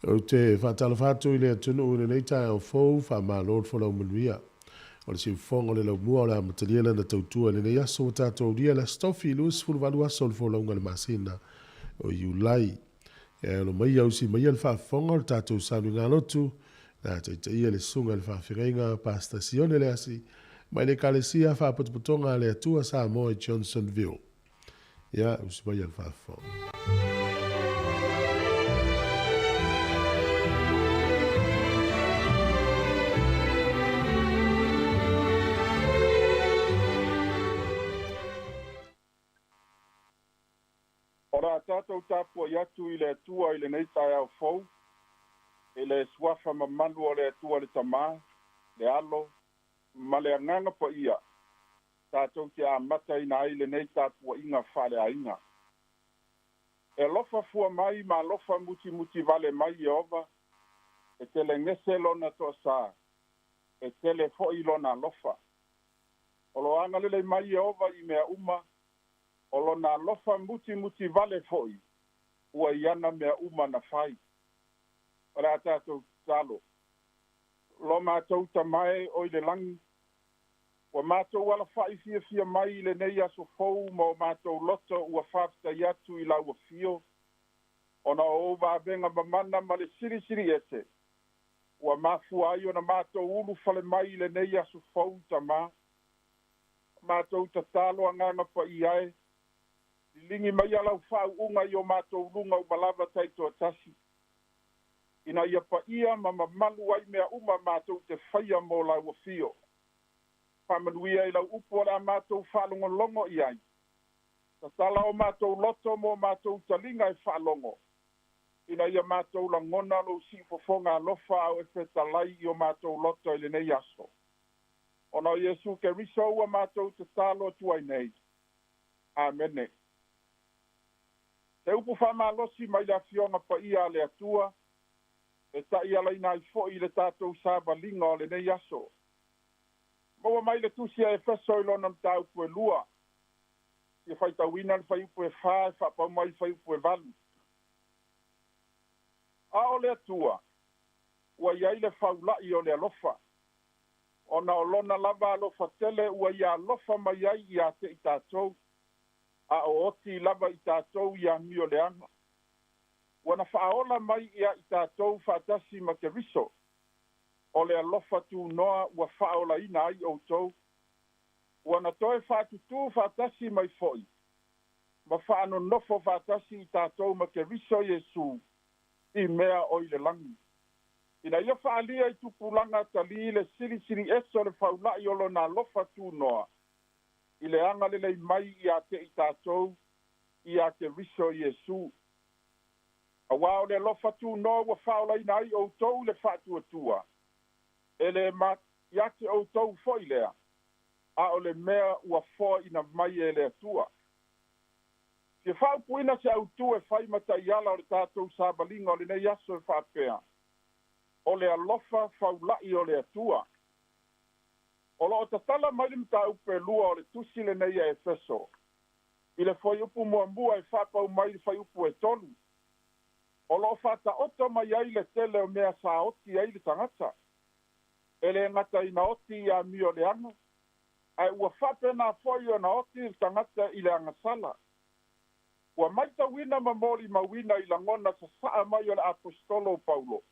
Ou te faatalofa atu i le atunuu i lenei taeao fou, faamalo le folau manuia. O le siufofoga o le laumua o le amatalia lana tautua i lenei aso ua tatou aulia le Aso Tofi 28 aso o le folauga i le masina o Iulai. E alo mai ausi maia le faafofoga o le tatou saluigalotu na taitaia le susuga i le faafeagaiga Pastor Sione Leasi mai le Ekalesia Faapotopotoga a le Atua Samoa i Johnsonville. Ia, usi maia le faafofoga. O le a tatou tapuai atu i le Atua i lenei taeao fou, i le Suafa mamalu o le Atua le Tama, le Alo, ma le Agaga Paia, tatou te amataina ai lenei tapuaiga faaleaiga. E alofa fua mai ma alofa mutimuti vale mai Ieova, e telegese lona toasā, e tele foi lona alofa. O lo o agalelei mai Ieova i mea uma, o lona alofa mutimuti vale foi ua i ana mea uma na fai. O le a tatou tatalo. Lo matou Tama e o i le lagi, ua matou alafa'i fiafia mai i lenei aso fou ma o matou loto ua faafetai atu i lau Afio, ona o ou vavega mamana ma le silisili ese, ua mafua ai ona matou ulufale mai i lenei aso fou, Tama. Matou tatalo Agaga Paia e, liligi maia lau faauuga i o matou luga uma lava taitoatasi, ina ia paia ma mamalu ai mea uma matou te faia mo lau Afio. Faamanuia i lau upu o le a matou faalogologo i ai. Tatala o matou loto mo matou taliga e faalogo, ina ia matou lagona lou siufofoga alofa ao e fetalai i o matou loto i lenei aso. Ona o Iesu Keriso ua matou tatalo atu ai nei. Amene. Se upu faamalosi mai le Afioga Paia a le Atua, e taialaina ai foi i le tatou savaliga o lenei aso. Maua mai le tusi a Efeso i lona mataupu e 2, fia faitauina le fuaiupu e 4 e faapau mai le fuaiupu e 8. A o le Atua, ua i ai le faula'i o le alofa, ona o lona lava alofa tele ua ia alofa mai ai ia te i tatou, a o oti lava i tatou i amioleaga. Ua na faaola mai ia i tatou faatasi ma Keriso, o le alofa tunoa ua faaolaina ai outou. Ua na toe faatutū faatasi mai foi, ma faanonofo faatasi i tatou ma Keriso Iesu i mea o i le lagi, ina ia faaalia i tupulaga atalii le silisili ese o le faula'i o lona alofa tunoa i le agalelei mai ia te i tatou ia Keriso Iesu. Auā o le alofa tunoa ua faaolaina ai outou i le faatuatua, e le ia te outou foi lea, a o le mea ua foaina mai e le Atua. Fia faaupuina se autū e fai ma taiala o le tatou savaliga o lenei aso e faapea, o le alofa faula'i o le Atua. O lo o tatala mai le mataupu e 2 o le tusi lenei a Efeso, i le fuaiupu muamua e faapau mai le fuaiupu e 3. O lo o faataoto mai ai le tele o mea sa oti ai le tagata. E le gata ina oti i amioleaga, ae ua faapena foi ona oti le tagata i le agasala. Ua matauina ma molimauina i lagona sasaa mai o le aposetolo o Paulo,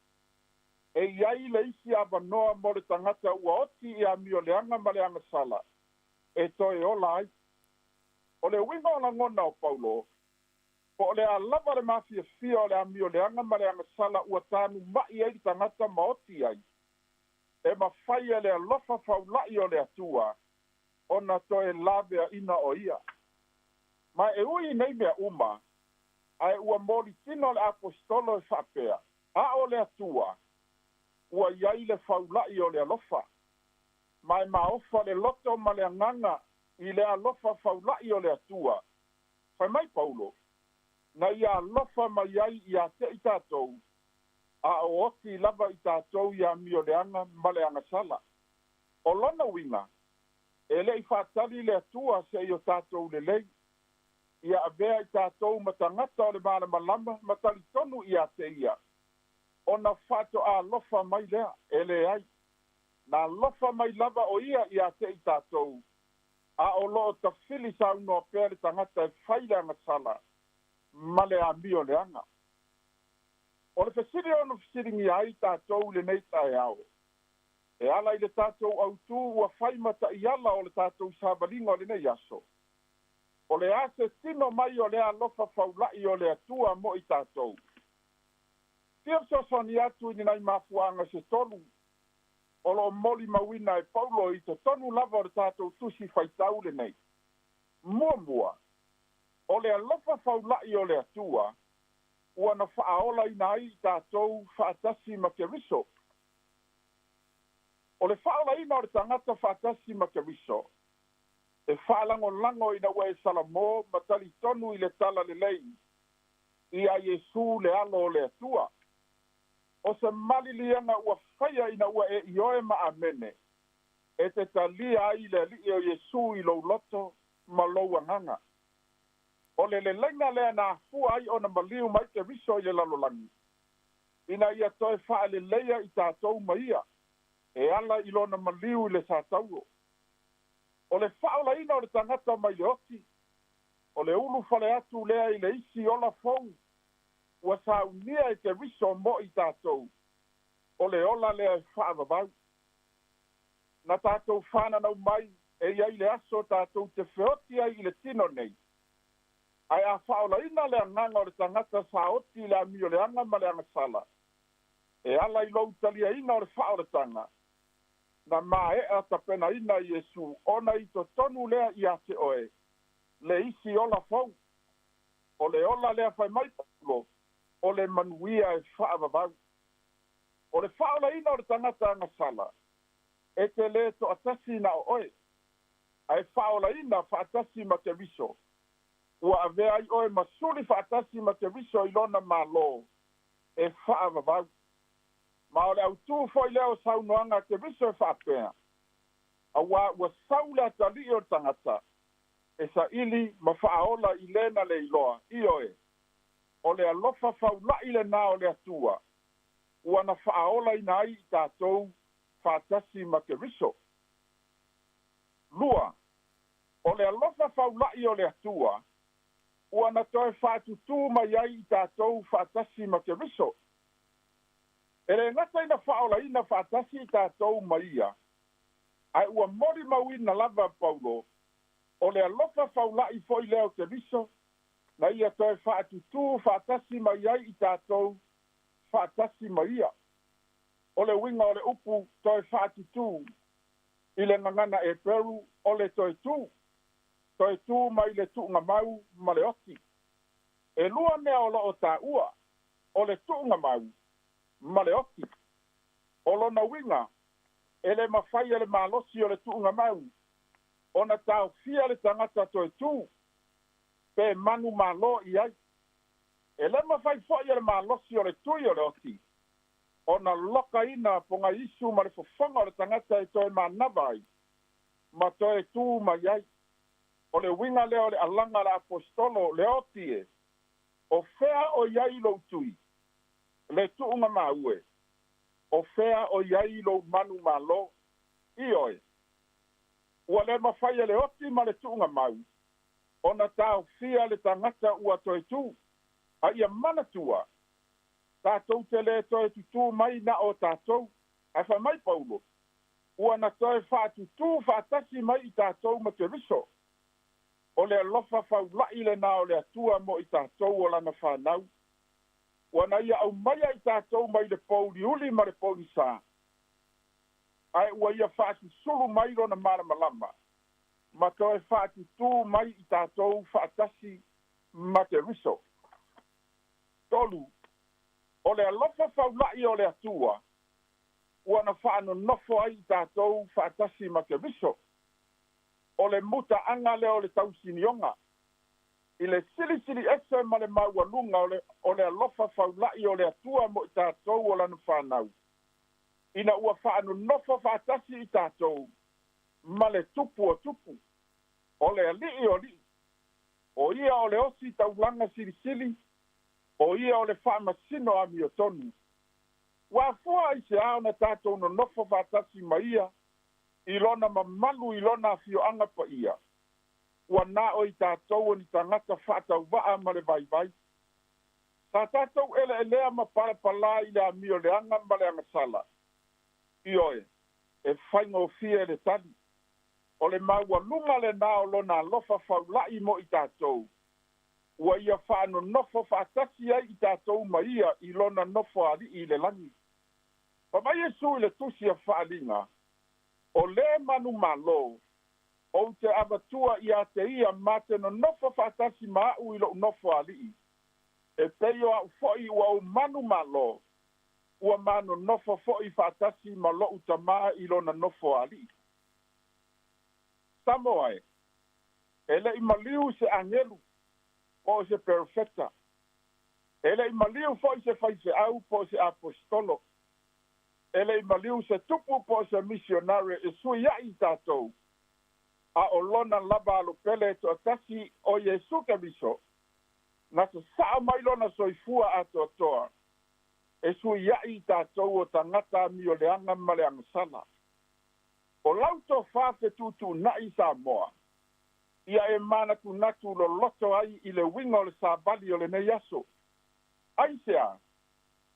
e i ai le isi avanoa mo le tagata ua oti i amioleaga ma le agasala e toe ola ai. O le uiga o lagona o Paulo, po o le a lava le mafiafia o le amioleaga ma le agasala ua tanuma'i ai le tagata ma oti ai, e mafai e le alofa faula'i o le Atua ona toe laveaina o ia. Ma e ui i nei mea uma, ae ua molitino le aposetolo e faapea, a o le Atua, ua i ai le faula'i o le alofa. Ma e maofa le loto ma le agaga i le alofa faula'i o le Atua. Fai mai Paulo, na ia alofa mai ai ia te i tatou, a o oti lava i tatou i amioleaga ma le agasala. O lona uiga, e le'i faatali le Atua se'i o tatou lelei, ia avea i tatou ma tagata o le malamalama ma talitonu ia te ia. Ona faatoa alofa mai lea, e leai. Na alofa mai lava o ia ia te i tatou, a o loo tafili saunoa pea le tagata e fai le agasala ma le amio leaga. O le fesili ono fesiligia ai tatou i lenei taeao, e ala i le tatou autū ua fai ma taʻiala o le tatou savaliga o lenei aso. O le a se tino mai o le alofa faulaʻi o le Atua mo i tatou? Fia fesoasoani atu i ni nai mafuaaga se tolu o loo molimauina e Paulo i totonu lava o le tatou tusi faitau lenei. Muamua, o le alofa faulaʻi o le Atua ua na faaolaina ai i tatou faatasi ma Keriso. O le faaolaina o le tagata faatasi ma Keriso e faalagolago ina ua e salamo ma talitonu i le tala lelei ia Iesu le alo o le Atua. O se maliliaga ua faia ina ua e ioe ma amene e te talia ai le alii o Iesu i lou loto ma lou agaga. O le leleiga lea na afua ai ona maliu mai Keriso i le lalolagi, ina ia toe faaleleia i tatou ma ia, e ala i lona maliu i le satauro. O le faaolaina o le tagata mai le oti, o le ulufale atu lea i le isi ola fou ua saunia e Keriso mo i tatou, o le ola lea e faavavau. Na tatou fananau mai e iai le aso tatou te feoti ai i le tino nei, ae a faaolaina le agaga o le tagata saoti i le amioleaga ma le agasala, e ala i lou taliaina o le faaolataga, na maeʻa tapenaina Iesu ona i totonu lea ia te oe le isi ola fou. O le ola lea fai mai Paulo, o le manuia e faavavau. O le faaolaina o le tagata agasala, e te lē toatasi na o oe, ae faaolaina faatasi ma Keriso. Ua avea ai oe ma suli faatasi ma Keriso i lona mālō e faavavau. Ma o le autū foi lea o saunoaga a Keriso e faapea, auā ua sau le atalii o le tagata e saili ma faaola i lena le iloa. Ioe, o le alofa faulaʻi lenā o le Atua ua na faaolaina ai i tatou faatasi ma Keriso. Lua, o le alofa faulaʻi o le Atua ua na toe faatutū mai ai i tatou faatasi ma Keriso. E lē gata ina faaolaina faatasi i tatou ma ia, ae ua molimauina lava Paulo, o le alofa faulaʻi foi lea o Keriso na ia toe faatutū faatasi mai ai i tatou faatasi ma ia. O le uiga o le upu toe faatutū i le gagana Eperu, o le toe tū, toe tū mai le tuugamau ma le oti. E lua mea o loo taua, o le tuugamau ma le oti. O lona uiga, e le mafai e le malosi o le tuugamau ona taofia le tagata toe tū pe manu malo i ai. E le mafai foi e le malosi o le tui o le oti ona lokaina pogaisu ma le fofoga o le tagata e toe manava ai ma toe tū mai ai. O le uiga lea o le alaga a le aposetolo, le oti e, o fea o i ai lou tui, le tuugamau e, o fea o i ai lou manu malo? Ioe, ua le mafai e le oti ma le tuugamau ona taofia le tagata ua toe tū. A ia manatua, tatou te lē toe tutū mai na o tatou, ae fai mai Paulo, ua na toe faatutū faatasi mai i tatou ma Keriso. O le alofa faulaʻi lenā o le Atua mo i tatou o lana fanau, ua na ia aumaia i tatou mai le pouliuli ma le pogisā, ae ua ia faasusulu mai lona malamalama ma toe faatutū mai i tatou faatasi ma Keriso. Tolu, o le alofa faulaʻi o le Atua ua na faanonofo ai i tatou faatasi ma Keriso. O le mutaaga lea o le tausinioga i le silisili ese ma le maualuga o le alofa faulaʻi o le Atua mo i tatou o lana fanau, ina ua faanonofo faatasi i tatou ma le Tupu o tupu, o le Alii o alii. O ia o le osi taulaga silisili, o ia o le faamasino amiotonu. Ua afua aiseā ona tatou nonofo faatasi ma ia i lona mamalu i lona afioaga paia? Ua na o i tatou o ni tagata faatauvaa ma le vaivai. Sa tatou eleelea ma palapalā i le amioleaga ma le agasala. Ioe, e faigofie le tali. O le maualuga lenā o lona alofa faula'i mo i tatou, ua ia faanonofo faatasi ai i tatou ma ia i lona nofoalii i le lagi. Fai mai Iesu i le tusi a Faaaliga, O lē manumalo, ou te avatua iā te ia ma te nonofo faatasi ma a'u i lo'u nofoalii, e pei o a'u fo'i ua ou manumalo, ua ma nonofo fo'i faatasi ma lo'u Tamā i lona nofoalii. Samoa e, e le i maliu se agelu po o se perofeta. E le i maliu fo'i se faifeau po o se aposetolo. E le i maliu se tupu po o se misionare e suia'i i tatou, a o lona lava alopele e toatasi o Iesu Keriso, na sasaa mai lona soifua atoatoa e suia'i i tatou o tagata amioleaga ma le agasala. O lau tofā fetuutuuna'i Samoa, ia e manatunatu loloto ai i le uiga o le savali o lenei aso. Aisea?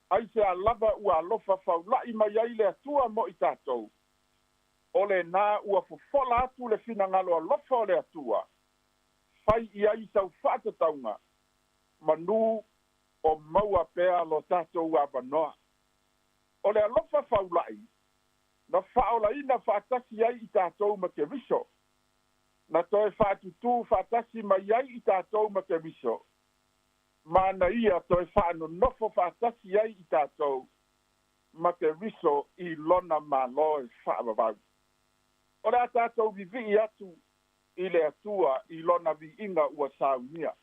Aisea lava ua alofa faula'i mai ai le Atua mo i tatou? O lenā ua fofola atu le finagalo alofa o le Atua, fai i ai sau faatatauga, manū o maua pea lo tatou avanoa. O le alofa faula'i na faaolaina faatasi ai i tatou ma Keriso, na toe faatutū faatasi mai ai i tatou ma Keriso, ma na ia toe faanonofo faatasi ai i tatou ma Keriso i lona Malo e faavavau. O le a tatou vivii atu i le Atua i lona viiga ua saunia.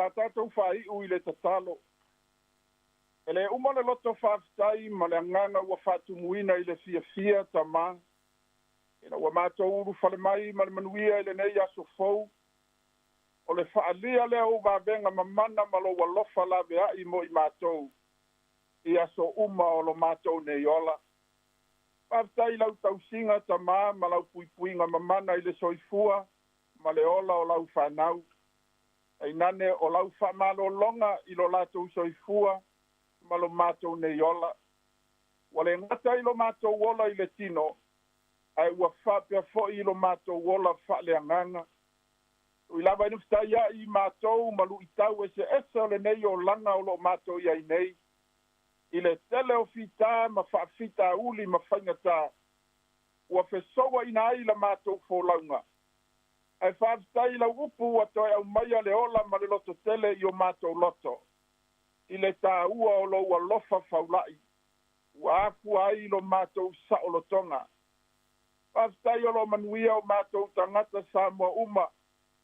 Le a tatou faaiu i le tatalo. E lē uma le loto faafetai ma le agaga ua faatumuina i le fiafia Tamā, ina ua matou ulufale mai ma le manuia i lenei aso fou. O le faaalia lea o ou vavega mamana ma lou alofa laveai mo i matou i aso uma o lo matou nei ola. Faafetai i lau tausiga Tamā ma lau puipuiga mamana i le soifua ma le ola o lau fanau. Tainane o lau faamalologa i lo latou soifua ma lo matou nei ola. Ua le gata i lo matou ola i le tino, ae ua faapea foi i lo matou ola faaleagaga. Ui lava ina fetaiai matou ma luitau eseese o lenei olaga o loo matou i ai nei, i le tele o fitā ma faafitauli ma faigatā ua fesouaina ai la matou folauga, ae faafetai i lau upu ua toe aumaia le ola ma le lototele i o matou loto, i le tāua o lou alofa faulai ua afua ai lo matou saolotoga. Faafetai o loo manuia o matou tagata Samoa uma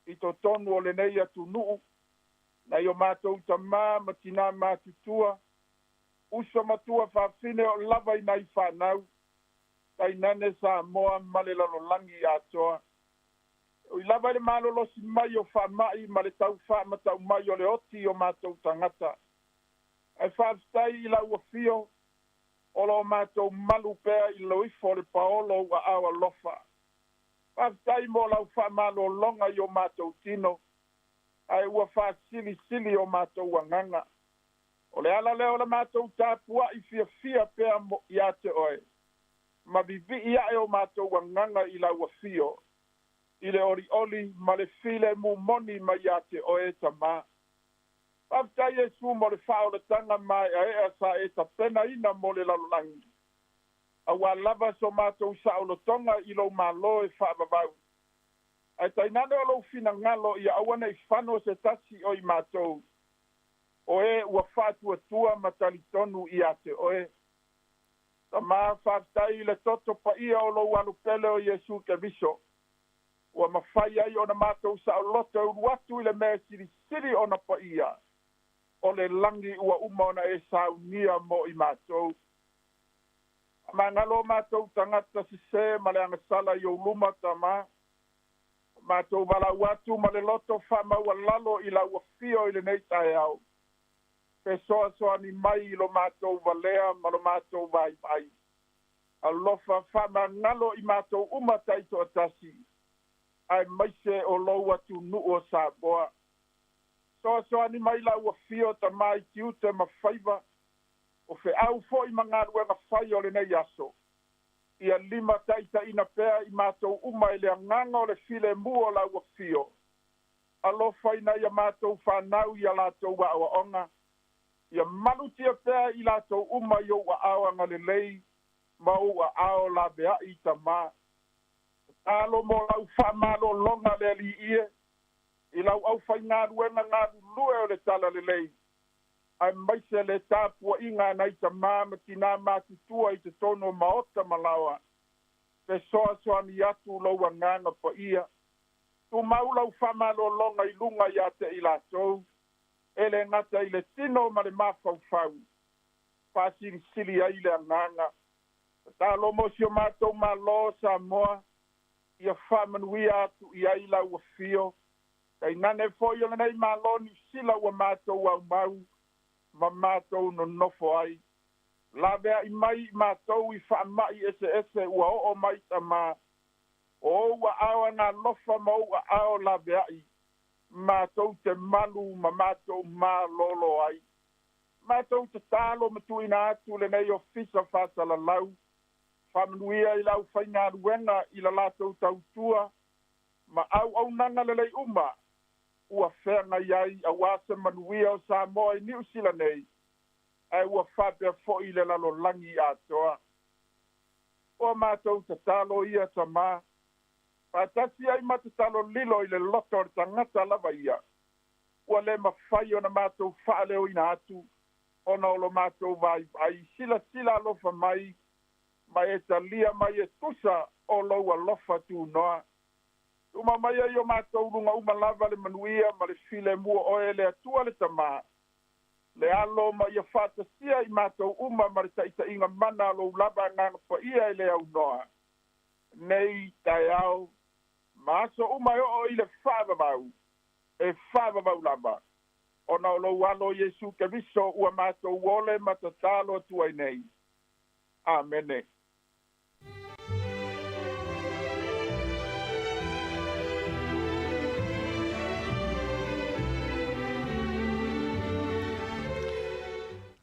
i totonu o lenei atunuu, nai o matou tamā ma tinā matutua, uso matua faafine o lava i nai fanau, tainane Samoa ma le lalolagi atoa. Ui lava i le malolosi mai o faamai ma le tau faamatau mai o le oti o matou tagata, ae faafetai i lau afio o loo matou malu pea i loifo o le paolo ua ao alofa. Faafetai mo lau faamalologa i o matou tino, ae ua faasilisili o matou agaga. O le ala lea o le matou tapuai fiafia pea ia te oe, ma vivii ae o matou agaga i lau afio, i le olioli ma le filemu moni mai ia te oe Tamā. Faafetai Iesu mo le faaolataga maeaea sa e tapenaina mo le lalolagi, auā lava so matou saolotoga i lou Malo e faavavau. Ae tainane o lou finagalo ia aua nei fano se tasi o i matou, o e ua faatuatua ma talitonu ia te oe. Tamā, faafetai i le toto paia o lou alupele o Iesu Keriso, ua mafai ai ona matou saoloto e ulu atu i le mea silisili ona paia, o le lagi ua uma ona e saunia mo i matou. Magalo matou tagata sesē ma le agasala i ou luma Tamā, matou valaau atu ma le loto faamaualalo i lau afio i lenei taeao, fesoasoani mai i lo matou valea ma lo matou vaivai. Alofa faamagalo i matou uma taitoatasi, aemaise o lou atunuu o Samoa. Soasoani mai lau afio Tamā i tiute ma faiva, o feau foi ma galuega fai o lenei aso, ia limataitaiina pea i matou uma i le agaga o le filemu o lau afio. Alofa ina ia matou fanau ia latou aoaoga, ia malutia pea i latou uma i ou aao agalelei ma ou aao laveai Tamā. Tatalo mo lau faamalologa le Alii e, i lau aufaigaluega galulue o le talalelei, aemaise le tapuaiga a nai tamā ma tinā matutua i totonu o maota ma laoa, fesoasoani atu lou agaga paia. Tumau lau faamalologa i luga ia te i latou, e le gata i le tino ma le mafaufau, faasilisili ai le agaga. Tatalo mo si o matou Malo Samoa, ia faamanuia atu i ai lau afio, tainane foi o lenei Malo Niu Sila ua matou aumau ma matou nonofo ai. Laveai mai i matou i faamai eseese ua oo mai Tamā, o ou aao agalofa ma ou aao laveai, matou te malu ma matou malolo ai. Matou tatalo ma tuuina atu lenei ofisa faasalalau, faamanuia i le aufaigaluega i la latou tautua ma auaunaga lelei uma ua feagai ai auā se manuia o Samoa i Niu Sila nei, ae ua faapea foi i le lalolagi atoa. O matou tatalo ia Tamā, faatasi ai ma tatalo lilo i le loto o le tagata lava ia, ua le mafai ona matou faaleoina atu ona o lo matou vaivai. Silasila alofa mai ma e talia mai e tusa o lou alofa tunoa. Tuumau mai ai o matou luga uma lava le manuia ma le filemu o oe le Atua le Tamā, le Alo ma ia faatasia i matou uma ma le taʻitaʻiga mana a lou lava Agaga Paia e le aunoa, nei taeao ma aso uma e oo i le faavavau, e faavavau lava, ona o lou Alo Iesu Keriso ua matou ole ma tatalo atu ai nei. Amene.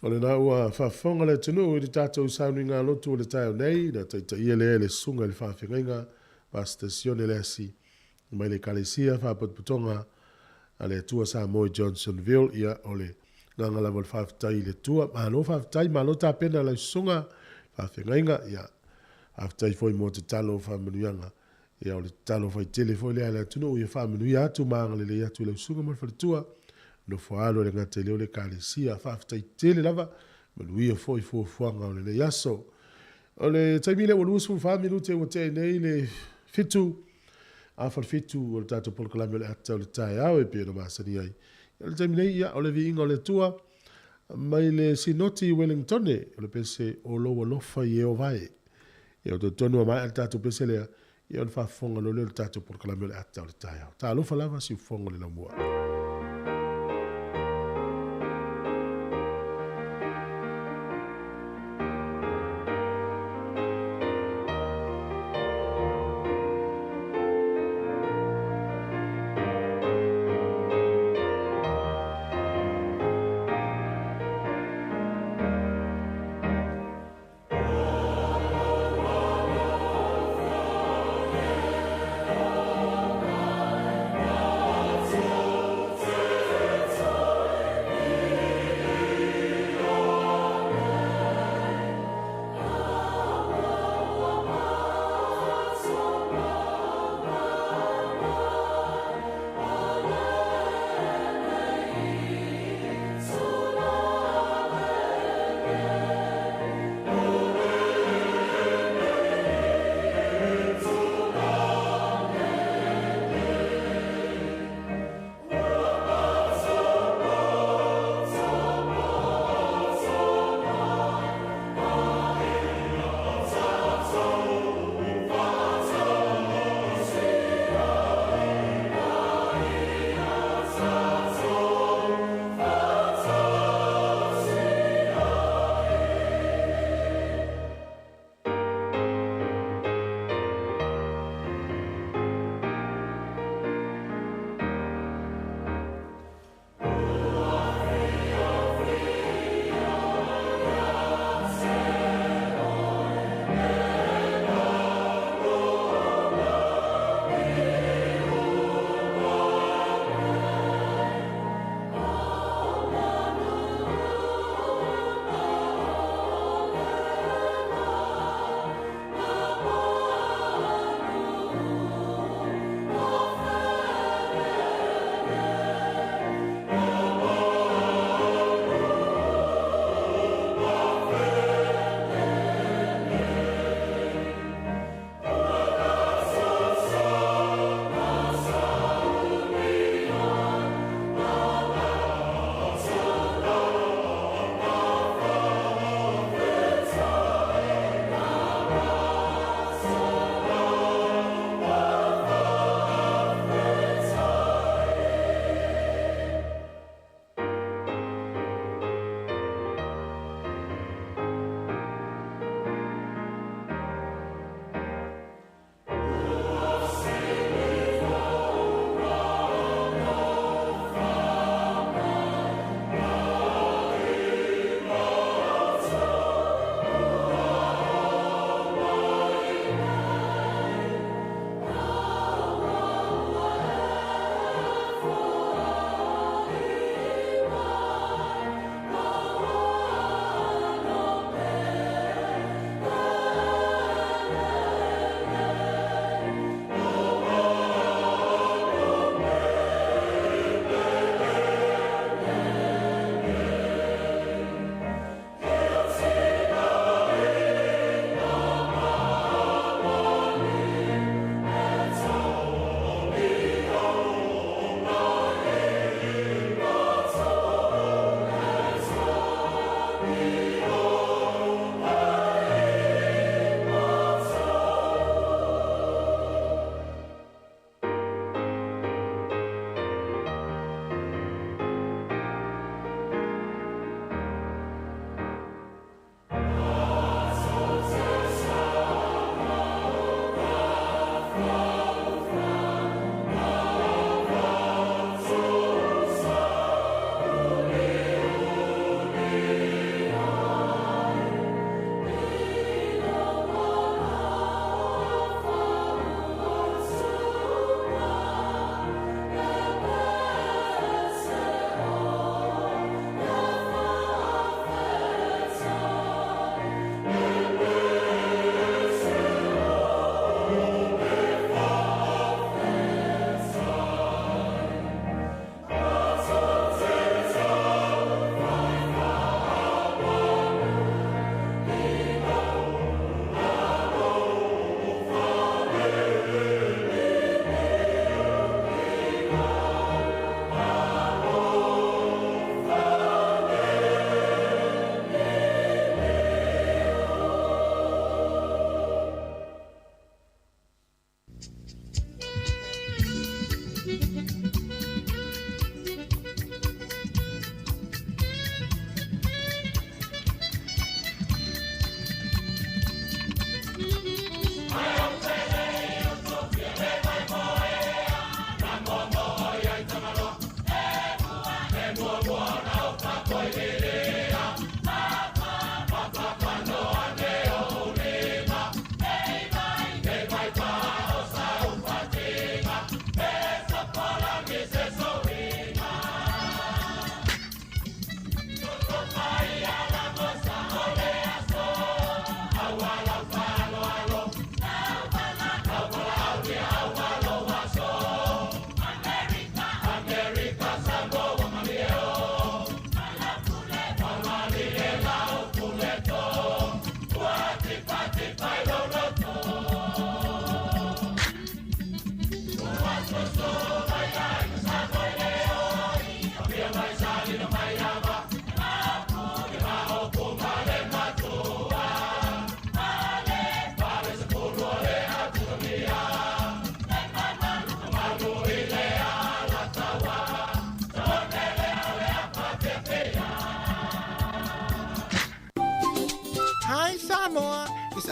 O lena ua faafofoga le atunuu i le tatou sauniga lotu o le taeao nei, na taitaia lea e le susuga i le faafeagaiga Pastor Sione Leasi mai le Ekalesia Faapotopotoga a le Atua Samoa i Johnsonville. Ia, o le agaga lava o le faafetai i le Atua. Malo faafetai, malo tapena lau susuga faafeagaiga. Ia, faafetai foi mo tatalo o faamanuiaga. Ia, o le tatalo faitele foi lea a le atunuu ia faamanuia atu ma agalelei atu i lau susuga ma le faletua. Nofo alo e le gata i lea o le Ekalesia. Faafetai tele lava, manuia foi fuafuaga o lenei aso. O le taimi lea ua 24 minute ua tea nei le 6:45 o le tatou polokalame o le ata o le taeao e pei ona masani ai. O le taimi nei, ia, o le viiga o le Atua mai le Sinoti i Wellingtone, o le pese o lou alofa i e o vae. Ia, o talitonu a maea le tatou pese lea, ia ona faafofoga loa lea o le tatou polokalame o le ata o le taeao. Talofa lava siufofoga o le laumua.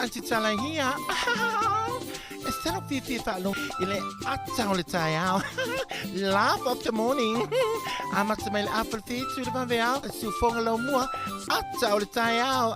Aunty Tala here. E se lou fiafia faalogo i le ata o le taeao. Laugh of the morning. Amata mai le afa le fitu i le vaveao, le siufoga laumua, ata o le taeao.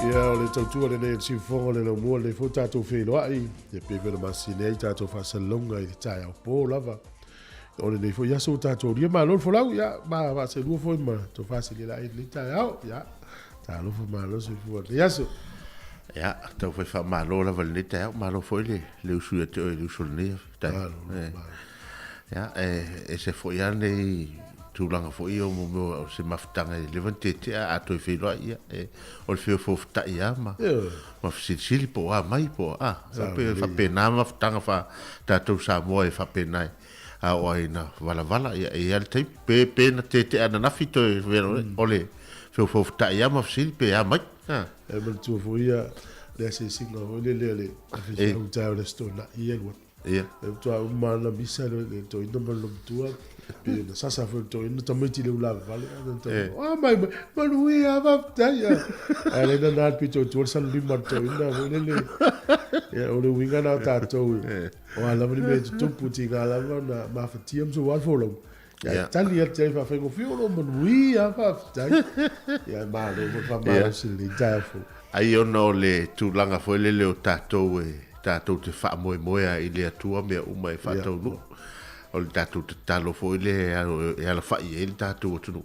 Ia, o le tautua lenei o le siufofoga o le laumua lenei foi tatou feiloai, ia pei foi ona masina ai tatou faasalalauga i le taeao po lava. O lenei foi aso ua tatou aulia malo le folau, ia, ma vaaselua foi ma tofa silia i lenei taeao, ia, talofa malo soifua i lenei aso. Ia, tau fai faamalo lava i lenei taeao, malo foi le, le usu ia te oe le usu o lenei taeao. Malo, Eh, malo. Ia, e ese foi lava lenei tulaga foi ia o mo mea o se mafutaga e leva ona tetea a toe feiloai, ia, e, o le feofoofotai lava ma, Ioe. ma fesilisili po o a mai po o a. Sao Pe lelei. faapena mafutaga faa tatou Samoa e faapena e a oo ai ina valavala, ia, e i ai lava le taimi. Pe, pe na tetea ananafi toe feiloai, o le feofoofotai lava ma fesili pe a mai. A. E manatua foi ia le asiasiga foi lele a le faifeau taeao i le Aso Toonai ia alu atu. Ia. E faatoa uma lava ona misa le toeaina ma le matua, pei ona sasa foi le toeaina tamaiti i le ulavavale, a mai mai, manuia, faafetai. Ae le nana le pito i tua le salulima o le toeaina foi lele. Ia, o le uiga lena o tatou, o a lava le mea e tutupu, tiga lava ona mafatia ma soua le folauga. Ia, Ia. tali atu ai faafaigofie, o lo o manuia, faafetai. Ia, malo foi le faamalosi i lenei taeao fou. Ai ona o le tulaga foi lele o tatou e tatou te faamoemoe lava i le Atua mea uma e faataunuu. O le tatou tatalo foi lea e alafai ai le tatou atunuu.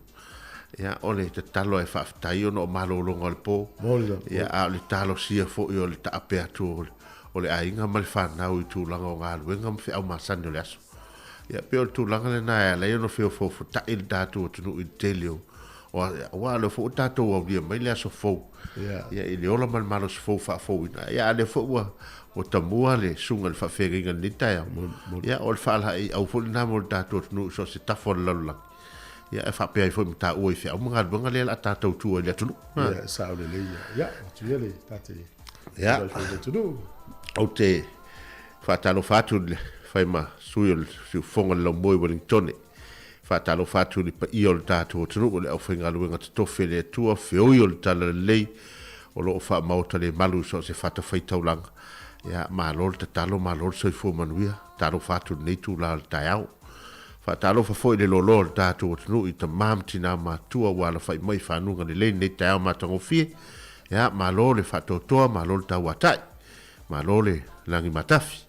Ia, o le tatalo e faafetai ona o malologa o le po. Moni lava. Ia, a o le talosia foi o le taape atu o le aiga ma le fanau i tulaga o galuega ma feau masani o le aso. Ia, pei o le tulaga lena e ala ai ona feofoofotai le tatou atunuu i le tele o aua o lea foi ua tatou aulia mai le aso fou. Ia. Ia, i le ola ma le malosi fou faafouina. Ia, a o lea foi ua ua tamua le susuga i le faafeagaiga i lenei taeao. Ia, o le faalaeiau foi lena mo le tatou atunuu i so o se tafa o le lalolagi. Ia, e faapea ai foi ma taua i feau ma galuega lea o le a tatou tua i le atunuu. Ia, e sao lelei ia. Ia, atu ia le tate Ia. tulai foi i le atunuu. Ou te faatalofa atu i le fai ma sui o le siufofoga o le laumua i Wellingtone. Faatalofa atu i le paia o le tatou atunuu, le aufaigaluega totofi a le Atua, feoi o le Talalelei o lo o faamaota le malu i so o se fatafaitaulaga. Ia, malo le tatalo, malo le soifua manuia. Talofa atu i lenei itula o le taeao. Faatalofa foi i le loaloa o le tatou atunuu i tama ma tina matua ua alafai mai i fanuga lelei lenei taeao matagofie. Ia, malo le faatoatoa, malo le tauatai. Malo le lagi matafi.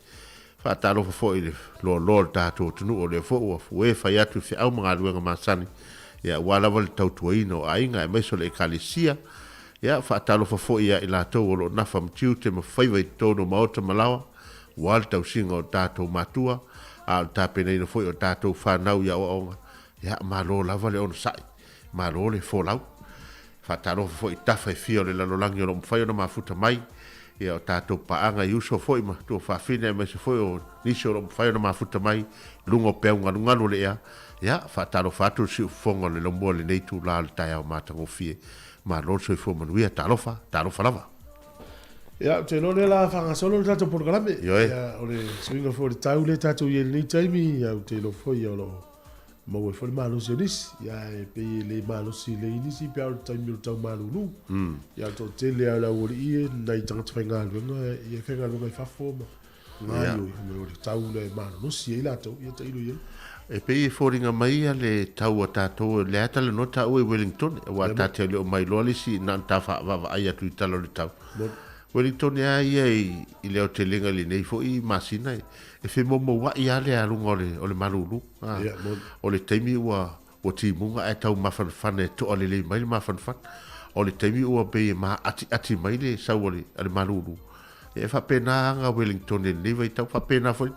Faatalofa foi i le loaloa o le tatou atunuu o lea foi ua fue fai atu i feau ma galuega masani, ia, aua lava le tautuaina o aiga aemaise o le Ekalesia. Ia, faatalofa foi ia i latou o lo o nafa ma tiute ma faiva i totonu o maota ma laoa, aua le tausiga o tatou matua, a o le tapenaina foi o tatou fanau i aoaoga. Ia, malo lava le onosai, malo le folau. Faatalofa foi i tafa e fia o le lalolagi o lo o mafai ona mafuta mai, ia o tatou paaga i uso foi ma tuafafine aemaise foi o nisi o lo o mafai ona mafuta mai i luga o peau galugalu o le ea. Ia, faatalofa atu le siufofoga o le laumua i lenei itula o le taeao matagofie. Malo le soifua manuia. Talofa, talofa lava. Ia, ou te iloa o lea o le a faagasolo le tatou polokalame. Ioe. Ia, o le suiga foi o le tau lea tatou i ai i lenei taimi, ia, ou te iloa foi o lo o maua ai foi le malosi o nisi, ia, e pei e le malosi lelei nisi pe a o le taimi o le tau malulu. Ia, o le toatele lava o le aualii e nai tagata faigaluega, ia e faigaluega i fafo ma gaoioi, o le tau lea e malolosi ai latou, ia tailo i ai. E pei e foliga mai ia le tau a tatou, o lea talanoa taua i Wellingtone, aua ta te le o mailoa le isi na ona ta vaavaai atu i tala o le tau. Wellingtone lava ia i le aotelega i lenei foi masina, e femoumoua'i lava le aluga o le, o le malulu. O le taimi ua, ua timuga ae tau mafanafana e to'a lelei mai le mafanafana. O le taimi ua pei e maatiati mai le sau a le, a le malulu. E faapena aga Wellington i lenei vaitau, faapena foi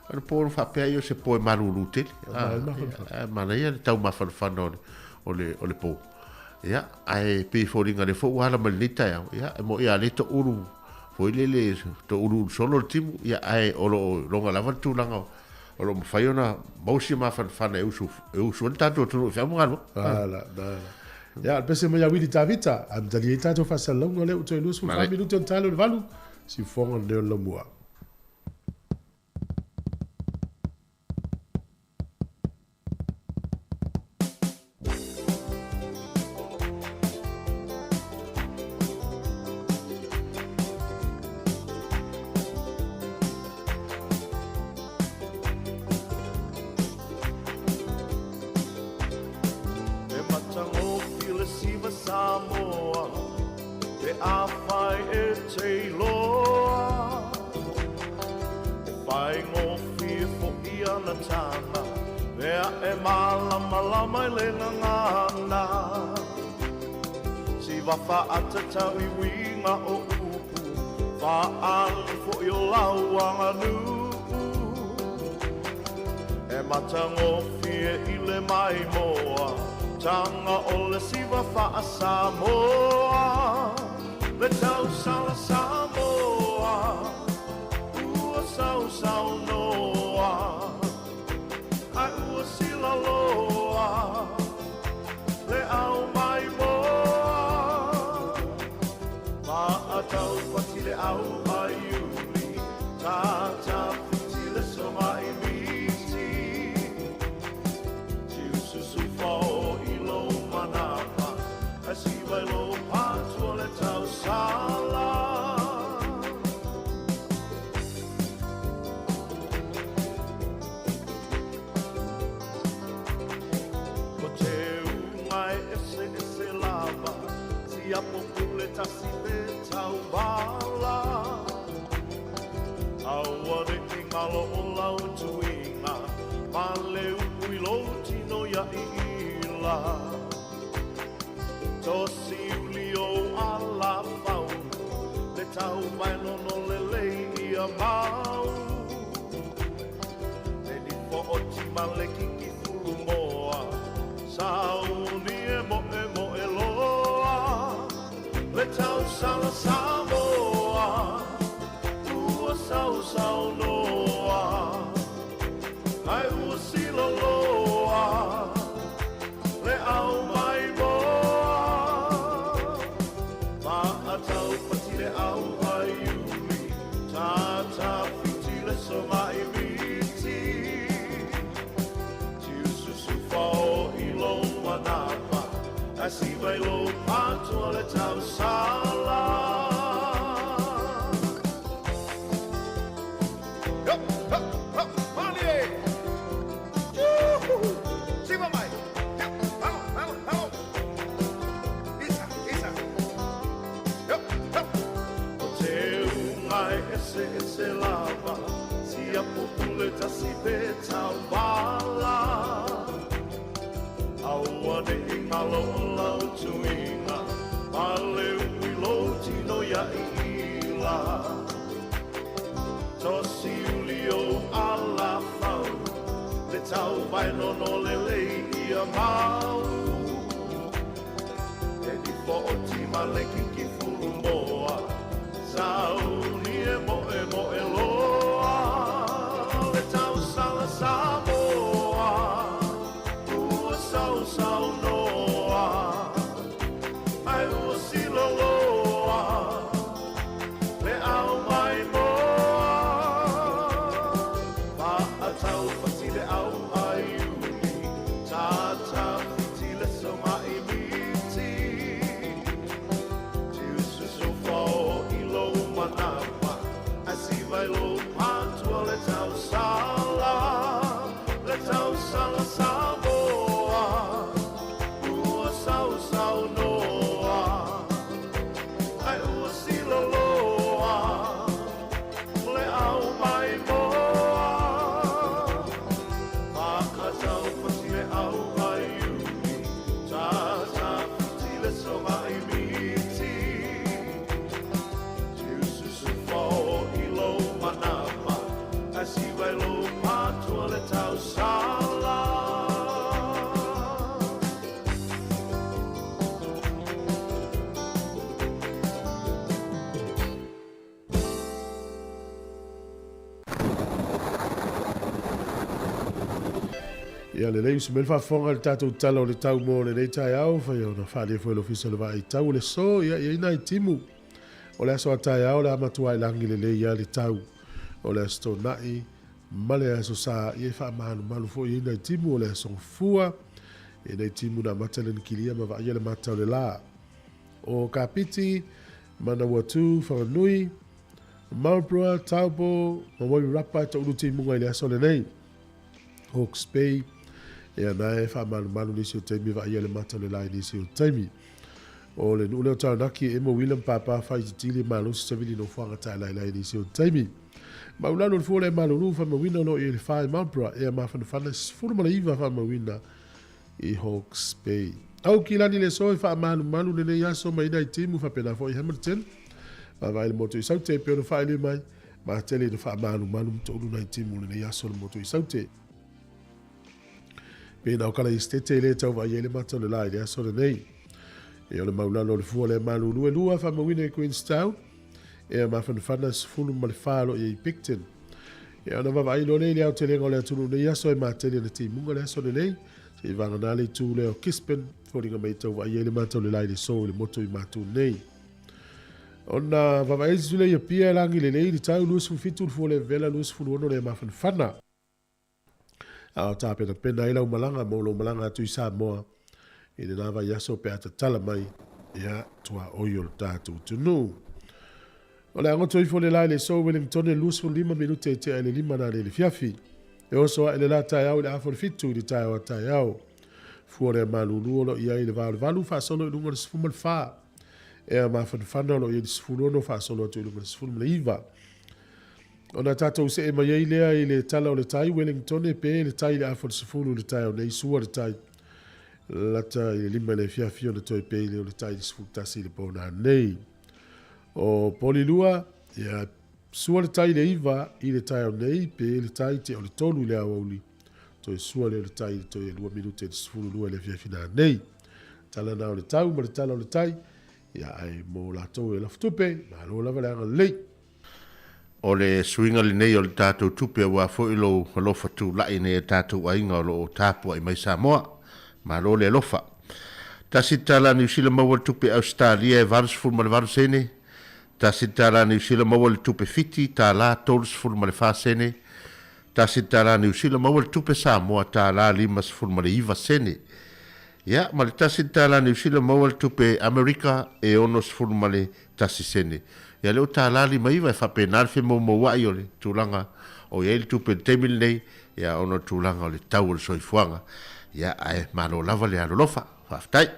o le po na faapea ai o se po e malulu tele. Ae manaia le tau mafanafana o le, o le, o le po. Ia, ae pei e foliga lea foi ua ala mai lenei taeao, ia, e moni a lea toulu foi lele, touluulu solo le timu, ia, ae o lo o iloga lava le tulaga o lo o mafai ona maua si mafanafana e usu, e usu ai le tatou atunuu i feau ma galuega. Ala, ala. Ia, le pese mai ia Wili Tavita, a matalia ai tatou faasalalauga lea ua toe 24 minute ona talo le valu, siufofoga o le leo o le laumua. E matagofie le siva Samoa Pe afai e te iloa E faigofie fo'i ana tana Mea e malamalama i le gagana Siva faatatau i uiga o upu Faaali fo'i o lau aganuu E matagofie i le maimoa Taga o le siva faa-Samoa Le tausala Samoa Ua sausaunoa Ae ua silaloa Le au maimoa Maatau pati le au a Iuli Tata fiti le soga i miti Tiususu fao i lou manapa Ae siva i lou patua le tausala. Ko te unga e eseese lava, Siapo pule tasi te taubala. Aua ne i ngalo o lau tuiga, Ma le upu i lou tino ia iila. Tosi uli ou ala fauna, Le tau mai nono lelei ia mau. Le nifo o tima le kiki fulu moa, Sauni e moe moe loa, Le tausala Samoa, Ua sausaunoa, Ae ua siloloa, Le au mai moa. Maatau pati le au a Iuli, Tata fiti le soga i miti. Tiususu fao i lou manapa, Ae siva i lou patua le tausala. O te unga e eseese lava, Siapo pule tasi pe taubala. Aua ne i ngalo o lau tuiga, Ma le ui lou tino ia iila. Tosi uli ou ala fau, Le tau vai nono lelei ia mau. E nifo o tima le kiki fulu moa, Sauni e moe moe loa, Le tau sala Samoa, Ua sausaunoa, Ae ua siloloa, Le au mai moa. Maatau pati le au a Iuli, Tata fiti le soga i miti. Ia lelei usi mai le faafofoga i le tatou tala o le tau mo lenei taeao, faia ona faaalia foi e le Ofisa o le Vaai Tau o le Aso, ia e i ai nai timu o le aso a taeao o le a matua lagi lelei lava le tau o le Aso Toonai ma le Aso Sa, ia e faamalumalu foi i ai nai timu o le Aso Gafua, e nai timu na amata le nikilia ma vaaia le mata o le la. O Kapiti, Manawatu, Whanganui, Marlborough, Taupo, ma Wairarapa e taulu timuga i le aso lenei. Hawke's Bay, ia na e faamalumalu nisi o taimi vaaia le mata o le la i nisi o taimi. O le nuu lea o Taranaki e emo uila ma pāpā faaititili e malosi savili nofoaga taelaelae i nisi o taimi. Maulalo le fua le malulu faamauina o lo o i ai le fa i Marlborough ea mafanafana 19 faamauina i Hawke's Bay. Aukilani le aso e faamalumalu lenei aso mai nai timu faapena foi i Hamilton. Vaavaai le motu i Saute e pei ona faaili mai, matele ina faamalumalu ma toulu nai timu lenei aso le motu i Saute. Pe na o kala Eastete e le tau vaai ai le mata o le la i le aso lenei. E o le maulalo o le fua le malulu e lua faamauina i Queenstown. E a mafanafana 14 lo i Picton. E ona vaavaai loa lea i le aotelega o le atunuu nei aso e matele na timuga le aso lenei. Se i vagana le itu lea o Gisborne, foliga mai tau vaai ai le mata o le la i le aso i le motu i Matu nei. Ona vaavaai atu lea i Apia e lagi lelei le tau 27 le fua le vela 26 le mafanafana. A o tapenapena ai lau malaga mo lou malaga atu i Samoa i lena vaiaso pe a tatala mai ia tuaoi o le tatou atunuu. O le a goto ifo le la i le aso Wellington e 25 minute e tea i le 5 na le le fiafi. E oso ae le la taeao i le afa o le 7 i le taeao a taeao. Fua lea malulu o lo o i ai i le va o le 8 faasolo i luga o le 14. Ea mafanafana o lo o i ai le 16 faasolo atu i luga o le 19. Ona tatou see mai ai lea i le tala o le tai, Wellingtone pe le tai i le afa o le 10 i le taeao nei, sua le tai lata i le 5 i le afiafi ona toe pe i le o le tai i le 11 i le pona nei. O Polilua, ia, sua le tai i le 9 i le taeao nei, pe le tai te o le 3 i le aoauli, toe sua lea o le tai i le toe 2 minute i le 12 i le afiafi na nei. Tala na o le tau ma le tala o le tai, ia ai mo latou e lafutupe, malo lava le agalelei. O le suiga lenei o le tatou tupe aua foi lou alofa tulai nei e tatou aiga o lo o tapuai mai Samoa. Malo le alofa. $1 Niu Sila maua le tupe Ausetalia e 88 sene, $1 Niu Sila maua le tupe Fiti $34 sene, $1 Niu Sila maua le tupe Samoa $59 sene. Ia, ma le $1 Niu Sila maua le tupe Amerika e 61 sene. Ia lea ua $59 e faapena le femoumouai o le tulaga o i ai le tupe i le taimi lenei, ia ona o le tulaga o le tau o le soifuaga. Ia, ae malo lava le alolofa. Faafetai.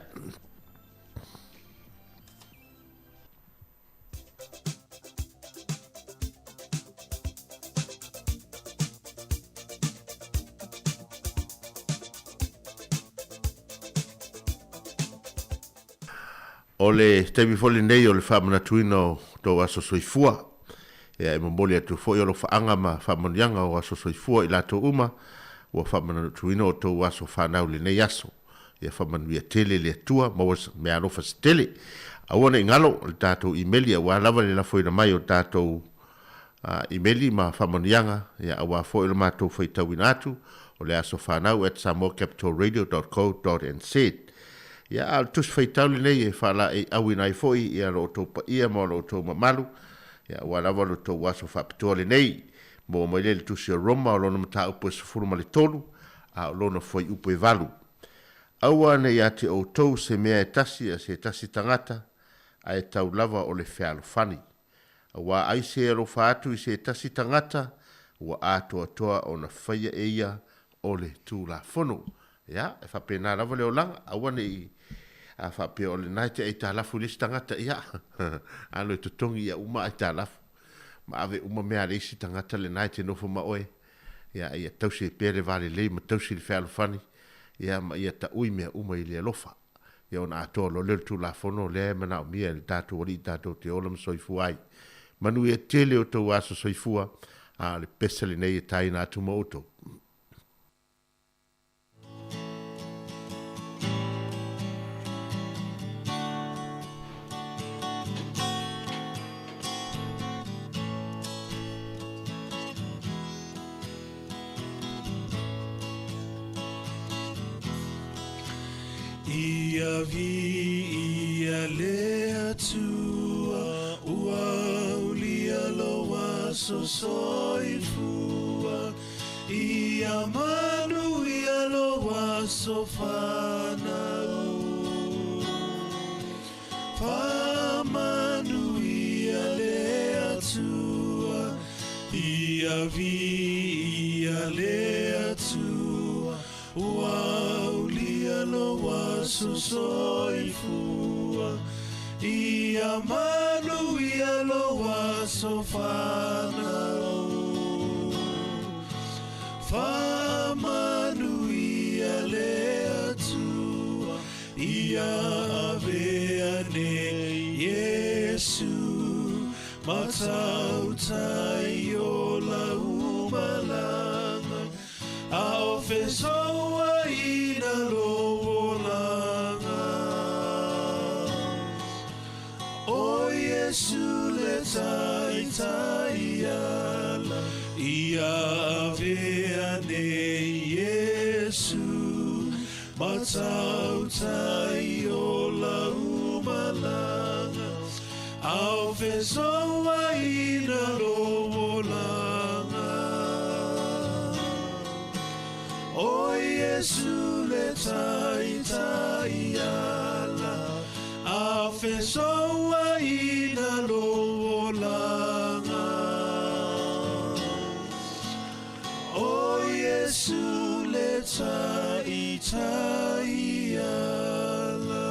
O le taimi foi lenei o le faamanatuina o tou aso soifua. Ia e momoli atu foi alofaaga ma faamanuiaga o aso soifua i latou uma ua faamanatuina o tou aso fanau i lenei aso. Ia faamanuia tele le Atua, maua meaalofa se tele. Aua ne i galo le tatou imeli aua lava le lafoina mai o tatou imeli ma faamanuiaga, ia aua foi lo matou faitauina atu o le aso fanau at samoacapitalradio.co.nz. Ia, a o le tusi faitau lenei e faalaeiauina ai foi ia lo outou paia ma lo outou mamalu, ia aua lava lo outou aso faapitoa lenei. Maua mai lea i le tusi o Roma o lona mataupu e 13, a o lona fuaiupu e 8. Aua ne i ia te outou se mea e tasi a se tasi tagata, ae tau lava o le fealofani. Aua ai se alofa atu i se tasi tagata, ua atoatoa ona faia e ia o le Tulafono. Ia, e faapena lava le olaga, aua ne i a faapea o lena e te aitalafu i le isi tagata, ia, alo e totogi ia uma aitalafu, ma ave uma mea a le isi tagata lena e te nofo ma oe, ia, ia tausi ai pea le va lelei ma tausi le fealofani, ia, ma ia taui mea uma i le alofa. Ia ona atoa loa lea o le Tulafono lea e manaomia e le tatou Alii tatou te ola ma soifua ai. Manuia tele o outou aso soifua, a o le pese lenei e taina atu ma outou. Ia viia le Atua, ua aulia lou aso soifua. Ia manuia lou aso fanau. Faamanuia le Atua, ia viia le Atua, ua aulia lou aso soifua. Ia manuia lou aso fanau. Faamanuia le Atua, ia avea nei Iesu, matautai o lau malaga, a o fesouaina lou olaga. O Iesu le taitai ala, ia avea nei Iesu, matautai o lau malaga, a o fesouaina lou olaga. O Iesu le taitai ala, a o fesouaina lou olaga. O Iesu le taitai ala.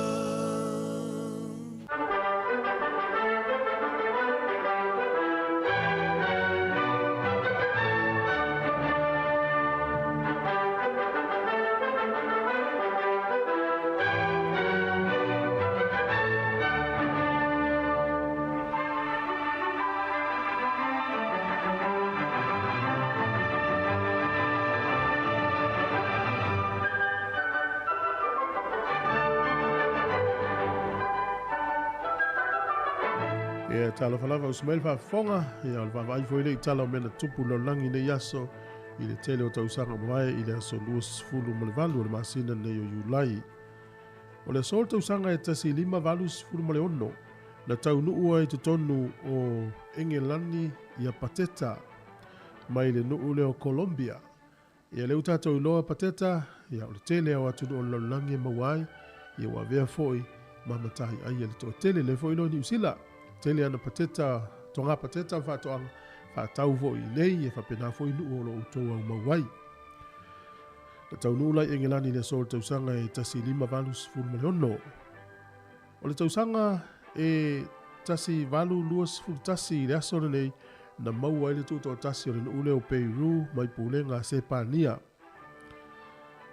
Ia, talofa lava uso mai le faafofoga, ia o le vaavaai foi lea i tala o mea na tupu i le lalolagi i nei aso i le tele o tausaga ua mavae i le aso 28 o le masina lenei o Iulai. O le aso o le tausaga e 1586 na taunuu ai i totonu o Engelani ia Pateta mai le nuu lea o Colombia. Ia lea ua tatou iloa Pateta, ia o le tele o atunuu o le lalolagi e maua ai, ia ua avea foi ma mataiai a le toatele. Lea foi iloa i Niu Sila, tele ana pateta, toga pateta ma faatoaga faatau foi i inei, ia faapena foi nuu o lo o outou aumau ai. Na taunuu la i Engelani i le aso o le tausaga e 1586. O le tausaga e 1821 i le aso lenei na maua ai le tuutoatasi o le nuu lea o Peru mai pulega a Sepania.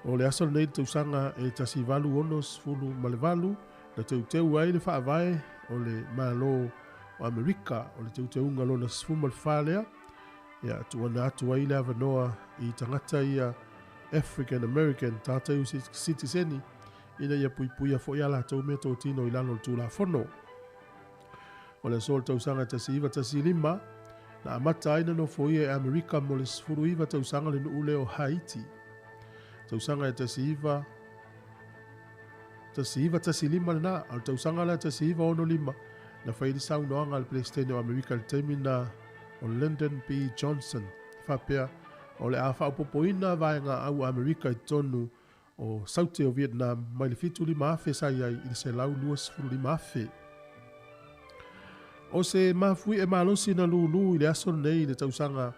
O le aso lenei i le tausaga e 1868 na teuteu ai le faavae o le Malo o Amerika, o le teuteuga lona 14 lea, ia tuuina atu ai le avanoa i tagata ia African American, tagata ia sitiseni, ina ia puipuia foi a latou meatotino i lalo o le Tulafono. O le aso o le tausaga 1915, na amata ai na nofoia e Amerika mo le 19 tausaga le nuu lea o Haiti. Tausaga e 19 1915 lena, a o le tausaga la 1965, na fai ai le saunoaga a le Peresetene o Amerika i le taimi na o Lyndon B. Johnson, e faapea, o le a faaopoopoina vaega au a Amerika i totonu o Saute o Vietnam mai le 75,000 sa i ai i le 125,000. O se mafuie malosi na lūlū i le aso lenei i le tausaga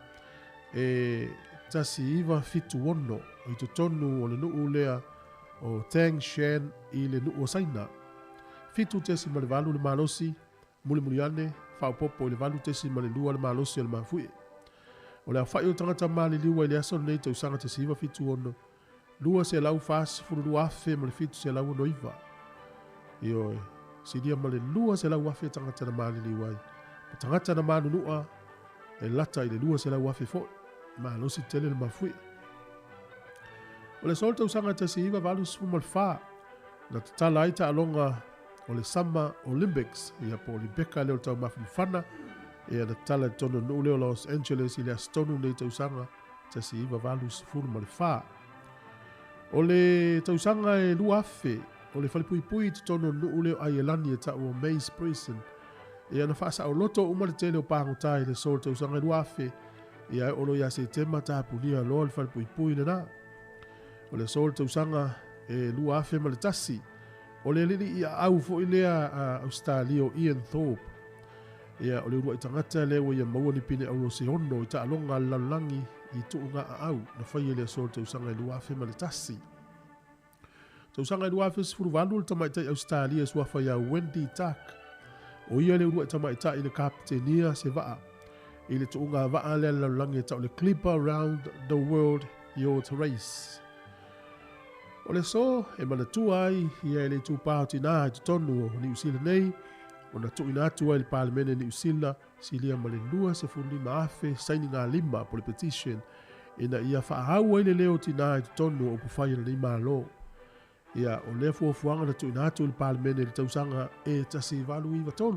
e 1976 i totonu o le nuu lea o Tangshan i le nuu o Saina. 7.8 le malosi, mulimuli ane, faaopoopo i le 8.2 le malosi o le mafuie. O le aofai o tagata maliliu ai i le aso lenei tausaga 1976, 242,769. Ioe, silia ma le 200,000 tagata na maliliu ai. O tagata na manunua, e lata i le 200,000 foi. Malosi tele le mafuie. O le aso o le tausaga 1984, na tatala ai taaloga o le Summer Olympics, ia po o Olimpeka lea o le taumafa mafana, ia na tatala i totonu o le nuu lea o Los Angeles i le aso tonu lenei tausaga 1984. O le tausaga e 2000, O le falepuipui i totonu o le nuu lea o Aielani e tau o Mays Prison, ia na faasaoloto uma le tele o pagota i le aso o le tausaga e 2000, ia e oo loa ia Setema tapunia loa le falepuipui lena. O le aso o le tausaga e 2001, o le alii aau foi lea a Ausetalia o Ian Thorpe, ia o le uluai tagata lea ua ia maua ni pine auro se ono i taaloga a le lalolagi i tuuga aau na faia i le aso o le tausaga e 2001. Tausaga e 2018 le tamaitai Ausetalia e suafa ia Wendy Tuck. O ia le uluai tamaitai na kapetenia se vaa i le tuuga vaa lea a le lalolagi e tau o le Clipper Round the World Yacht Race. O le aso e manatua ai ia e le itupa o tinā i totonu o Niu Sila nei, ona tuuina atu ai i le Palemene Niu Sila silia ma le 25,000 sainigalima po o le petition ina ia faaau ai le leo o tinā i totonu o upufai o lenei Malo. Ia, o lea fuafuaga na tuuina atu i le Palemene i le tausaga e 1893.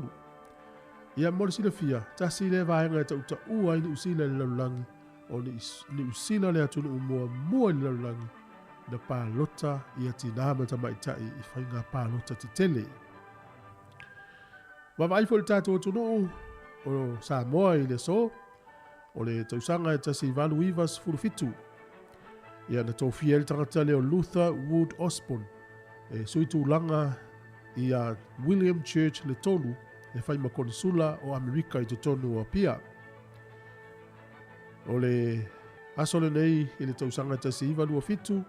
Ia, mo le silafia, tasi lea vaega e tautaua ai Niu Sila i le lalolagi, o Niu Sila le atunuu muamua i le lalolagi na palota ia tinā ma tamaitai i faiga palota tetele. Vaavaai foi le tatou atunuu o Samoa i le aso, o le tausaga e 1897, ia na tofia ai le tagata lea o Luther Wood Osborne e sui tulaga ia William Church le tolu e fai ma konisula o Amerika i totonu o Apia. O le aso lenei i le tausaga 1927,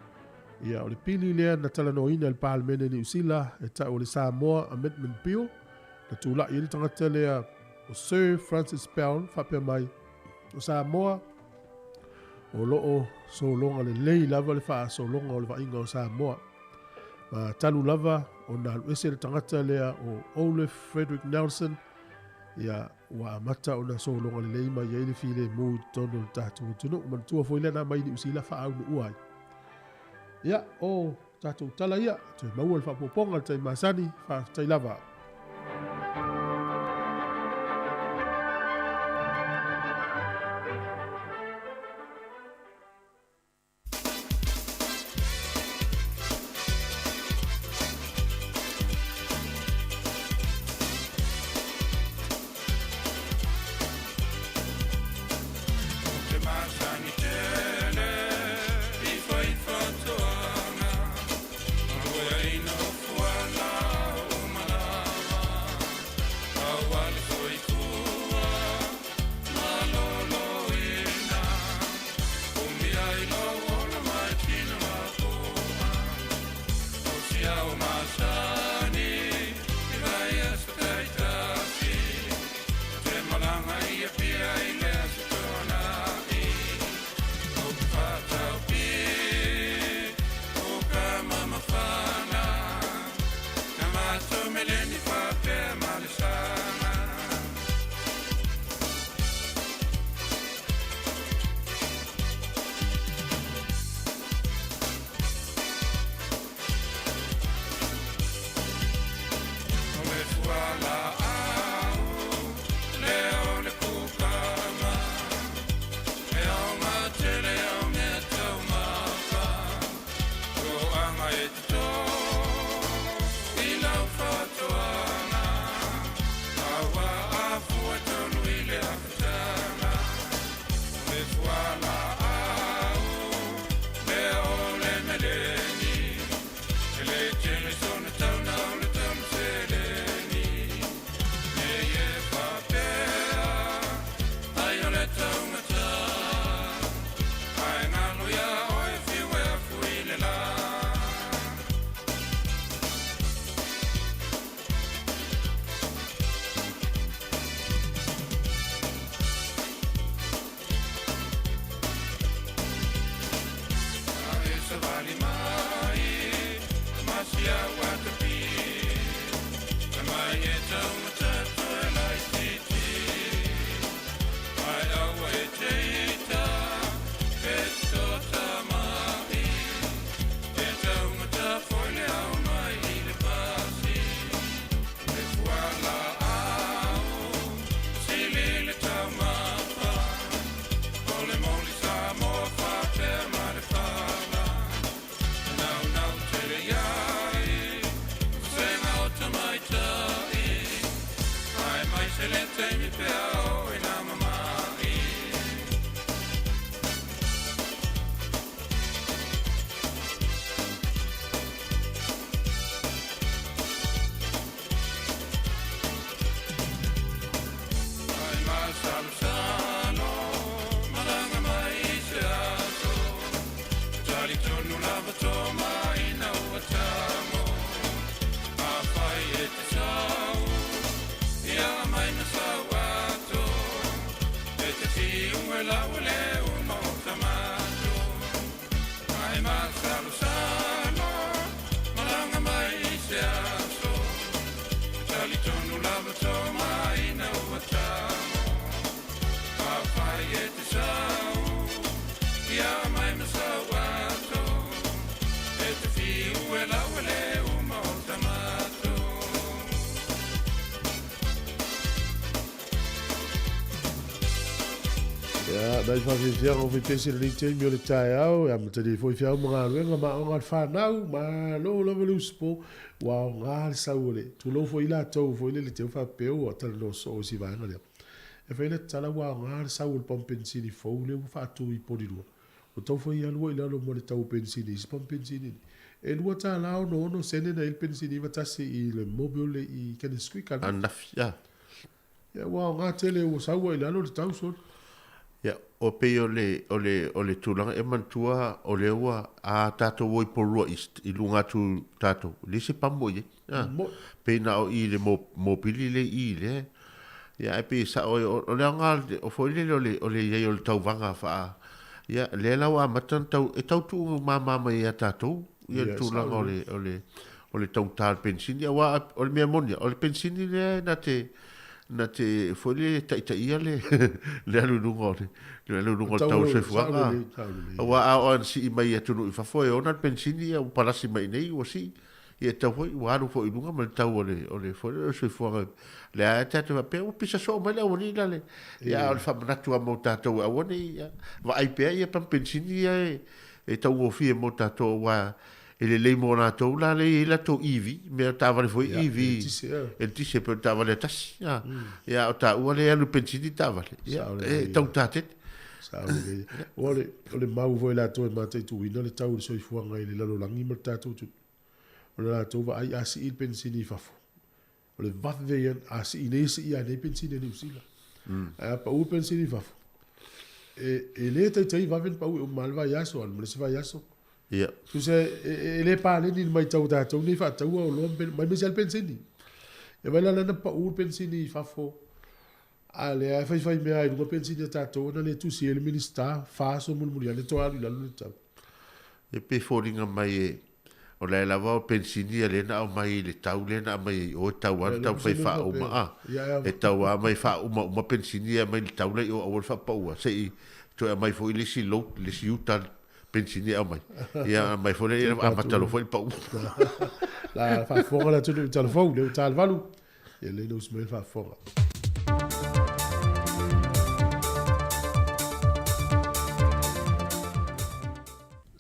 ia o le pili lea na talanoaina e le Palemene Niu Sila e tau o le Samoa Amendment Bill, na tulai ai le tagata lea o Sir Francis Bell faapea mai, o Samoa o lo o sologa lelei lava le faasologa o le vaaiga o Samoa. Ma talu lava ona alu ese le tagata lea o Olaf Frederick Nelson, ia ua amata ona sologa lelei mai ai le filemu i totonu o le tatou atunuu. Manatua foi lea na aumai i Niu Sila faaunuua ai. Ia, o tatou tala ia, toe maua le faaopoopoga i le taimi masani, faafetai lava. taimi pea o e nā mama'i. Ai masalosalo, malaga mai i se aso, e talitonu lava tō maina ua tamo. Afai e te sau, ia mai ma sau ato, e te tiu e lau e le uma o tamato. Ai masalosalo, malaga mai i se aso, e talitonu lava tō maina ua tamo. Afai e te sau, ia mai ma sau ato, e te fiu e lau e le uma o tamato. Ia, nai whawhiwhianga o whipesi le nei taimi o le taeao, e amatalia ai foi feau ma galuega ma aoga a le whanau, malo lava le usupo, ua aoga le sau o le tulou foi latou foi le le teu faapea ua talanoa soo i si vaega lea. E fai le tatala ua aoga le sau o le pamu penisini fou lea ua faatu i Polilua. Ua tau fai alu ai i lalo ma le tau o penisini i isi pamu penisini nei. E $2.66 sene na i ai le penisini 91 i le Mobil le i Kenneth Creek ananafi. Ananafi, a. Ia, ua aoga tele ua sau ai i lalo le tau solo. Ia, o pei o le, o le, o le tulaga e manatua o lea ua a tatou o i Porirua East i luga atu tatou, e leai se pamu o i ai. A, Mo'i. pei na o i le mobili le i i le, ia ae pei e sao ai, o le aoga o foi lele o le, o le i ai o le tauvaga faa, ia lea la ua amata ona tau, e tau tuu mama mai ia tatou ia le Ia, tulaga sao o lelei. le, o le, o le taugata o le penisini, aua o le mea moni lava, o le penisini lea na te, na te foi lele taitaia le, le alu i luga o le, le alu i luga o le tau o le soifuaga. Aua a oo lava ina sii mai i atunuu i fafo e ona le penisini, ia ua palasi mai i inei ua sii, ia e tatau foi ua alu foi i luga ma le tau o le, o le foi lele o le soifuaga. Lea lava tatou te faapea ua pisa soo mai le aualii la le, ia a o le faamanatu lava mo tatou e aua ne i vaai pea ia pamu penisini ia e taugofie mo tatou aua e lelei mo latou la lea e i ai latou EV, mea taavale foi EV, eletise pei o le taavale a tasi, a, ia a o taua lea e alu i penisini taavale, ia e taugata tele. Sao lelei. Aua o le, o le mau foi latou e mataituina le tau o le soifuaga i le lalolagi ma le tatou atunuu. O le latou vaai a sii le penisini i fafo, o le vave ia, a sii nei sii lava nei penisini a Niu Sila. Ae a pau le penisini i fafo, e, e le taitai vave ona pau e uma lava le vaiaso, alu ma le isi vaiaso. Ia. Tusa e, e le paleni le matau a tatou nei faataua oloa ma mai aemaise lava le penisini. Ia vaai la o lea na pau le penisini i fafo, a o lea e faifai mea i luga penisini a tatou ona le tusi ai le Minisita, 4 aso mulimuli ane toe alu i lalo le tau. E pei e foliga mai e, o la e lava o penisini ia lea na aumai i le tau lea na aumai ai i o e tau lava Ia, ona le taumafai e upu se mea faauma faapea. a. Ia, E tau lava aumai faaumauma penisini ia aumai le tau la i o aua le faapaua se i toe aumai foi le isi load le isi uta penisini e aumai. Ia aumai foi lea amata loa foi le pau. La faafofoga le atunuu i Talafou, lea ua ta le 8, ia lea ina usi mai le faafofoga.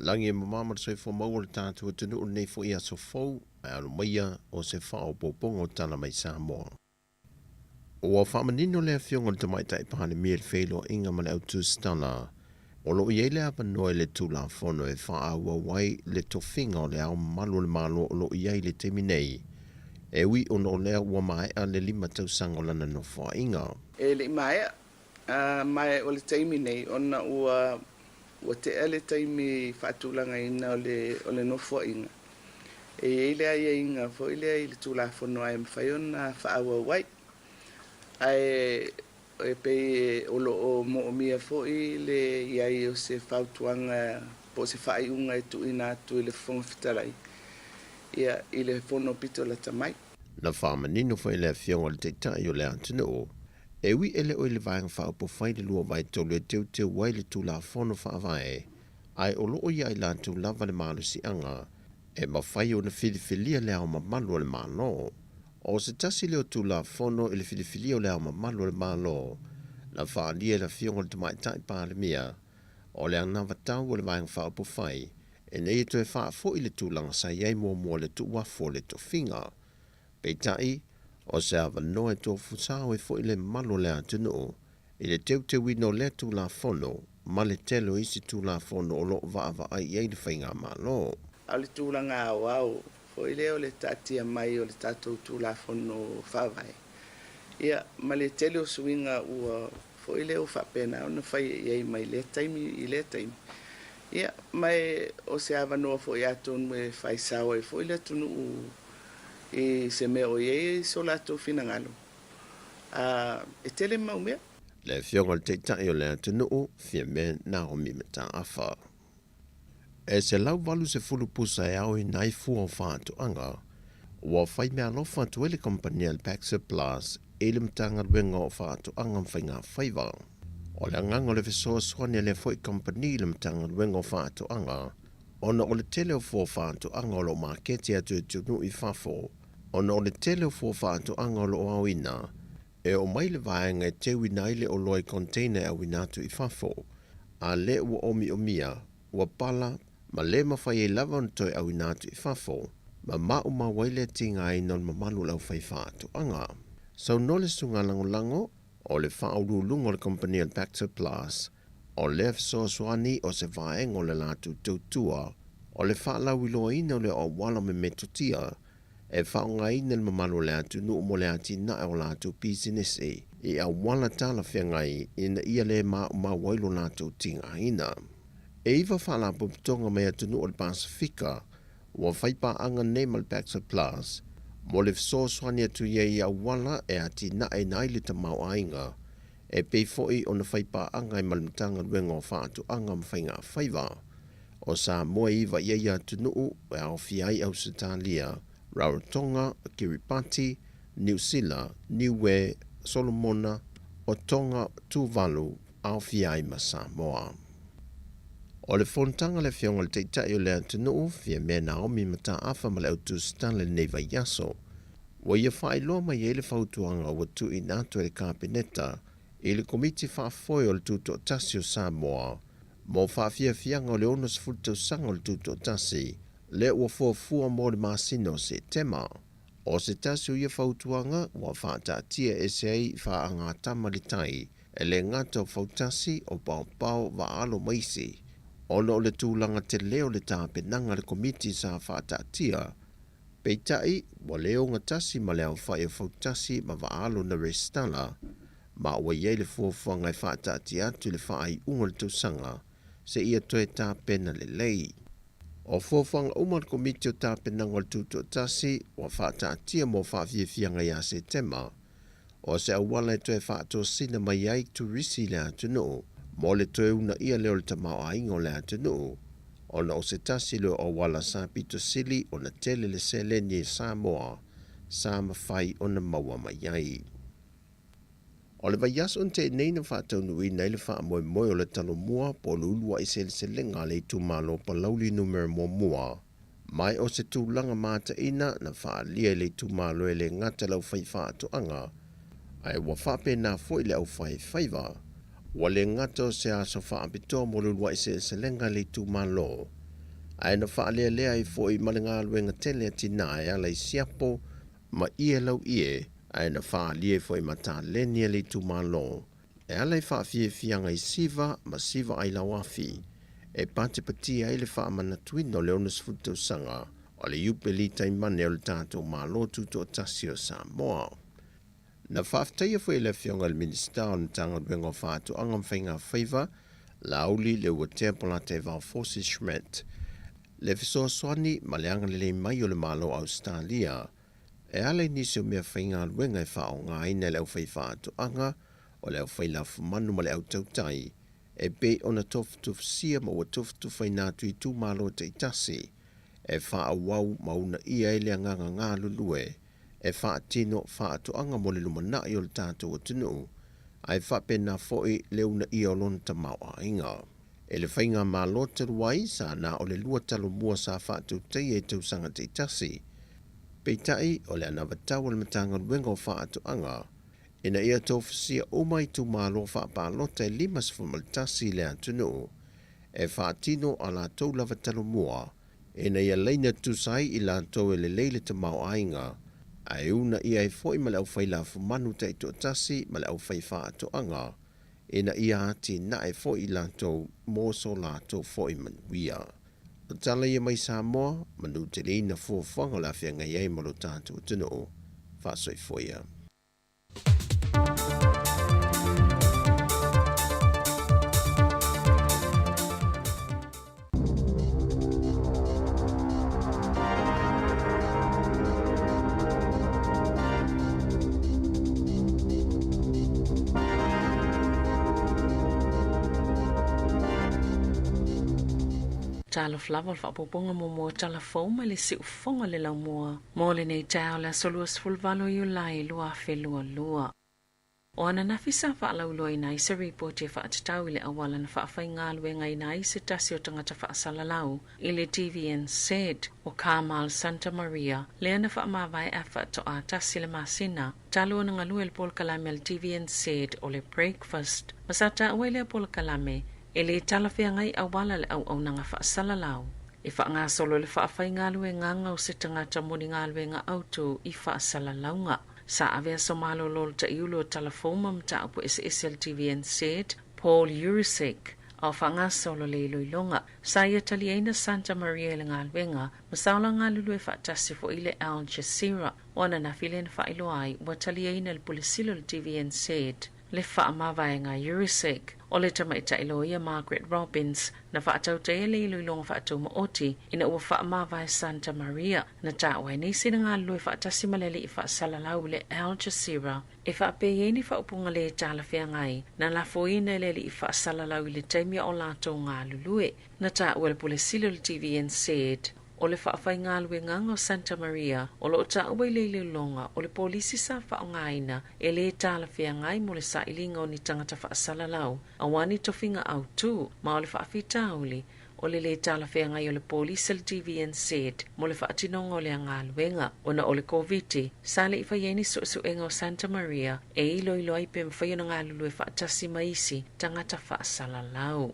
Lagi e mamā ma le soifua maua o le tatou atunuu i lenei foi aso fou, ae alo maia o se faaopoopoga o Tala Mai Samoa. Ua faamanino le Afioga i le Tamaitai Palemia i le feiloaiga ma le au tusitala, o lo o i ai le avanoa i le Tulafono e faaauau ai le tofiga o Le Ao Mamalu o le Malo o lo o i ai i le taimi nei, e ui ona o lea ua maea le 5 tausaga o lana nofoaiga. E le i maea, ma o le taimi nei ona ua ua tea le taimi faatulagaina o le o le nofoaiga, e i ai le aiaiga foi lea i le Tulafono ae mafai ona faaauau ai. Ae e pei o lo o moomia foi le i ai o se fautuaga po o se faaiuga e tuuina atu i le Fofoga Fetalai, ia, i le Fono pito lata mai. Na faamanino foi e le Afioga i le Taitai o le atunuu, e ui e le o i le Vaega Faaupufai le 2/3 e teuteu ai le Tulafono Faavae, ae o lo o ia i latou lava le malosiaga e mafai ona filifilia Le Ao Mamalu o le Malo. O se tasi lea o Tulafono i le filifilia o Le Ao Mamalu o le Malo na faaalia e le Afioga i le Tamaitai Palemia, o le anavatau o le Vaega Faaupufai ina ia toe faafoi le tulaga sa i ai muamua i le tuuafu o le tofiga. Peitai, O se avanoa e tofusa ai foi le mamalu o le atunuu i le teuteuina o lea Tulafono ma le tele o isi Tulafono o lo o vaavaai i ai le Faigamalo. A o le tulaga aoao foi lea o le taatia mai o le tatou Tulafono Faavae, ia, ma le tele o suiga ua foi lea ua faapena ona fai i ai mai lea taimi i lea taimi. Ia, ma e o se avanoa foi atonu e faisao ai foi le atunuu i se mea o i ai so latou finagalo. A e tele mau mea. Le Afioga i le Taitai o le atunuu, Fiame Naomi Mataafa. E 180 pusa e aoina ai fua o faatoaga, ua fai meaalofa atu ai le kamupani a le Baxter Plus i le Matagaluega o Faatoaga ma Faigafaiva. O le agaga o le fesoasoani a lea foi kamupani i le Matagaluega o Faatoaga, ona o le tele o fua faatoaga o lo o maketi atu i atunuu i fafo, ona o le tele o fua faatoaga o lo o aoina, e oo mai le vaega e teuina ai le oloa i container e auina atu i fafo, a lea ua omiomia, ua pala, ma le mafai ai lava ona toe auina atu i fafo, ma maumau ai le tigaina o le mamalu o le aufaifaatoaga. Saunoa le Susuga Lagolago o le Faauluuluga o le Kamupani a le Bacter Plus, o lea fesoasoani o se vaega o le latou tautua o le faalauiloaina o le auala me metotia e faaaogaina e le mamalu o le atunuu mo le atinae o latou pisinisi i auala talafeagai ina ia le maumau ai lo latou tigaina. E iva faalapotopotoga mai atunuu o le Pasefika ua fai paaga nei ma le Baxter Plus mo le fesoasoani atu i ai i auala e atinaeina ai le tamaoaiga e pei foi ona fai paaga ai ma le Matagaluega o Faatoaga ma Faigafaiva o Samoa e iva i ai atunuu e aofia ai Ausetalia, Rarotonga, Kiribati, Niu Sila, Niue, Solomona, o Tonga, Tuvalu, aofia ai ma Samoa. O le fonotaga a le Afioga i le Taitai o le atunuu, Fiamē Naomi Mataafa ma le Au Tusitala i lenei vaiaso, ua ia faailoa mai ai le fautuaga ua tuuina atu e le Kapeneta i le Komiti Faafoe o le Tutoatasi o Samoa mo faafiafiaga o le 60 tausaga o le Tutoatasi lea ua fuafua mo le masina o Setema. O se tasi o ia fautuaga ua faataatia ese ai faagatama le tai e le gata o Fautasi, o Paopao, Vaalo ma isi, ona o le tulaga tele o le tapenaga a le Komiti sa faataatia. Peitai, ua le ogatasi ma le aofai o Fautasi ma Vaalo na resitala, ma ua i ai le fuafuaga e faataatia atu i le faaiuga o le tausaga seia toe tapena lelei. O fuafuaga uma a le Komiti o Tapenaga o le Tutoatasi ua faataatia mo faafiafiaga ia Setema, o se auala e toe faatosina mai ai turisi i le atunuu mo le toe uunaia lea o le tamaoaiga o le atunuu, ona o se tasi lea o auala sa pito sili ona tele le seleni e Samoa sa mafai ona maua mai ai. O le vaiaso na tea nei na faataunuuina ai le faamoemoe o le Talomua po o le Uluai Seleselega a le Itumalo Palauli Numera Muamua, ma o se tulaga mataina na faaalia e le itumalo e le gata le aufaifaatoaga, ae ua faapena foi le aufaifaiva. Ua le gata o se aso faapitoa mo le uluai seleselega a le itumalo, ae na faalealea ai foi ma le galuega tele a tina e ala i siapo ma ie lau ie, ae na faaalia ai foi ma taleni a le itumalo e ala i faafiafiaga i Siva ma Siva Ailauafi e patipatia ai le faamanatuina o le 60 tausaga o le Iupeli Taimane o le tatou Malo Tutoatasi o Samoa. Na faafetaia foi e le Afioga i le Minisita o le Matagaluega o Faatoaga ma Faigafaiva, Laauli Leuatea Polataivao Fosi Schmidt, le fesoasoani ma le agalelei mai o le Malo o Ausetalia e ala i nisi o mea faigaluega e faaaogaina e le aufaifaatoaga, o le aufailafumanu ma le autautai, e pei ona tofutofusia ma ua tofutofaina atu i itumalo taitasi e faaauau ma uunaia ai le agaga galulue e faatino faatoaga mo le lumanai o le tatou atunuu, ae faapena foi le uunaia o lona tamaoaiga. E le Faigamalo talu ai, sa na o le lua talomua sa faatautaia i tausaga taitasi. Peitai, o le anavatau a le Matagaluega o Faatoaga, ina ia tofusia uma itumalo faapalota e 51 i le atunuu e faatino a latou lava talomua ina ia laina tutusa ai i latou e lelei le tamaoaiga. Ae uunaia ai foi ma le aufai lafumanu taitoatasi ma le aufai faatoaga, ina ia atinae foi i latou mo so latou foi manuia. O tala ia mai Samoa, manuteleina fuafuaga o le a feagai ai ma lo tatou atunuu. Faasoifua ia. Talofa lava o le faaopoopoga muamua o tala fou mai le siufofoga o le laumua mo lenei taeao le aso 28 o Iulai 2022. O ananafi sa faalauiloaina ai se ripoti e faatatau i le auala na faafaigaluegaina ai se tasi o tagata faasalalau i le TVNZ o Carmel Santa Maria lea na faamavae a faatoa tasi le masina talu ona galue le polokalame a le TVNZ o le Breakfast ma sa taua i lea polokalame e lē talafeagai auala le auaunaga faasalalau e faagasolo le faafaigaluegaga o se tagata mo ni galuega autū i faasalalauga. Sa ave aso malolo le taʻiulu o tala fou ma mataupu eseese a le TVNZ Paul Yurisek a o faagasolo le iloiloga. Sa ia taliaina Santa Maria i le galuega ma sa ola galulue faatasi foʻi le Al Jazeera. O ananafi lea na faailoa ai ua taliaina e le Pule Sili o le TVNZ le faamavaega Yurisek. O le tamaitai loia Margaret Robbins na faatautaia le iloiloga faatumaoti ina ua faamavae Santa Maria na taua ai nisi na galulue faatasi ma le alii faasalalau i le Al Jazeera e faapei ai ni faaupuga lē talafeagai na lafoina e le alii faasalalau i le taimi a o latou galulue. Na taua e le Pule Sili o le TVNZ o le faafaigaluegaga o Santa Maria o loo taua i le iloiloga o le polisi sa faaaogaina e lē talafeagai mo le sailiga o ni tagata faasalalau auā ni tofiga autū ma o le faafitauli o le lē talafeagai o le polisi a le TVNZ mo le faatinoga o lea galuega. Ona o le Koviti, sa leʻi faia ai ni suesuega o Santa Maria e iloilo ai pe mafai ona galulue faatasi ma isi tagata faasalalau.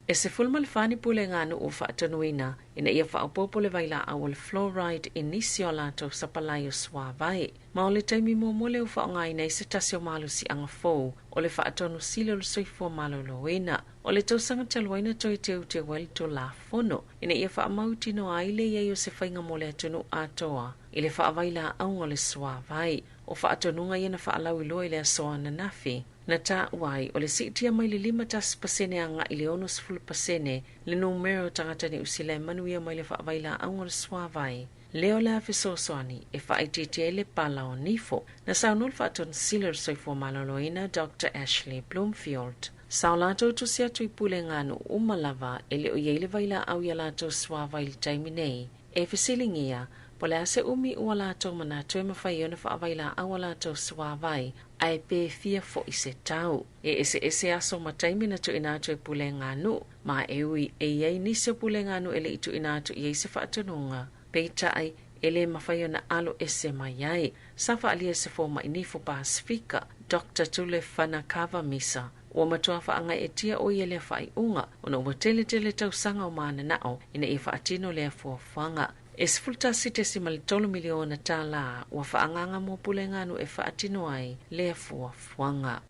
E 14 ni pulega a nuu ua faatonuina ina ia faaopoopo le vailaau o le fluoride i nisi o a latou sapalai o suāvai. Ma o le taimi muamua lea ua faaaogaina ai se tasi o malosiaga fou o le faatonu sili o le soifua maloloina. O le tausaga talu ai na toe teuteu ai le Tulafono ina ia faamautinoa ai le i ai o se faiga mo le atunuu atoa i le faavailaauga o le suāvai. O faatonuga ia na faalauiloa i le aso ananafi na taua ai o le siitia mai le 51% agai i le 60% le numera o tagata Niu Sila e manuia mai le faavailaauga o le suāvai. Lea o le a fesoasoani e faaitiitia ai le pala o nifo. Na saunoa le Faatonu Sili o le Soifua Maloloina Doctor Ashley Bloomfield. Sa o latou tusi atu i pulega a nuu uma lava e le o i ai le vailaau i a latou suāvai i le taimi nei. E fesiligia, po o le a se umi ua latou manatu e mafai ai ona faavailaau a latou suāvai, ae pe fia foʻi se tau. E eseese aso ma taimi na tuuina atu e pulega a nuu, ma e ui e i ai nisi o pulega a nuu e le i tuuina atu i ai se faatonuga, peitai, e lē mafai ona alo ese mai ai. Sa faaalia e se fomaʻi nifo Pasefika, Doctor Tule Fanakava Misa, ua matuā faagaeetia ʻo ia i lea faaiuga ona ua teletele tausaga o mananao ina ia faatino lea fuafuaga. E $11.3 miliona tālā ua faaagaaga mo pulega a nuu e faatino ai lea fuafuaga.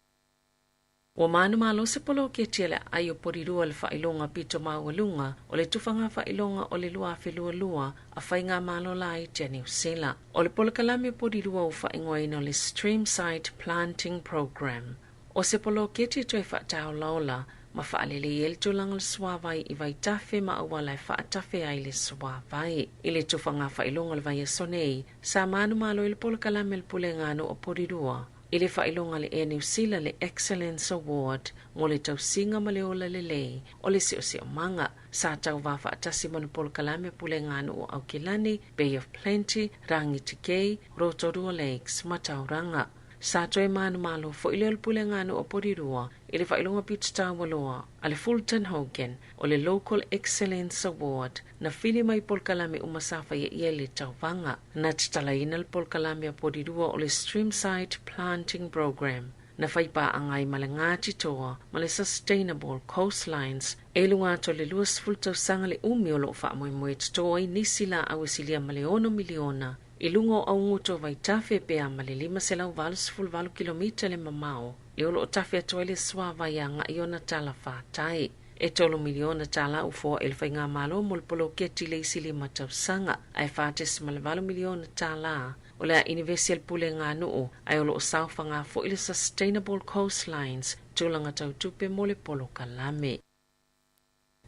Ua manumalo se poloketi a le aai o Porirua i le faailoga pito maualuga o le tufaga faailoga o le 2022 a Faigamalo Laiti a Niu Sila. O le polokalame o Porirua ua faaigoaina o le Streamside Planting Programme. O se poloketi e toe faataolaola ma faalelei ai le tulaga o le suāvai i vaitafe ma auala e faatafe ai le suāvai. I le tufaga faailoga o le vaiaso nei, sa manumalo ai le polokalame a le Pulega a Nuu o Porirua i le faailoga a le Air New Zealand le Excellence Award mo le tausiga ma le ola lelei o le siosiomaga. Sa tauvā faatasi ma le polokalame a Pulega a Nuu o Aukilani, Bay of Plenty, Rangitikei, Rotorua Lakes ma Tauranga. Sa toe manumalo foʻi lea o le Pulega a Nuu o Porirua i le faailoga pito taualoa a le Fulton Hogan o le Local Excellence Award na fili mai polokalame uma sa faia i ai le tauvaga. Na tatalaina le polokalame a Porirua o le Streamside Planting Programme na fai paaga ai ma le Ngāti Toa ma le Sustainable Coastlines e i luga atu o le 20 tausaga le umi o loo faamoemoe e totō ai nisi laau e silia ma le 6 miliona. i luga o auguto o vaitafe pe a ma le 588 kilomita le mamao lea o lo o tafe atu ai le suāvai agai i ona talafātai. E $3 miliona ua foaʻi e le Faigamalo mo le poloketi le isi 5 tausaga, ae $4.8 miliona o le a inivesi e le Pulega a Nuu, ae o lo o saofaga foi le Sustainable Coastlines tulaga tautupe mo le polokalame.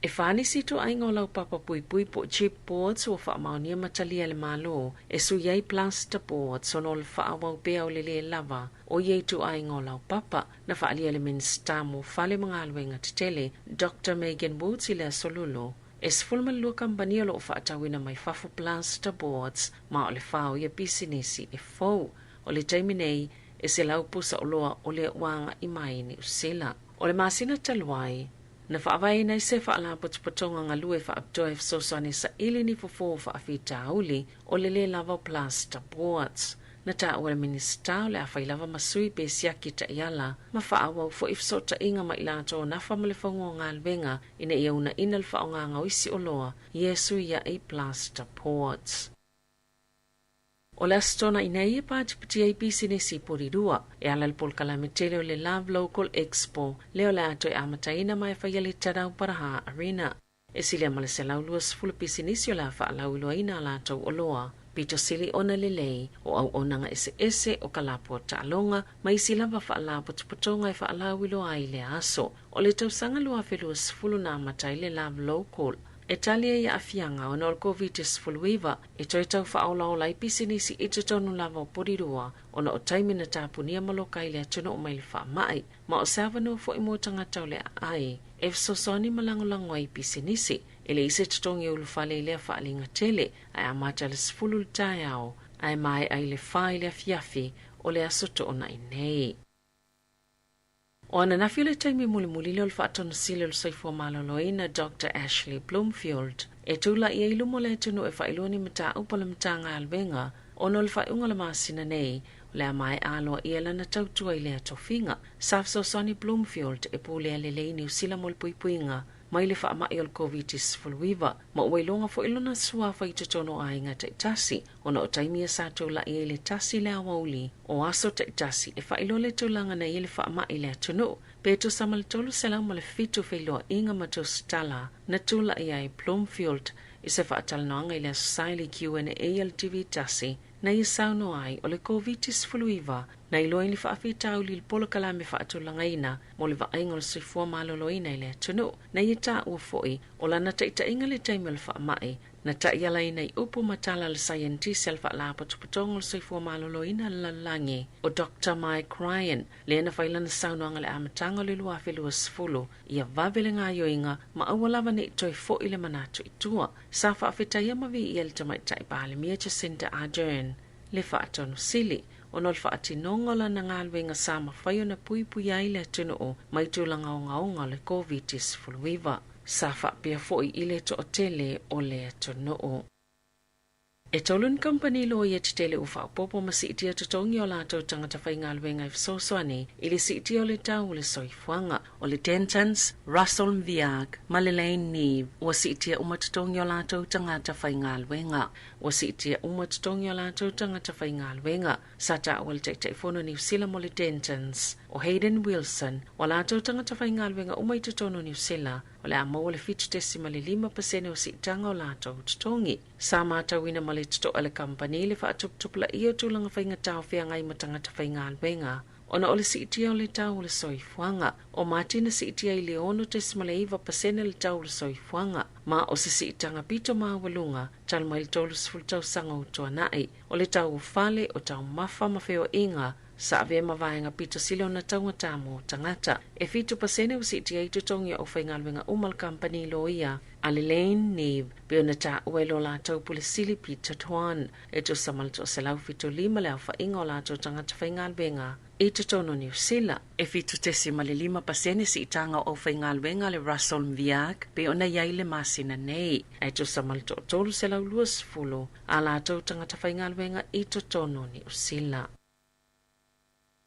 E fa nisi ituaiga o laupapa puipui po o chipboards ua faamaonia ma talia e le Malo e sui ai plasterboards ona o le faaauau pea o le lē lava o ia ituaiga o laupapa. Na faaalia e le Minisita mo Fale ma Galuega Tetele, Doctor Megan Woods i le aso Lulu. E 12 kamupani o lo o faatauina mai fafo plasterboards ma o le fa o ia pisinisi e fou. O le taimi nei, e 100 pusa oloa o lea ua agai mai i Niu Sila. O le masina talu ai, na faavaeina ai se faalapotopotoga galue faapitoa e fesoasoani e saili ni fofo o faafitauli o le lē lava o plasterboards. Na taua e le Minisita o le a fai lava ma sui pe siaki taiala ma faaauau foi fesootaiga ma i latou o nafa ma le fauga o galuega ina ia uunaina le faaaogaga o isi oloa ia e suiaʻi plasterboards. O le Aso Toonai nei e patipatia ai pisinisi i Porirua e ala i le polokalame tele o le Love Local Expo lea o le a toe amataina ma e faia le Tadau Paraha Arena. E silia ma le 120 pisinisi o le a faalauiloaina a latou oloa. Pito sili ona lelei o auaunaga eseese o ka lapua taaloga ma isi lava faalapotopotoga e faalauiloa ai i lea aso. O le tausaga 2020 na amata ai le Love Local e tali ai i aafiaga ona o le Covid-19 e toe tau faaolaola ai pisinisi i totonu lava o Porirua ona o taimi na tapunia ma loka ai le atunuu mai le faamai ma o se avanoa foi mo tagata o le aai e fesoasoani ma lagolago ai i pisinisi. E leai se totogi e ulufale i lea faaaliga tele ae amata i le 10 i le taeao ae maea i le 4 i le afiafi o le aso Toonai nei. O ananafi o le taimi mulimuli lea o le Faatonusili o le Soifua Maloloina Doctor Ashley Bloomfield e tula'i ai i luma o le atunuu e faailoa ni mataupu a le Matagaluega ona o le faaiuga o le masina nei o le a maea aloaia lana tautua i lea tofiga. Sa fesoasoani Bloomfield e pulea lelei Niu Sila mo le puipuiga mai le faamai o le Koviti-19 ma ua iloga foi lona suafa i totonu o aiga taitasi ona o taimi ia sa tula'i ai le 1 le aoauli o aso taitasi e faailoa le tulaga na i ai le faamai i le atunuu pe tusa ma le 307 feiloaiga ma tusitala na tula'i ai Bloomfield i se faatalanoaga i le Aso Sa i le Q&A a le TV 1 na ia saunoa ai o le Koviti-19 na iloa ai ni faafitauli i le polokalame faatulagaina mo le vaaiga o le soifua maloloina i le atunuu. Na ia taua foi o lana taitaiga i le taimi o le faamai na taialaina i upu ma tala a le saienitisi a le Faalapotopotoga o le Soifua Maloloina a le Lalolagi o Doctor Mike Ryan lea na fai lana saunoaga i le amataga o le 2020 ia vave le gaoioiga ma aua lava ne i toe foi le manatu i tua. Sa faafetaia ma viia e le Tamaitai Palemia Jacinda Ardern le Faatonu Sili ona o le faatinoga o lana galuega sa mafai ona puipuia ai le atunuu mai tulaga ogaoga o le Koviti-19. Sa faapea foi i le toatele o le atunuu. E tolu ni kamupani loia tetele ua faaopoopo ma siitia totogi o latou tagata faigaluega e fesoasoani i le siitia o le tau o le soifuaga. O le Dentons, Russell Mviag ma le Lane Neve ua siitia uma totogi o latou tagata faigaluega. Ua siitia uma totogi o latou tagata faigaluega. Sa taua e le Taitaifono Niu Sila mo le Dentons, o Hayden Wilson, o latou tagata faigaluega uma i totonu o Niu Sila, o le a maua le 7.5% o siitaga o latou totogi. Sa matauina ma le totoa e le kamupani le faatuputupulaia o tulaga faigata o feagai ma tagata faigaluega ona o le siitia o le tau o le soifuaga. O Mati na siitia i le 6.9% le tau o le soifuaga, ma o se siitaga pito maualuga talu mai le 30 tausaga ua tuanai. O le tau o fale, o taumafa ma feoaiga sa avea ma vaega pito sili ona taugata mo tagata. E 7% ua siitia ai totogi o aufaigaluega uma a le kamupani loia a le Lane Neve pei ona taua e lo latou pule sili Peter Tuan. E tusa ma le 175 le aofaiga o latou tagata faigaluega i totonu o Niu Sila. E 7.5% siitaga o aufaigaluega a le Russell Mviag pei ona i ai le masina nei, ae tusa ma le 320 a latou tagata faigaluega i totonu o Niu Sila.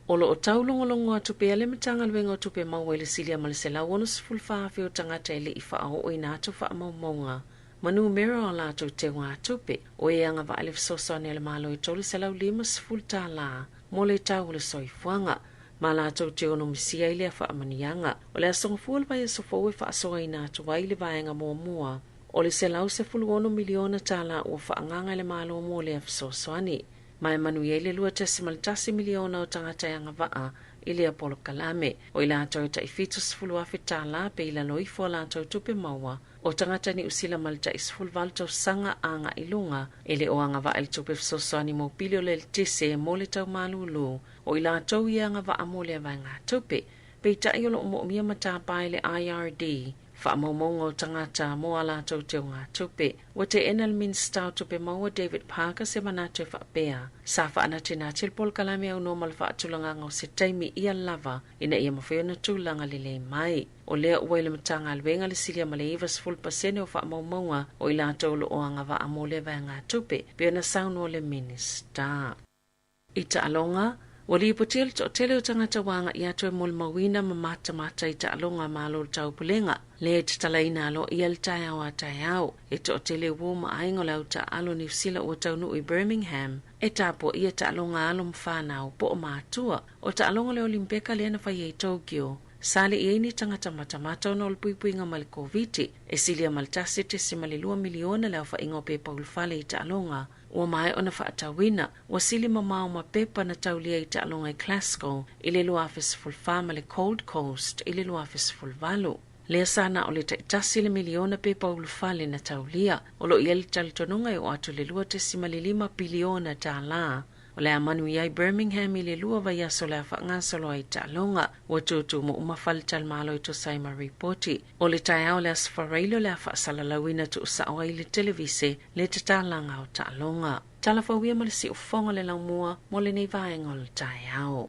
O lo o taulogologo atu pea le Matagaluega o Tupe Maua i le silia ma le 164,000 o tagata e le i faaooina atu faamaumauga ma numera o a latou teugatupe, o e agavaa i le fesoasoani a le Malo e $350 mo le tau o le soifuaga, ma latou te ono misia ai lea faamanuiaga. O le Aso Gafua o le vaiaso fou e faasoaina atu ai le vaega muamua o le $116 miliona tala ua faaagaaga e le Malo mo lea fesoasoani, ma e manuia ai le 2.1 miliona o tagata e agavaa i lea polokalame. O i latou e tai $70,000 tala pe i lalo ifo a latou tupe maua, o tagata Niu Sila ma le tai 18 tausaga agai i luga, e le o agavaa i le tupe fesoasoani mo pili o le eletise mo le tau malūlū, o i latou ia e agavaa mo lea vaegatupe. Peitai o lo o moomia ma tapa e le IRD faamaumauga o tagata mo a latou teugatupe. Ua teena le Minisita o Tupe Maua David Parker se manatu e faapea, sa faanatinati le polokalame aunoa ma le faatulagaga o se taimi ia lava ina ia mafai ona tulaga lelei mai. O lea ua i le Matagaluega le silia ma le 90% o faamaumauga o i latou o lo o agavaa mo lea vaegatupe, pei ona saunoa le Minisita. I taaloga, ua lipotia le toatele o tagata ua agai atu e molimauina ma matamata i taaloga a Malo o le Taupulega, lea e tatalaina aloaia le taeao a taeao. E toatele uo ma aiga o le au taaalo Niu Sila ua taunuu i Birmingham e tapuaia taaloga a alo ma fanau po o matua. O taaloga o le Olimpeka lea na faia i Tokyo, sa le i ai ni tagata matamata ona o le puipuiga mai le Koviti. E silia ma le 1.2 miliona le aofaiga o pepa ulufale i taaloga Ua maea ona faatauina, ua sili mamao ma pepa na taulia i taaloga i Glasgow i le 2014 ma le Gold Coast i le 2018. Lea sa na o le taitasi le miliona pepa ulufale na taulia. O lo o i ai le talitonuga e oo atu i le 2.5 piliona tālā. O le a manuia ai Birmingham i le lua vaiaso o le a faagasolo ai taaloga. Ua tutumu uma faletalimalo e tusa ai ma ripoti. O le taeao o le Aso Faraile o le a faasalalauina tuusao ai i le televise le tatalaga o taaloga. Tala fauia ma le siufofoga o le laumua mo lenei vaega o le taeao.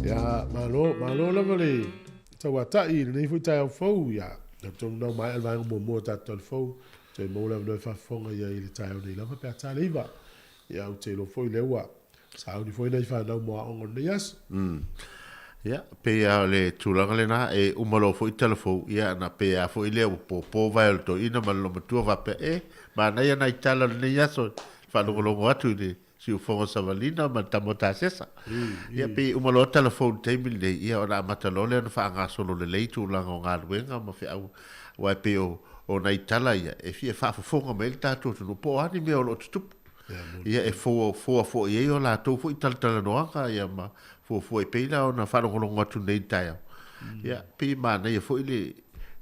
Ia, malo, malo lava le tauata'i i lenei foi taeao fou, ia, talitonu na ua maea le vaega muamua o tatou tala fou, toe maua le avanoa e faafofoga i ai i le taeao nei lava pe a ta le iva. Ia, ou te iloa foi lea ua sauni foi nai fanau mo aoga o lenei aso. Ia, pei lava o le tulaga lena, e uma loa foi tala fou, ia ona pei lava foi lea ua pōpō vae o le toeaina ma le loomatua faapea, e, manaia nai tala o lenei aso, faalogologo atu i le siufofoga o Savalina ma le tama o Tasesa. Ia, pei e uma loa tala fou i le taimi lenei, ia ona amata loa lea ona faagasolo lelei tulaga o galuega ma feau, aua e pei o, o nai tala ia, e fia faafofoga mai ai le tatou atunuu, po o a ni mea o lo o tutupu. Ia, e foua, foua foi i ai o latou foi talatalanoaga, ia ma fuafua e pei la ona faalogologo atu nei i le taeao. Ia, pei e manaia foi le,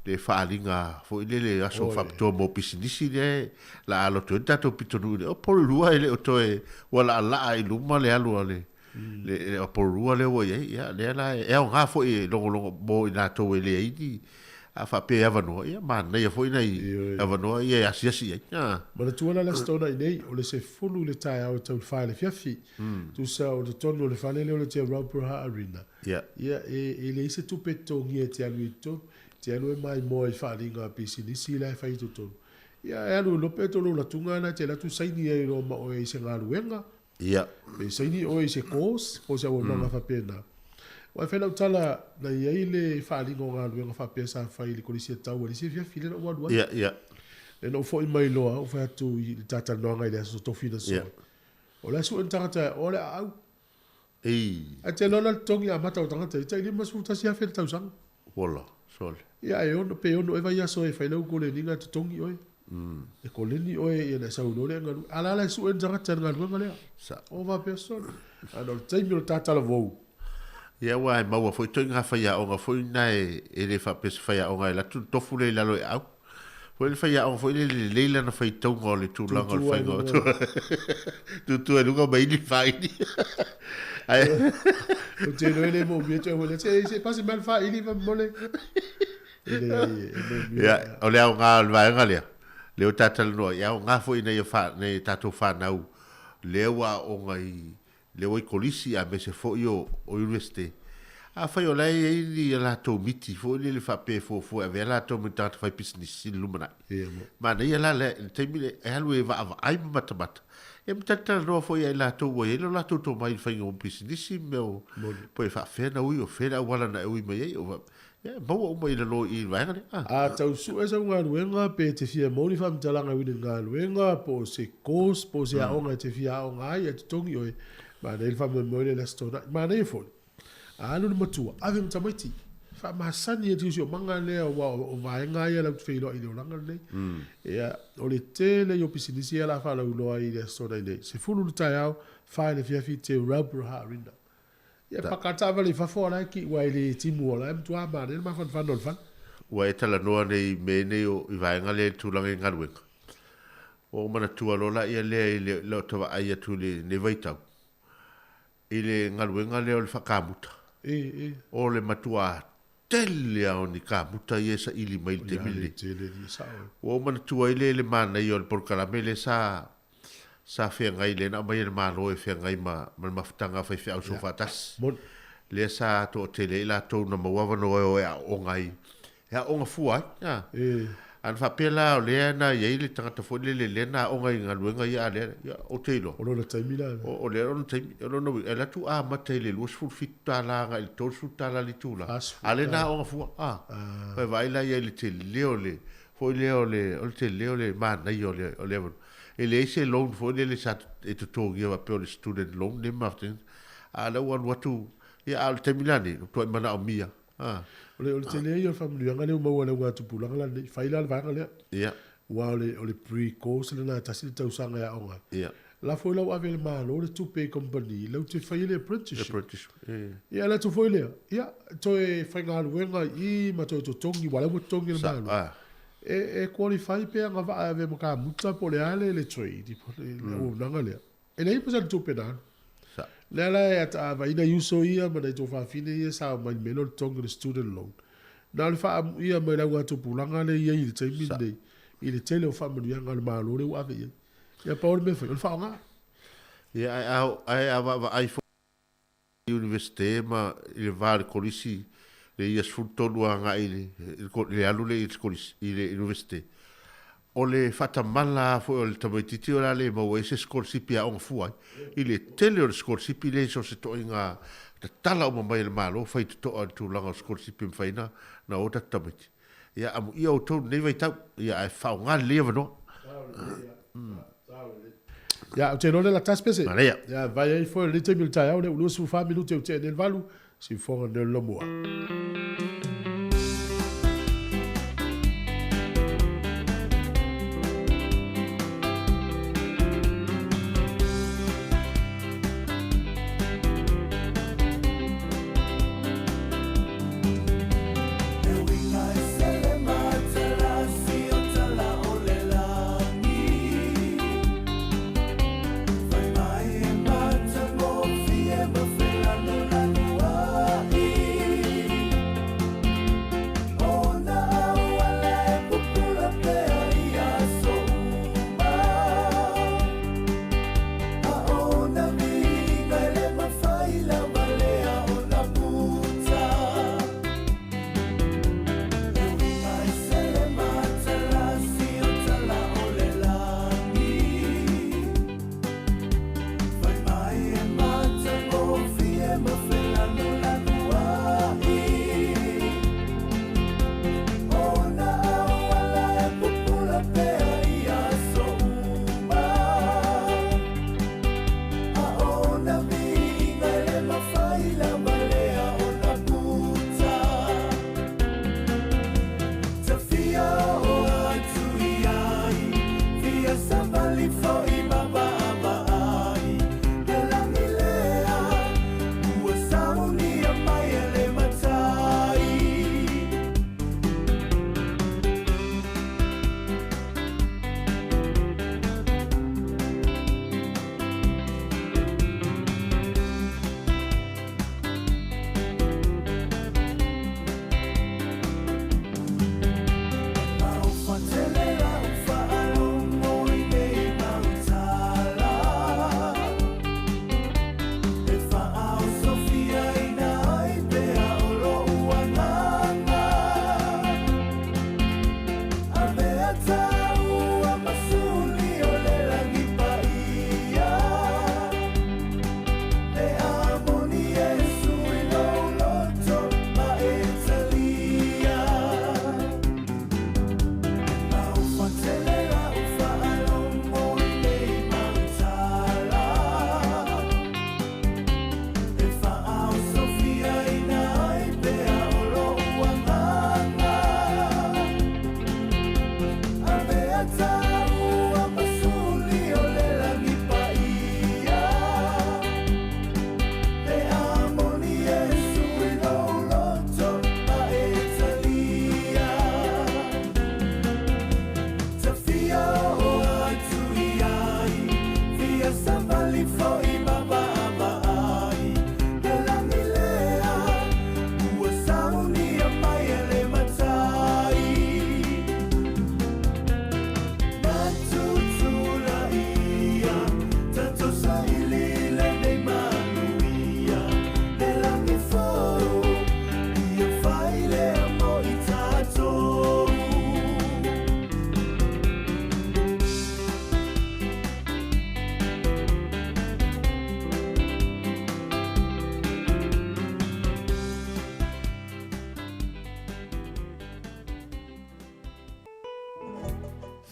le faaaliga foi lele aso faapitoa mo pisinisi lea e la alo atu ai le tatou pitonuu i le, o Porirua e le o toe, ua laalaa i luma le alu a le, le, le Porirua lea ua i ai. Ia, lea la e aoga foi e logologo mo i latou e leai ni, a faapea e avanoa, ia manaia foi nai avanoa ia e asiasi i ai. A. Manatua la le Aso Toonai nei, o le 10 i le taeao e tau i le 4 i le afiafi. Tusa o totonu o le fale lea o le Te Rauparaha Arena. Ia, e leai se tupe e totogia e te alu i totonu. E te alu e maimoa i faaaliga a pisinisi la e fai i totonu. Ia, e alu loa pe tolu latuga lena e te alu atu saini ai loa ma oe i se galuega. Ia. Pe saini oe i se course po o se auaunaga faapena. Aua e fai lau tala, na i ai le faaaliga o galuega faapea sa fai i le Kolisi a Taua i le isi afiafi lea na ou alu ai. Ia, ia. Lea na ou foi mai loa, ou fai atu i le ta talanoaga i le aso tofi na soa. O le a sue le tagata, o le aau. Ei. Ae te iloa la le totogi amata o tagata ia, tai 51,000 le tausaga. Ola, sole. Ia, e ono, pe ono e vaiaso e fai lau koleniga e totogi oe. E koleni oe ia na e sau loa lea e galue. A la la e sue le tagata i le galuega lea. Sa. O faapea sole. A na o le taimi o le tatalavou. Ia, aua e maua foi ituaiga faiaoga foi na e, e le faapea se faiaoga e alu atu le tofu lea i lalo e aau. Foi le faiaoga foi lele lelei lana faitauga o le tulaga o le faiga o tutu ai luga ma ili faili. Ae Ou te iloa e le moomia toe foi lea, se se pasi mai le faili faamolemole. E leai, e moomia. Ia, o le aoga o le vaega lea, lea ua ta talanoa, e aoga foi ina ia wha, nei tātou whānau lea ua aoga i, lea ua i kolisi aemaise foi o, o university. Afai o la e i ai ni a latou miti foi lele faapea e fuafua e avea latou ma ni tagata faipisinisi i le lumanai. Manaia la le taimi lea e alu e vaavaai ma matamata, ia ma talatalanoa foi ia i latou ua i ai lo latou tomai i le faiga o pisinisi ma mea o po e faafefea ona ui, o fea le auala na e ui mai ai, o ia e maua uma i lalo i le vaega lea. A tau sue sau galuega pe e te fia maua ni faamatalaga e uiga i le galuega po o se course po o se aoga e te fia aoga ai ae totogi oe, manaia le faamoemoe lea i le Aso Toonai. Manaia foi. A alu le matua, ave ma tamaiti. Faamasani e le siosiomaga lea aua o vaega ia latou te feiloai i le olaga lenei. Ia, o le tele ia o pisinisi ia o le a faalauiloa ai i le Aso Toonai nei. 10 i le taeao, 4 i le afiafi te Raubraha Arena. Ia, paka taavale i fafo a o la e ki aua e le timu o la e matua manaia le mafanafana o le fale. Ua e talanoa nei i mea nei o i vaega lea i le tulaga i galuega. Ua ou manatua loa laia lea i le lau vaai atu i lenei vaitau. I le galuega lea o le faakamuta, o le matuā tele lava o ni kamuta ia e saili mai i le taimi lenei. Ua ou manatua ai lea i le manaia o le polokalame lea sa sa feagai, lea na aumai e le Malo e feagai ma ma le mafutaga a faifeau soofaatasi, lea sa toatele ai latou na maua avanoa e o e aooga ai E aoga fua ai, a. A na faapea la o lea na i ai le tagata foi lele lea na aoga i galuega ia a lea, ia, ou te iloa. O lona taimi la lea. O lea lona taimi. O lona uiga, e alu atu amata i le $27 agai i le $30 le itula, a o lea na aoga fua, a. E vaai la i ai i le tele o le, foi lea o le, o le tele o le manaia o le, o le avanoa. E leai se loan foi lele sa e totogia faapea o le student loan lea ma mafutaga, a o lea ua alu atu, ia a o le taimi la lenei, ua matuai manaomia. A. O le, o le tele ia o le faamanuiaga lea ua maua e le augatupulaga la lenei, fai la le vaega lea. Ia. Aua o le, o le pre-course lena e tasi le tausaga e aoga ai. Ia. Lafo i lau ave e le Malo le tupe i kamupani lau te faia le apprenticeship. Apprenticeship, e. Ia alu atu foi lea, ia, toe faigaluega i i ma toe totogi, aua o la ua totogi e le Malo. Sa, a. E, e qualify pe agavaa e avea ma kamuta po o le a le, le trade, le, le auaunaga lea. E leai ma sana tupe na alu. Sa. Lea la e ata nai uso ia ma nai tuafafine ia sa omai i le mea lea o le totogi o le student loan. Na o le faaamuia mai le augatupulaga lea e i ai i le taimi lenei i le tele o faamanuiaga a le Malo lea ua ave i ai. Ia pau le mea e fai, o le faaaoga. Ia ae a, ae a vaavaai foi i le Iunivesite ma i le va o le kolisi le ia 13 agai i le, i le alu lea i le kolisi, i le Iunivesite, O le faatamala lava foi o le tamaitiiti o le a le maua ai se sikolasipi e aoga fua ai. I le tele o le sikolasipi lea i so o se toaiga tatala uma mai e le Malo fai totoa i le tulaga o sikolasipi e mafai ona o tatou tamaiti. Ia amuia outou i lenei vaitau, ia ae faaaoga lelei avanoa. Ia, ou te iloa o lea o le a tasi pese. Manaia. Ia, vai ai foi o lenei taimi o le taeao lea ua 24 minute ua tea nei le valu, siufofoga nei o le Lomua.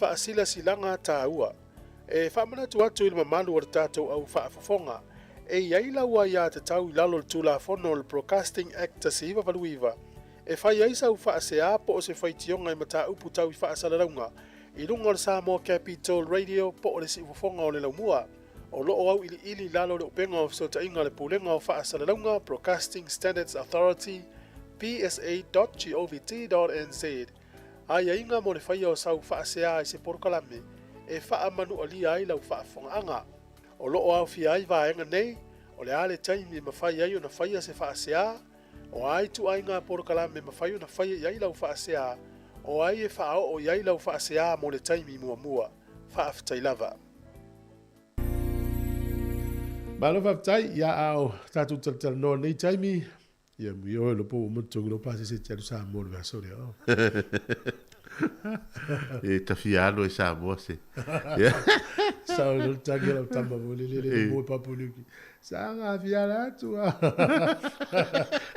Faasilasilaga taua. E faamanatu atu i le mamalu o le tatou au faafofoga, e i ai lau aiatatau i lalo o le Tulafono o le Broadcasting Act 1989 e fai ai sau faasea po o se faitioga i mataupu tau i faasalalauga i luga o le Samoa Capital Radio po o le Siufofoga o le Laumua. O lo o auiliili i lalo o le Upega o Fesootaiga a le Pulega o Faasalalauga, Broadcasting Standards Authority, psa.govt.nz, aiaiga mo le faia o sau faasea i se polokalame e faamanualia ai lau faafofogaaga. O lo o aofia ai vaega nei, o le a le taimi e mafai ai ona faia se faasea, o a ituaiga polokalame e mafai ona faia i ai lau faasea, o ai e faaoo i ai lau faasea mo le taimi muamua. Faafetai lava. Malo faafetai, ia a o tatou talatalanoa i lenei taimi, ia muia oe lo po ua motu lo pasese te alu Samoa le vaiaso lea. Oh. E tawhia alo e Samoa se. Sa o le tangi lau tama mo le le le mo Papua New Guinea. Sa ngā fia la atu.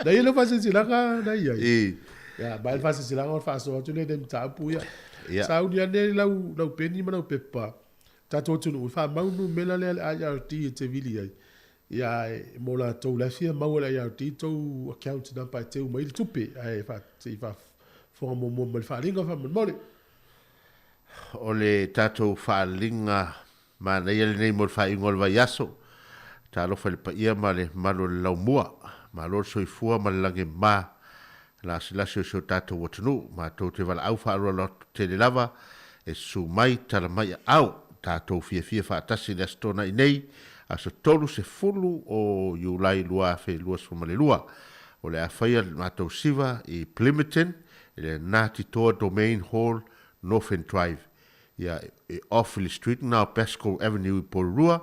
Na ia le faasilasilaga na ia. E. Ia, mai le faasilasilaga o le faasoa atu le nei mataupu ia. Ia. Sauni ane lau, lau peni ma lau pepa. Tatou atunuu, e faamau numera lea le IRD e te vili ai. Ia, e mo latou la e fia maua le IRD tou account number e teu mai le tupe. Ae fa, se i faafofoga muamua mai le faaaliga faamolemole. O le tatou faaaliga Manaia lenei mo le faaiuga o le vaiaso. Talofa i le paia ma le mamalu o le laumua. Malo le soifua ma le lagima lasilasi o si o tatou atunuu. Matou te valaau faaaloalo atu tele lava e susu mai, tala mai aao. Tatou fiafia faatasi i le Aso Toonai nei, aso 30 o Iulai 2022. O le a faia le matou siva i Plimmerton i le Ngāti Toa Domain Hall, Northern Drive. Ia, e off i le street lena o Pascoe Avenue i Porirua,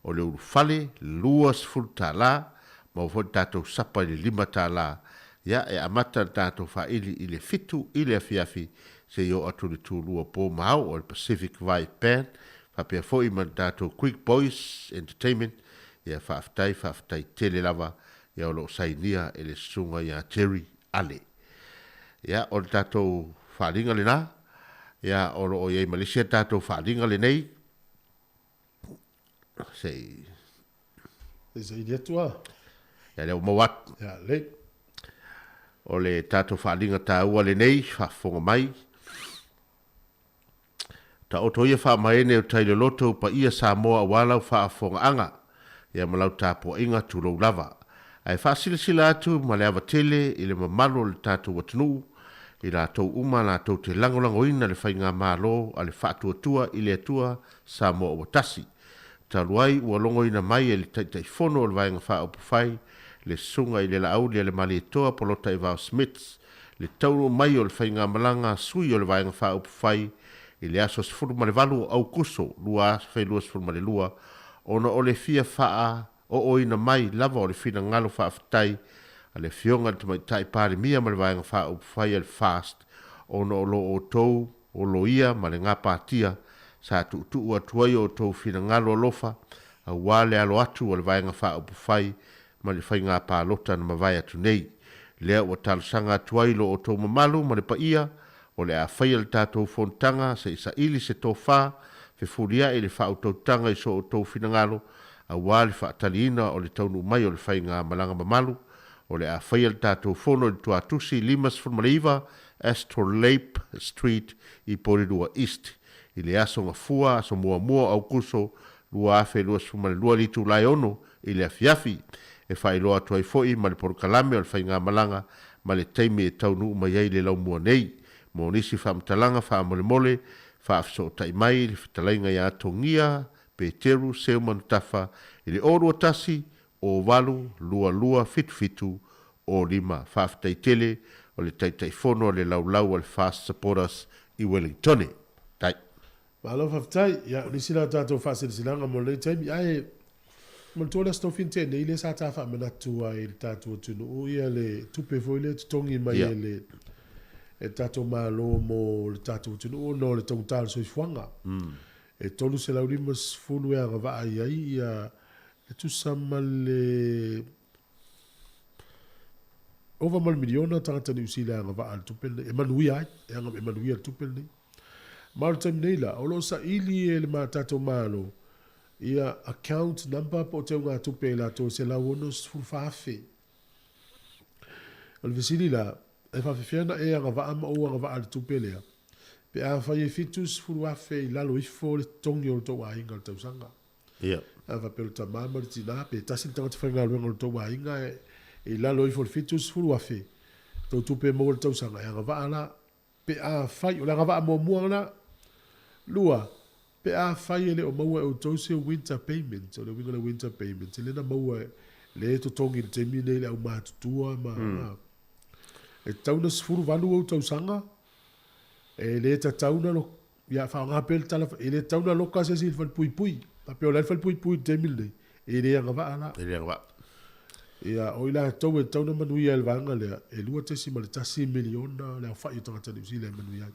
o le ulufale, $20, maua foi le tatou sapa i le $5. Ia, e amata le tatou faaili i le 7 i le afiafi seia oo atu i le tulua po ma ao o le Pacific Vibe Band, faapea foi ma le tatou Quick Boys Entertainment. Ia, faafetai, faafetai tele lava, ia o lo o sainia e le susuga ia Jerry Ale. Ia, o le tatou faaaliga lena. Ia, o lo o i ai ma le isi a tatou faaaliga lenei. Se i... Se i saili atu a. Ia, lea ua maua atu. Ia, lelei. O le tatou faaaliga taua lenei, faafofoga mai. Taoto ia faamaene o tai loloto u paia Samoa aua lau faafofogaaga ia ma lau tapuaiga tulou lava. Ae faasilasila atu ma le ava tele i le mamalu o le tatou atunuu, i latou uma latou te lagolagoina le faigamalo a le Faatuatua i le Atua Samoa ua Tasi. Talu ai ua logoina mai e le Taitaifono o le Vaega Faaupufai le Susuga i le Laauli a le Malietoa Polataivao Smits le taunuu mai o le faigamalaga a sui o le Vaega Faaupufai i le aso 18 o Aukuso 2022 ona o le fia faaooina mai lava o le finagalo faafetai a le Afioga i le Tamaitai Palemia ma le Vaega Faaupufai a le FAST ona o lo outou o loia ma le gapatia sa tuutuu atu ai o outou finagalo alofa aua le alo atu o le Vaega Faaupufai ma le faiga palota na mavae atu nei. Lea ua talosaga atu ai lo outou mamalu ma le paia, o le a faia le tatou fonotaga se i saili se tofa, fefulia'i le faautautaga i so outou finagalo aua le faataliina o le taunuu mai o le faiga malaga mamalu. O le a faia le tatou fono i le Tuatusi 59 Astrolabe Street i Porirua East i le aso Gafua, aso muamua o Aukuso 2022 i le itula e 6 i le afiafi, e faailoa atu ai foi ma le polokalame o le faigamalaga ma le taimi e taunuu mai ai le laumua nei. Mo nisi faamatalaga faamolemole, faafesootai mai le fetalaiga ia Togia Peteru Seumanutafa i le 021 08 22 77 05. Faafetai tele o le Taitaifono a le Laulau a le FAST Supporters i Wellingtone. Tai. Malo faafetai. Ia, o nisi la o tatou faasilasilaga mo lenei taimi, ae manatua le Aso Tofi na tea nei lea sa ta faamanatu ai i le tatou atunuu ia le tupe foi lea e totogi mai e le e le tatou Malo mo le tatou atunuu ona o le taugata o le soifuaga. E 350 e agavaa i ai ia e tusa ma le ova ma le miliona tagata Niu Sila e agavaa i le tupe lenei, e manuia ai, e manuia i le tupe lenei. Ma o le taimi nei la, o lo o saili e le tatou Malo ia account number po o teugatupe a i latou e $164,000. O le fesili la, e faapefea ona e agavaa ma ou agavaa i le tupe lea pe afai e $70,000 i lalo ifo le totogi o lo outou aiga i le tausaga? Ia. A faapea o le tama ma le tina, pe tasi le tagata faigaluega o le tou aiga e i lalo ifo o le $70,000 tou tupe e maua i le tausaga, e agavaa la Pe afai, o le agavaa muamua lena. Lua, pe afai e le o maua e outou se winter payment, o le uiga o le winter payment, lea na maua e, lea e totogi i le taimi lenei i le aumatutua ma, e tatau ona 18 ou tausaga, e le tatau ona lo, ia faaaoga pea le tala, e le tatau ona loka se isi i le falepuipui. Faapea o le a le falepuipui i le taimi lenei, e le agavaa la. E le agavaa. Ia, o i latou e tatau ona manuia i le vaega lea, e $2.1 miliona le aofai o tagata Niu Sila e manuia ai.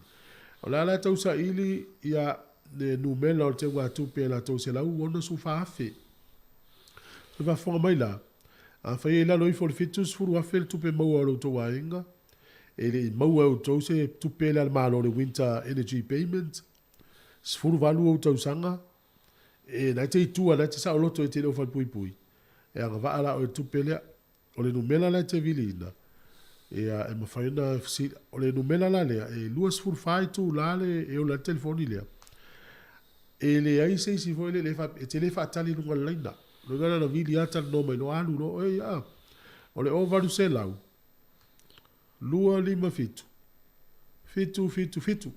O le a la tau saili ia le numera o le teugatupe a latou $164,000. Le faafofoga mai la, afai e i lalo ifo o le $70,000 le tupe maua a lo outou aiga, e le i maua e outou se tupe lea a le Malo o le Winter Energy Payment, 18 ou tausaga, e na e te i tua, na e te saoloto e te le o falepuipui, e agavaa la oe i le tupe lea. O le numera la e te viliina, ia, e mafai ona fesili, o le numera la lea, e 24 itula le, e ola ai le telefoni lea. E leai se isi foi lele e te le faatali i luga o le laina. Lona uiga na ona vili lava talanoa mai loa alu loa oe, ia. O le 0800 257 777.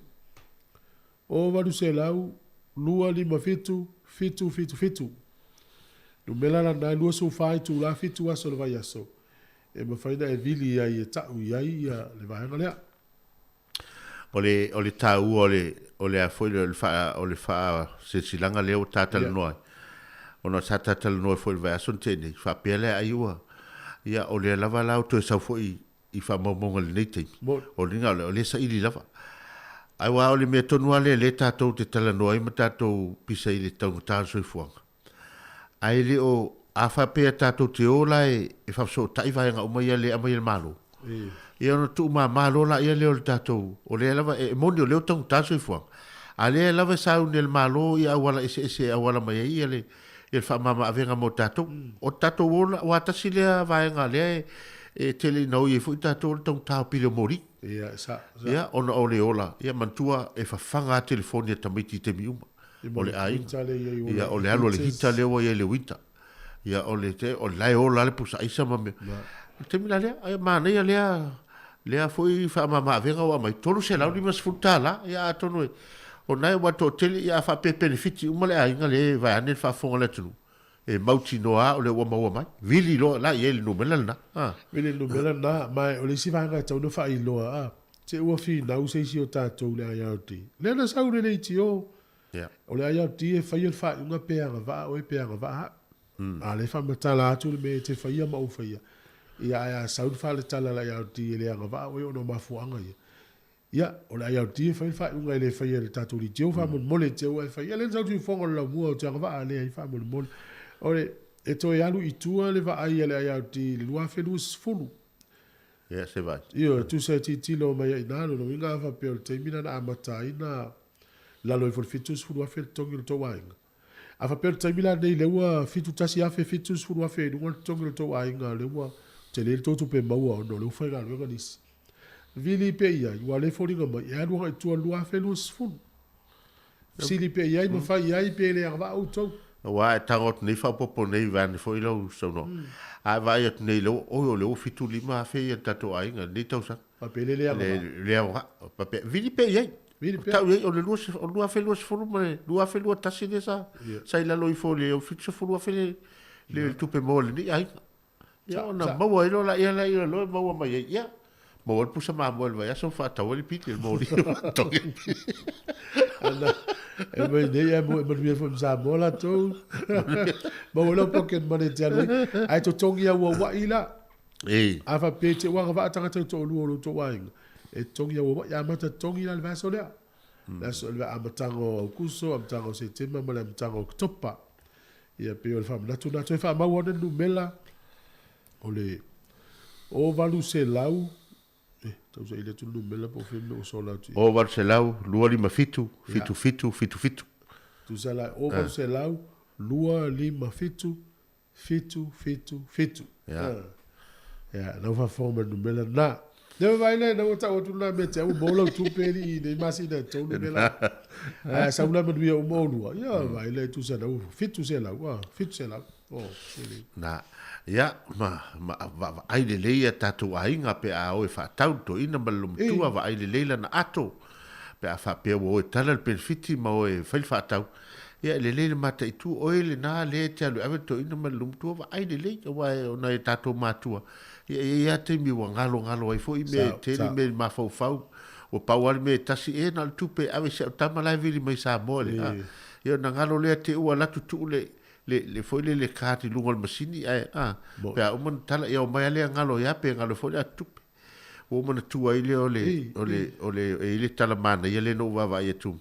0800 257 777. Numera lana e 24 itula 7 aso o le vaiaso e mafai ona e vili ai e ta'u i ai ia le vaega lea. O le, o le taua o le, o le a foi lea, o le faa, o le faasilasilaga lea ua ta talanoa ai, ona sa ta talanoa ai foi i le vaiaso na tea nei, faapea lea ai ua, ia o lea lava la ua toe sau foi i faamaumauga i lenei taimi. O lena, o lea e saili lava. Ae aua o le mea tonu lava lea o lea tatou te talanoa ai ma tatou pisa i le taugata o le soifuaga. Ae le o, a faapea tatou te o la e faafesootai vaega uma ia lea e aumai e le Malo, ia ona tuumama loa laia lea o le tatou, o lea lava, e moni o lea ua taugata le soifuaga, a o lea lava e sauni e le Malo ia auala eseese e auala mai ai ia le ia le faamama-avega mo tatou. O le tatou ola, aua tasi lea vaega lea e tele ina oi ai foi tatou o le taugata o pili o moli. Ia, sa, sa. Ia, ona o le ola, ia manatua e fafaga lava telefoni a tamaiti i taimi uma. O le aiga. Ia, o le alu a le hita lea ua i ai i le winter. Ia, o le, o la e ola lava le pusa aisa ma mea. O le taimi la lea, ia manaia lea, lea foi faamama-avega ua aumai, $350, ia atonu e, o na e ua toatele, ia a faapea e penefiti uma le aiga lea e vaeane le faafofoga a le atunuu, e mautinoa lava o lea ua maua mai. Vili loa la i ai le numera lena. A. Vili le numera lena, ma o le isi vaega e tatau ona faailoa, a, te ua finau se isi o tatou i le IRD. Lea na sau le leitio, o le IRD e faia le faaiuga pe agavaa oe pe agavaa au. A o lea e faamatala atu le mea e te faia ma ou faia, ia ae a sau le faaletala a le IRD e le agavaa oe ona o mafuaaga ia, ia, o le IRD e fai le faaiuga e le faia e le tatou leitio faamolemole te ua e fai. Ia lea na sau Tuifofoga o le Laumua ou te agavaa leai faamolemole. O le, e toe alu i tua le vaai a le IRD i le 2020. Ia, se vaai. Ioe, tusa e tilotilo mai ai i ina, lona uiga a faapea o le taimi lena na amata ai na lalo ifo i le 70,000 le totogi o le tou aiga. A faapea o le taimi la lenei lea ua 71,000, 70,000 i luga le totogi o le tou aiga, lea ua tele le tou tupe maua ona o lea ua faigaluega nisi. Vili pea i ai, aua o lea e foliga mai e alu agai i tua i le 2020. Fesili pea i ai ma fai i ai pe le agavaa outou. Aua e tago atu nei faaopoopo nei vaeane foi lau saunoaga. A e vaai atu nei i le oi o lea ua 75,000 ia le tatou aiga i lenei tausaga. Faapea le le agavaa. Le le agavaa. Faapea, vili pea i ai. Vili pea. Tau i ai o le 2020 ma le 2021 lea sa, sa i lalo ifo i le 70,000 le, le tupe maua a lenei aiga. Ia ona maua ai loa laia laia loa e maua mai ai. Ia, maua le pusa mamoe i le vaiaso ma faatau ai le pili, le moli faatogi le pili. Ana, e mai nei e mo e manuia foi ma Samoa latou. Maua lau pocket money e te alu ai. Ae totogi auauai la. Ei. A faapea i te ua agavaa tagata i toalua o lo outou aiga, e totogi auauai. Amata totogi la le vaiaso lea. Le aso, le amataga o Aukuso, amataga o Setema ma le amataga o Oketopa. Ia pei o le faamanatu lena. Toe faamau ane le numera o le 0800 E, tau saili atu le numera po o fea le mea ua sola atu i ai. O 800 257 77 77. Tusa la, o 800 257 7 7 7. Ia. Ia, na ua faafofoga mai i le numera lena. Ia vaai lea, na ua tau atu lena mea te au, maua lau tupe alii i nei masina e tolu mea la. Ae a sau la manuia uma oulua, ia vaai lea tusa na ua 700, a, 700. Oh, sili. Na, ia, ma, ma vaavaai lelei a tatou aiga pe a o e faatau le toeaina ma le lomatua, vaai lelei lana ato, pe a faapea ua o e tala le penefiti ma o e fai le faatau, Ia, e lelei le mataitu, oe lena lea e te alu e ave le toeaina ma le lumutua, vaai lelei, aua o nai o tatou matua, ia, e i ai lava taimi ua galogalo ai foi mea e tele mea i le mafaufau, ua pau lava le mea e tasi, e na o le tupe e ave i si au tama la e vili mai Samoa i le, a, ia ona galo lea te i ua alu atu tuu le, le, le foi lele le card i luga o le masini, ae, a, pe a uma ona tala, ia omai lava lea galo ai lava pe galo ai foi le atu tupe. Ua ou manatua ai lea o le, o le, o le, e i ai le tala manaia lea na ou vaavaai atu,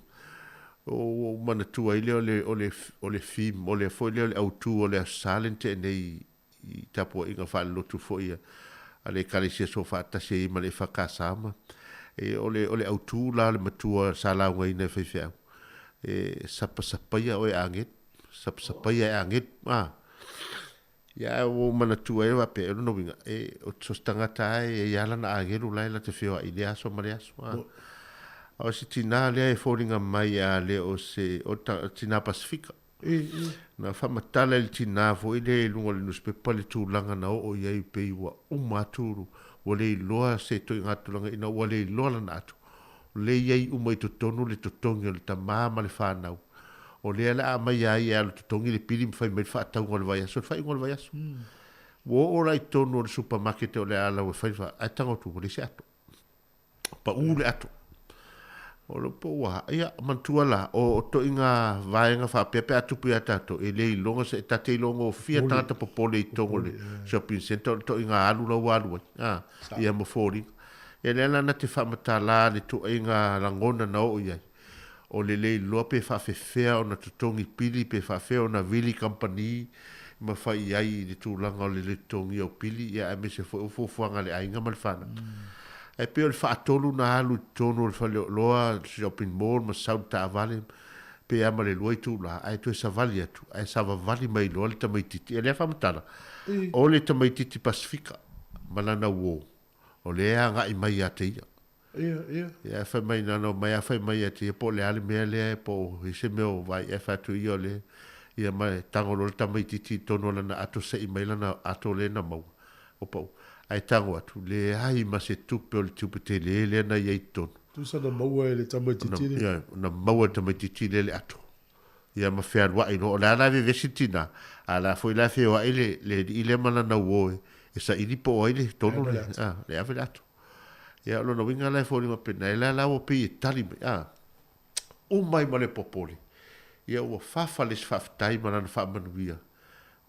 ua ou manatua ai lea o le, o le, o le theme, o le foi lea o le autu o le Aso Sa lea na tea nei i tapuaiga faalelotu foi a, a le Ekalesia Soofaatasi ai ma le EFKS ma, e, o le, o le autu la o le matua sa laugaina e faifeau, e sapasapaia oe agelu, sapasapaia e agelu, a. Ia, ae ua ou manatua ai faapea, o lona uiga, e, o so o se tagata lava e i ai lava lana agelu la e la te feoai i lea aso ma lea aso. A, o se tinā lea e foliga mai a le o se, o le tinā Pasifika. Na faamatala e le tinā foi lea i luga o le nusipepa le tulaga na oo i ai pei ua uma atu, ua le iloa se ituaiga tulaga ina ua le iloa lana atu. O lea e i ai uma i totonu le totogi o le tamā ma le fanau. O lea la a aumai a ia e alu totogi le pili ma fai mai le faatauga o le vaiaso, le faaiuga o le vaiaso. Ua oo la i totonu o le supamakete o le a lau e fai le fa, ae tago atu ua leai se ato. Pau le ato. O le po ua, ia, manatua la, o toiga vaega faapea pe a tupu ia tatou, e le iloga se, ta te iloa gofie tagata popole i totonu o le shopping centre, o le toiga alu la ua alu ai, a, ia ma foliga. Ia lea la na te faamatala le tuaiga lagona na oo i ai. O le le iloa pe faafefea ona totogi pili pe faafefea ona vili kamupani ma fai i ai i le tulaga o le le totogia o pili ia aemaise foi o fuafuaga a le aiga ma le fanau. Ae pei o le faatolu na alu i totonu o le faleoloa, shopping mall ma sau le taavale pe a ma le lua itula ae toe savali atu ae savavali mai loa le tamaititi. E lea faamatala, o le tamaititi Pasifika ma lana uo o lea e agai mai ia te ia. Ia, ia. Ia, ae fai mai, na ona omai lava fai mai ia te ia, po o le a le mea lea, po o i ai se mea o vaai, ae fai atu ia o le, ia ma e tago loa le tamaitiiti i totonu o lana ato, sei mai lana ato lea na maua, o pau. Ae tago atu, leai ma se tupe o le tupe tele lea na i ai i totonu. Tusa na maua e le tamaitiiti lea. Ia, na maua e le tamaitiiti lea le ato. Ia ma fealuai loa. O le a la e vevesi le tina, a o le a foi la e feoai le, le alii lea ma lana uo e, e saili po o ai le tonu le, a, le ave le ato. Ia, o lona uiga la e foliga pena, e la la ua pei e tali mai, a, uma ai ma le popole, ia ua fafa le isi faafetai ma lana faamanuia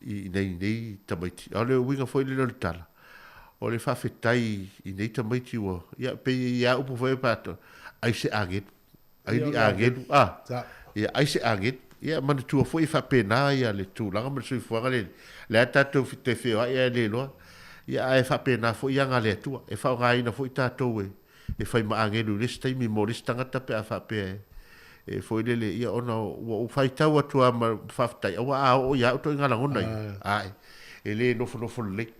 i nei nei tamaiti. A o le uiga foi lele o le tala, o le faafetai i nei tamaiti ua, ia, pei ia upu foi e pa ai se agelu, ai ni agelu, a, ia, ai se agelu. Ia, manatua foi e faapena ia le tulaga ma le soifuaga le, le a tatou te feoai ae le iloa, ia, ae faapena foi aga a le Atua, e faaaogaina foi tatou e, e fai ma agelu i le isi taimi mo le isi tagata pe a faapea e, e foi lele, ia, ona ua ou faitau atu lava ma faafetai, aua a oo ia au ituaiga lagona ia, ae, e le nofonofo lelei,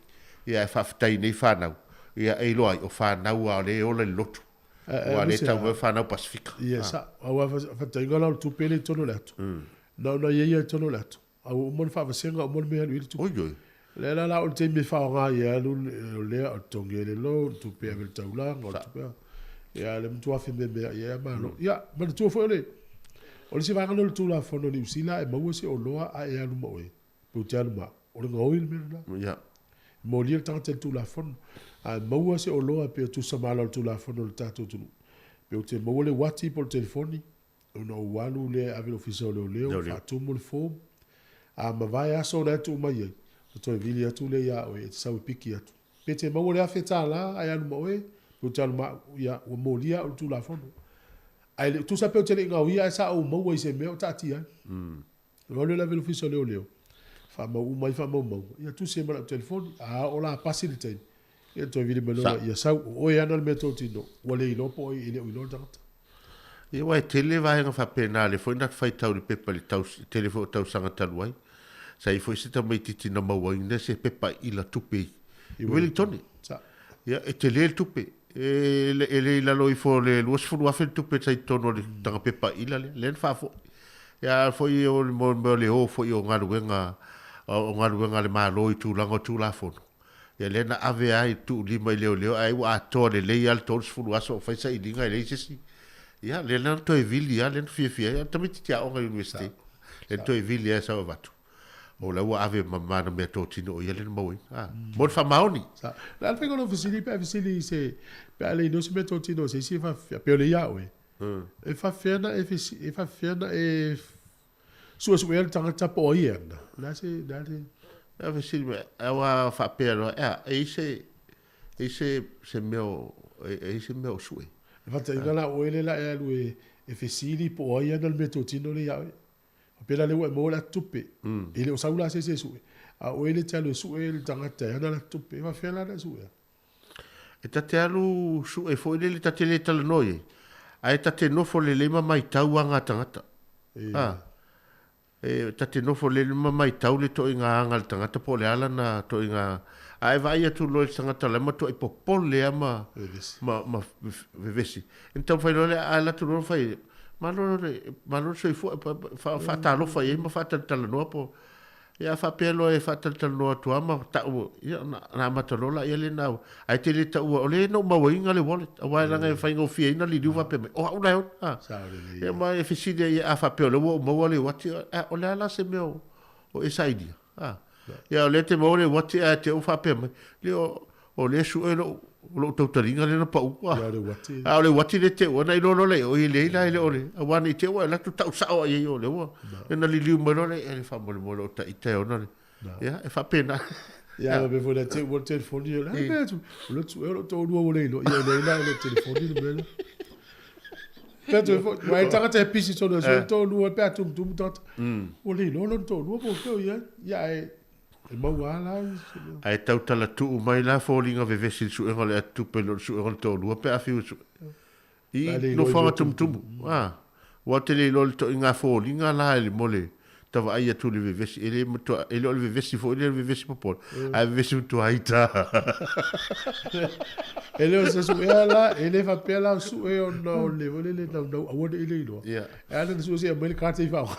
ia, ae faafetai i nei fanau, ia, e iloa ai, o fanau lava o lea e ola i le lotu. Ua le tau mai fanau Pasifika. Ia, sa, aua faatainga la o le tupe lea i totonu o le ato. Na ona i ai lava i totonu o le ato. A ua uma ona faavasega uma le mea e alu i ai le tupe. Oi oi. Lea la la o le taimi e faaaoga ai e alu o lea o le totogi ai le loan, tupe e ave i le taulaga, o le tupe a. Ia le matua fememeai ai lava Malo. Ia, manatua foi o le o le isi vaega lea o le Tulafono a Niu Sila e maua se oloa a e alu ma oe, pe ou te alu ma au, o le gaoi le mea lena. Ia. E molia le tagata i le Tulafono. A e maua se oloa pei o tusa ma ala o le Tulafono o le tatou atunuu, pe ou te maua le uati po o le telefoni, ona ou alu lea e ave i le Ofisa o Leoleo, faatumu le form, a mavae aso la e tuu mai ai, ona toe vili atu lea ia oe e te sau e piki atu. Pe te maua le $1,000 ae alu ma oe, pe ou te alu ma au, ia, ua molia au i le Tulafono. Ae le, tusa pe ou te le i gaoia ae sa ou maua i se mea o taatia ai. Ona alu lea ave i le Ofisa o Leoleo, faamau uma ai faamaumauga, ia tusi ai ma lau telefoni. A oo la a pasi le taimi, Ia toe vili mai loa ia sau, o oe ana le mea totino, ua le iloa po o ai e le o iloa le tagata. Ia aua e tele vaega faapena, lea foi na faitau i le pepa i le tele foi o tausaga talu ai. Sa i ai foi se tamaititi na mauaina se pepa ila tupe i Wellingtone. Ia e tele le tupe, e le i lalo ifo o le 20,000 le tupe sa i totonu o le taga pepa ila lea, lea na faafoi. Ia a foi o le mea o le o foi o galuega o galuega a le Malo i tulaga o Tulafono, Ia lea na ave ai tuulima i leoleo ae ua atoa lelei lava le 30 aso o fai sailiga e leai se isi. Ia lea na toe vili lava lea na fiafia ai a o le tamaititi aoga i le University. Lea na toe vili lava e sau avatu. O la ua ave ma ma ana meatotino o ia lea na maua ai. A, mo le faamaoni. Sa. Le a le faiga o lou fesili pe a fesili i se, pe a le iloa se meatotino o se isi e faafefea, pei o le ia oe. E faafefea na e e faafefea na e Suesuea le tagata po o ai e ana. O le a se, le a le... A fesili mai, aua faapea loa, ea, e i se, e i se, se mea o, e i se mea o sue. E faataina la oe le la e alu e, e fesili po o ai ana le meatotino lea ia oe. Faapea la lea ua e maua le ata tupe. E le o sau la se isi e sue. A o oe le te alu e sue le tagata e ana le ata tupe. E faapefea la ona e suea? E ta te alu sue foi lele ta te le talanoa i ai, ae ta te nofo lelei ma maitau aga a tagata. A, e ta te nofo lelei ma maitau le toaiga aga a le tagata po o le a lana toaiga, a e vaai atu loa i le tagata la e matuai popole lava ma, ma, ma vevesi. Ona taumafai loa lea, a alu atu loa fai, malo le, malo le soifua, faatalofa i ai ma faatalatalanoa po o Ia a faapea loa e faatalatalanoa atu lava ma tau, ia ona amata loa laia lena, ae te le taua, o lea na ou mauaina le wallet, aua leaga e faigofie ai ona liliu faapea mai, o au la e ona, a. Ia ma e fesili ai, a faapea o lea ua ou maua le uati, a, o le a la se mea o e sailia, a. Ia o lea e te maua le uati ae te ou faapea mai, le o, o lea e sue lou, lou tautaliga lea na pau, a. A o le uati lea te ua, ona iloa loa lea, oi e leai la e le o le, aua ne i te i ua e alu atu tau sao lava i ai o lea ua, ona liliu mai loa lea, e faamolemole o ta ita e ona le, ia, e faapena. Ia, faapea foi la te ua le telefoni, o le a le mea atu, o le atu ea o lou toalua ua le iloa, ia e leai la e le o telefoni le mea lea. Pe atu e foi, aua e tagata e pisi solo e sue le toalua pe a tumutumu tagata, ua le iloa lona toalua po o fea o i ai, ia ae E maua lava la se mea. Ae tautala tuu mai la foliga vevesi i le suega o le atutupe i lo le suega o le toalua pe a fiu e sue. I nofoaga tumutumu. A. Ua te le iloa le toaiga foliga la i le mo le tavaai atu i le vevesi. E le matua, e le o le vevesi foi lea o le vevesi popole, ae vevesi matua ita. E le o se suea la, e le faapea la o sue ona o le foi lele naunau aua ne i le iloa. E ala ona sue se i aumai le card se i faaaoga.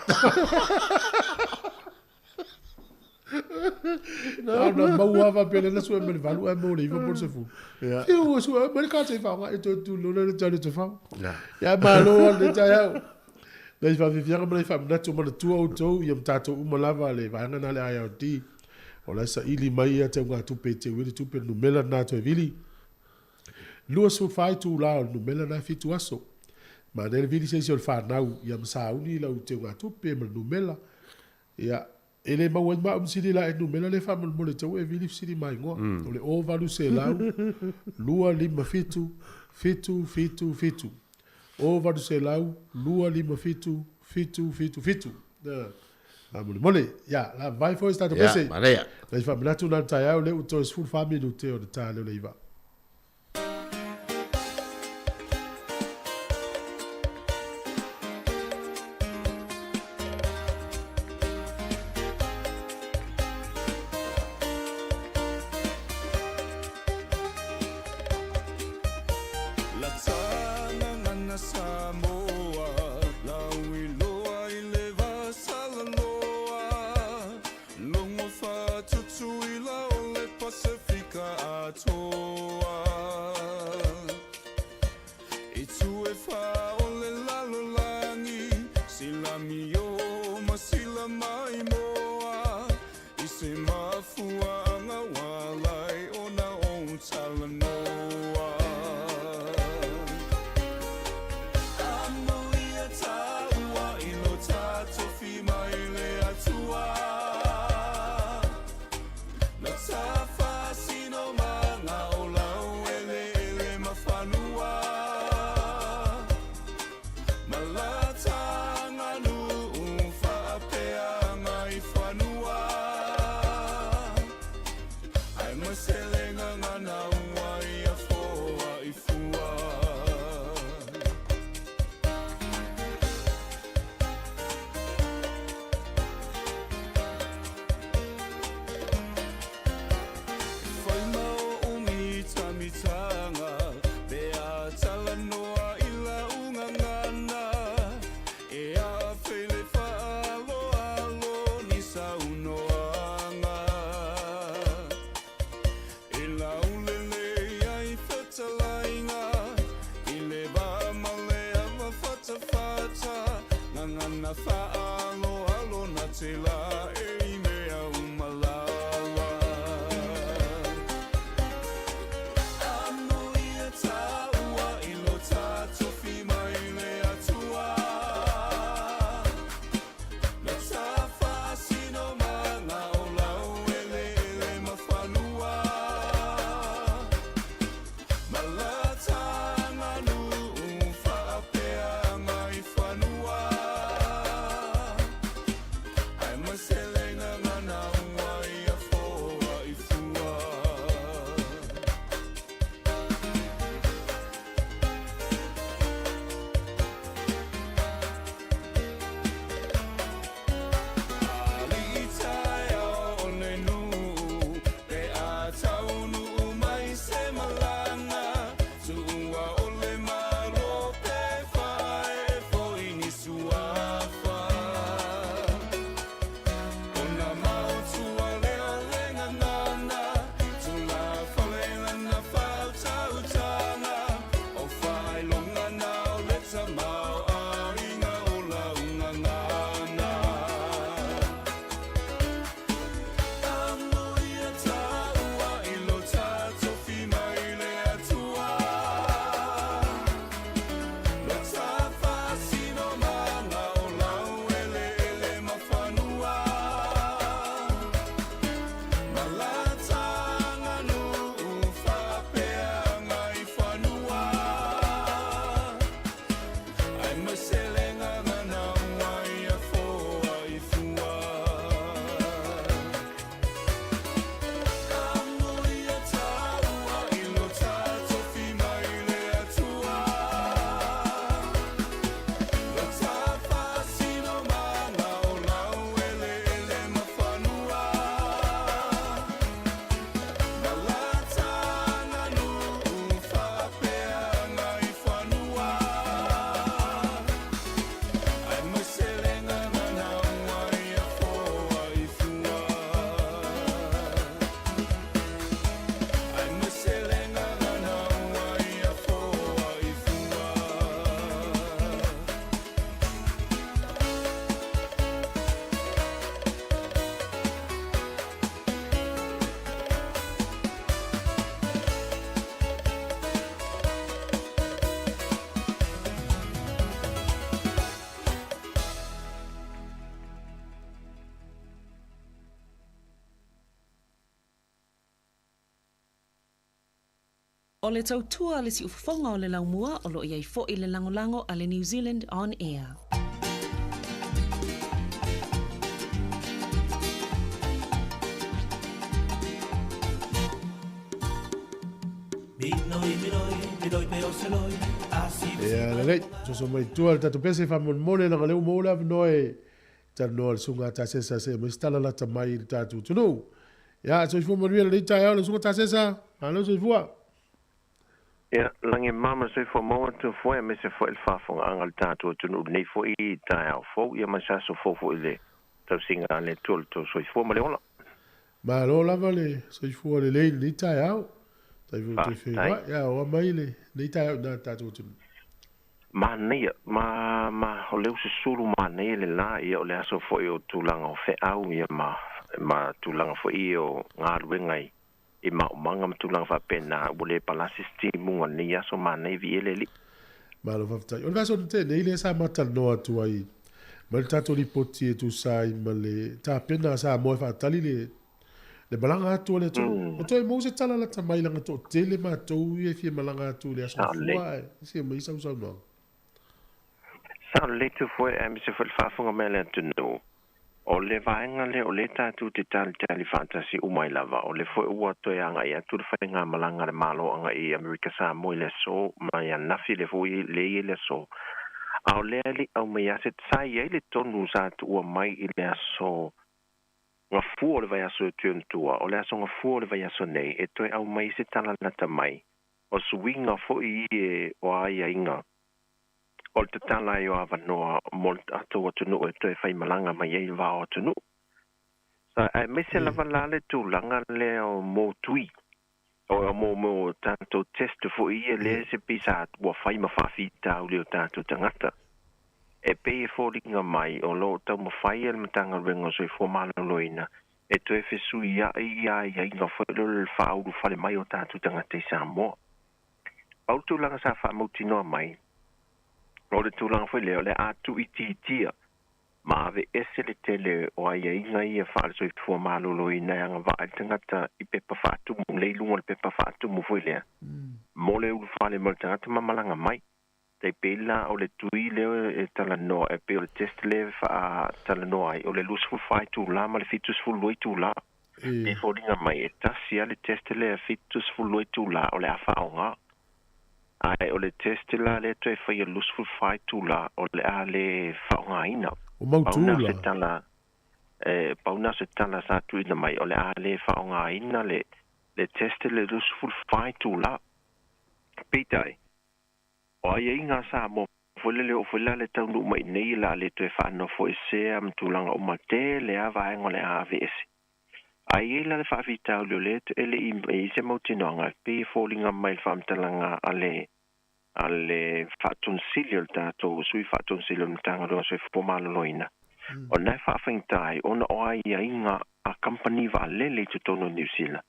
Na ona maua lava faapea lea na sue mai le 8 ae maua le 9 po o le 10. Fiu ua sue mai le card se i faaaoga e toe tu loa lea tali te fao. Ia malo lava lenei taeao. Nai faafiafiaga ma nai faamanatu manatua outou ia ma tatou uma lava le vaega lena a le IRD. O la e saili mai ia teugatupe e teu ai le tupe le numera lena toe vili. 24 itula o le numera lena e 7 aso. Manaia le vili se isi o le fanau ia ma sauni lau teugatupe ma le numera. Ia, e le maua ai ma au sili la e numera lea faamolemole te ua e vili fesili ma igoa. O le o 800 257 777. O 800 257 777. Faamolemole. Ia, la vai foi se tatou pese. Manaia. Nai faamanatu na le taeao lea ua toe 14 minute o le ta lea o le 9. O le tautua a le siufofoga o le laumua o lo o i ai foi le lagolago a le New Zealand On Air. Ia lelei, soso mai tua le tatou pese faamolemole leaga o lea ua maua le avanoa e talanoa le susuga a Tasesa se aumai se tala lata mai i le tatou atunuu. Ia, soifua manuia lenei taeao le susuga Tasesa. Malo soifua. Ia, lagi e mama le soifua maua atu foi aemaise foi le faafogaaga a le tatou atunuu i lenei foi taeao fou, ia ma se aso fou foi i le tausiga a le Atua i le tou soifua ma le ola. Malo lava le soifua lelei i lenei taeao. Faafetai foi toe feiloai. Ia, oa mai lenei taeao i ina i le tatou atunuu. Manaia, ma, ma, o lea ua susulu manaia le la, ia o le aso foi o tulaga o feau, ia ma, ma tulaga foi ia o galuega i, i maumaga ma tulaga faapena, ua le palasi se timuga o lenei aso, manaia viia le Alii. Malo faafetai. O le vaiaso na tea nei lea sa ma talanoa atu ai ma le tatou lipoti e tusa ai ma le tapena a Samoa e faatali le le malaga atu a le atunuu. O toe maua se tala lata mai leaga toatele matou ia e fia malaga atu i le Aso Gafua ae se aumai sau saunoaga. Sao lelei Tufue aemaise foi le faafofoga mai a le atunuu. O le vaega lea o lea tatou te talitali faatasi uma ai lava, o lea foi ua toe agai atu le faigamalaga a le Malo agai i Amerika Samoa i le aso mai ananafi, lea foi lea i ai le aso. A o lea e le i aumai lava se, sa i ai le tonu sa tuua mai i le aso Gafua o le vaiaso e tui ona tua, o le aso Gafua o le vaiaso nei e toe aumai se tala lata mai, o suiga foi ie o aiaiga o le tatala ai o avanoa mo le tatou atunuu e toe faimalaga mai ai le va o atunuu. Sa, aemaise lava la le tulaga lea o motui, o mo mo tatou test foi ia lea se pei sa ua fai ma faafitauli o tatou tagata. E pei e foliga mai o lo o taumafai le Matagaluega o Soifua Maloloina e toe fesuiai ia aiaiga foi lea o le faaulufale mai o tatou tagata i Samoa. Pau le tulaga sa faamautinoa mai, o le tulaga foi lea o le a tuuitiitia ma aveese le tele o aiaiga ia faale-soifua maloloina e agavaa i le tagata i pepa faatumu, lea i luga o le pepa faatumu foi lea, mo le ulufale mai o le tagata ma malaga mai. Tai pei la o le tui lea e talanoa, e pei o le test lea e faatalanoa ai, o le 24 itula ma le 72 itula. E foliga mai e tasi lava le test lea 72 itula o le a faaaoga. Ae o le test la lea toe faia 24 itula o le a le faaaogaina. O mautu Pau na la. se tala, e, pau na se tala sa tuuina mai o le a le faaaogaina le, le test le 24 itula. Peitai, O aiaiga a Samoa foi lele oo foi la le taunuu mai nei la le toe faanofoesea ma tulaga uma tele a vaega o le a aveese. Ae i ai la le faafitauli o lea e le i i se mautinoaga e pei e foliga mai le faamatalaga a le a le Faatonesili o le tatou Sui Faatonesili o le Matagaluega o Soifua Maloloina, o lena e faafaigata ai ona o aiaiga a kamupani vaalele i totonu o Niu Sila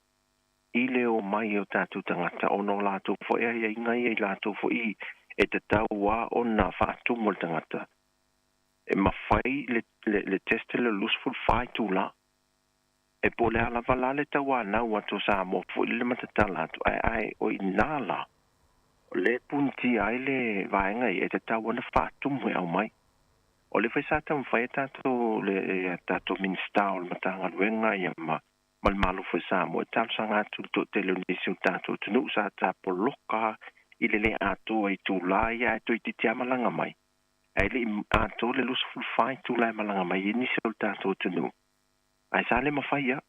i le omai o tatou tagata ona o latou foi aiaiga ia i latou foi e tatau a ona faatumu e le tagata e mafai le le test le 24 itula e po o le a lava la le tauanau atu o Samoa foi lele ma tatala atu ae ae o ina la le punitia ai le vaega ia e tatau ona faatumu e aumai. O le foi sa taumafai e tatou le tatou Minisita o le Matagaluega ia ma ma le Malo foi Samoa e talosaga atu i le toatele o nisi o tatou atunuu sa tapoloka i le le atoa itula ia ae toeitiiti lava malaga mai ae le i atoa le 24 itula e malaga mai ai nisi o le tatou atunuu ae sa le mafai lava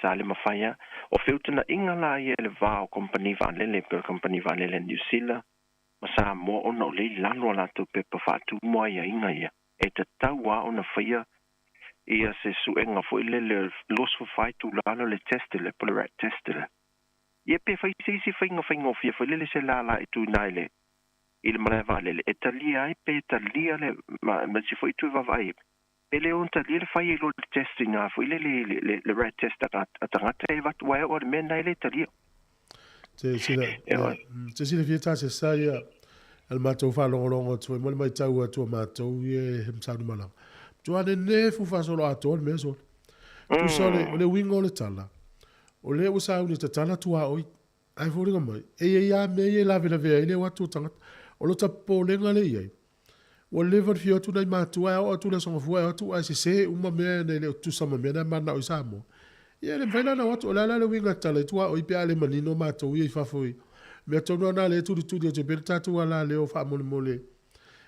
sa le mafai lava. O feutanaiga la ia i le va o kamupani vaalele pei o le kamupani vaalele a Niu Sila ma Samoa ona o lea i lalo a latou pepa faatumu aiaiga ia e tatau lava ona faia ia se suega foi lele 24 itula le test le po le rat test le. Ia pe fai se isi faiga faigofie foi lele se lala e tuuina ai le i le malae vaalele e talia ai pe talia le ma ma si foi itu e vaavaai ai pe le ono talia le fai ai loa le test ina foi lele le le le rat test a a tagata e avatu aua e oo i le mea lena e le talia. Te sila, ia, te silafia tā se sa ia a le matou faalogologo atu ai ma le matau atu a matou ia e masalu malaga. Matua nenefu faasoloatoa le mea sole. Tusa o le, o le uiga o le tala, o lea ua sauni e tatala tuaoi. Ae foliga mai, e i ai lava mea ia e lavelavea ai le o atu o tagata. O lota popolega lea i ai, ua leva ona fia o atu nai matua ae oo atu i le Aso Gafua e o atu ae sese uma mea e le o tutusa ma mea na e mananao i Samoa. Ia e le mafai la ona o atu. O le a la le uiga e tatala ai tuaoi pe a le manino matou ia i fafo i mea tonu lava na lea e tulituli atu ai pea le tatou alaleo faamolemole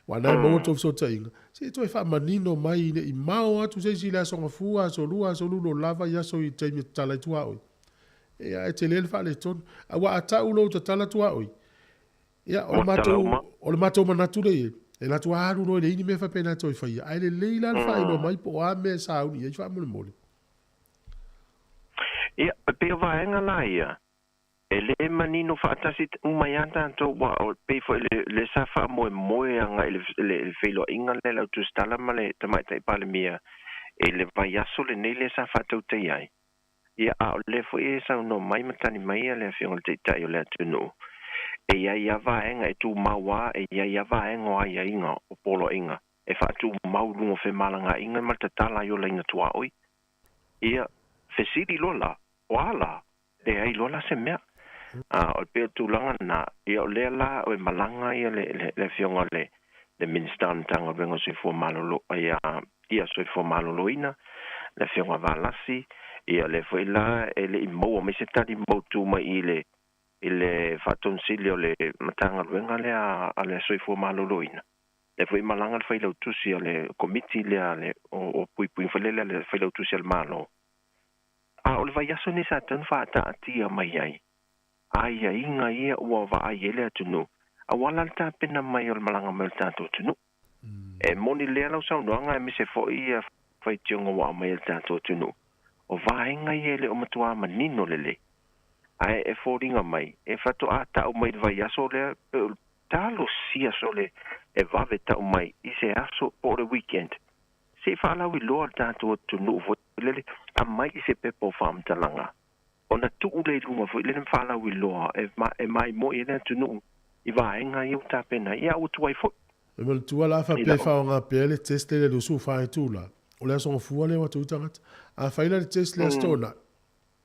aua na e maua le tou fesootaiga, se i toe faamanino mai ne i mao atu se isi i le Aso Gafua, Aso Lua, Aso Lulu o lava i aso i taimi e tatala ai tuaoi. Ia ae tele le faaletonu. Aua a tau lou tatala tuaoi, ia o le matou, o le matou manatu lea i ai, e alu atu alu loa e leai ni mea faapena e toe faia. Ae lelei la le faailoa mai po o a mea e sauni i ai faamolemole. Ia, e pei o vaega la ia, e le manino faatasi uma ai lava tatou, aua e pei foi le, le sa faamoemoe agai i le, le, le feiloaiga lea a le au tusitala ma le Tamaitai Palemia i le vaiaso lenei lea sa faatautaia ai. Ia, a o lea foi e saunoa mai ma tali mai le Afioga i le Taitai o le atunuu, e i ai lava vaega e tumau a, e i ai lava vaega o aiaiga o poloaiga e faatumau i luga o femalagaaiga ma le tatala ai o laina tuaoi. Ia, fesili loa la, o a la? Leai loa la se mea. A o le pei o le tulaga lena, ia o lea la e malaga ia le, le, le Afioga i le, le Minisita o le Matagaluega o Soifua Malolo, ia, ia Soifua Maloloina, le Afioga Valasi, ia lea foi la e le i maua mai se tali mautu mai i le i le Faatonisili o le Matagaluega lea a le Soifua Maloloina. Lea foi e malaga le Failautusi a le Komiti lea a le o, o Puipuiga foi lele a le Failautusi a le Malo. A o le vaiaso lenei sa tatau ona faataatia mai ai aiaiga ia ua vaai ai le atunuu, aua la le tapena mai o le malaga mai o le tatou atunuu. E moni lea lau saunoaga aemaise foi ia faitioga ua aumai e le tatou atunuu, o vaega ia e le o matuā manino lelei. Ae e foliga mai, e faatoa tau mai i le vaiaso lea, pe o le talosia sole e vave tau mai i se aso po o le weekend, se i faalauiloa le tatou atunuu foi lele, aumai i se pepa o faamatalaga. Ona tuu lea i luga foi lele ma faalauiloa e, e maimoe ai le atunuu i vaega ia ua tapena ai. Ia, a ua tuai foi. E manatua la a faapea e faaaoga pea le test lea i le 24 itula, o le aso Gafua lea ua atu ai tagata. A fai la le test le Aso Toonai,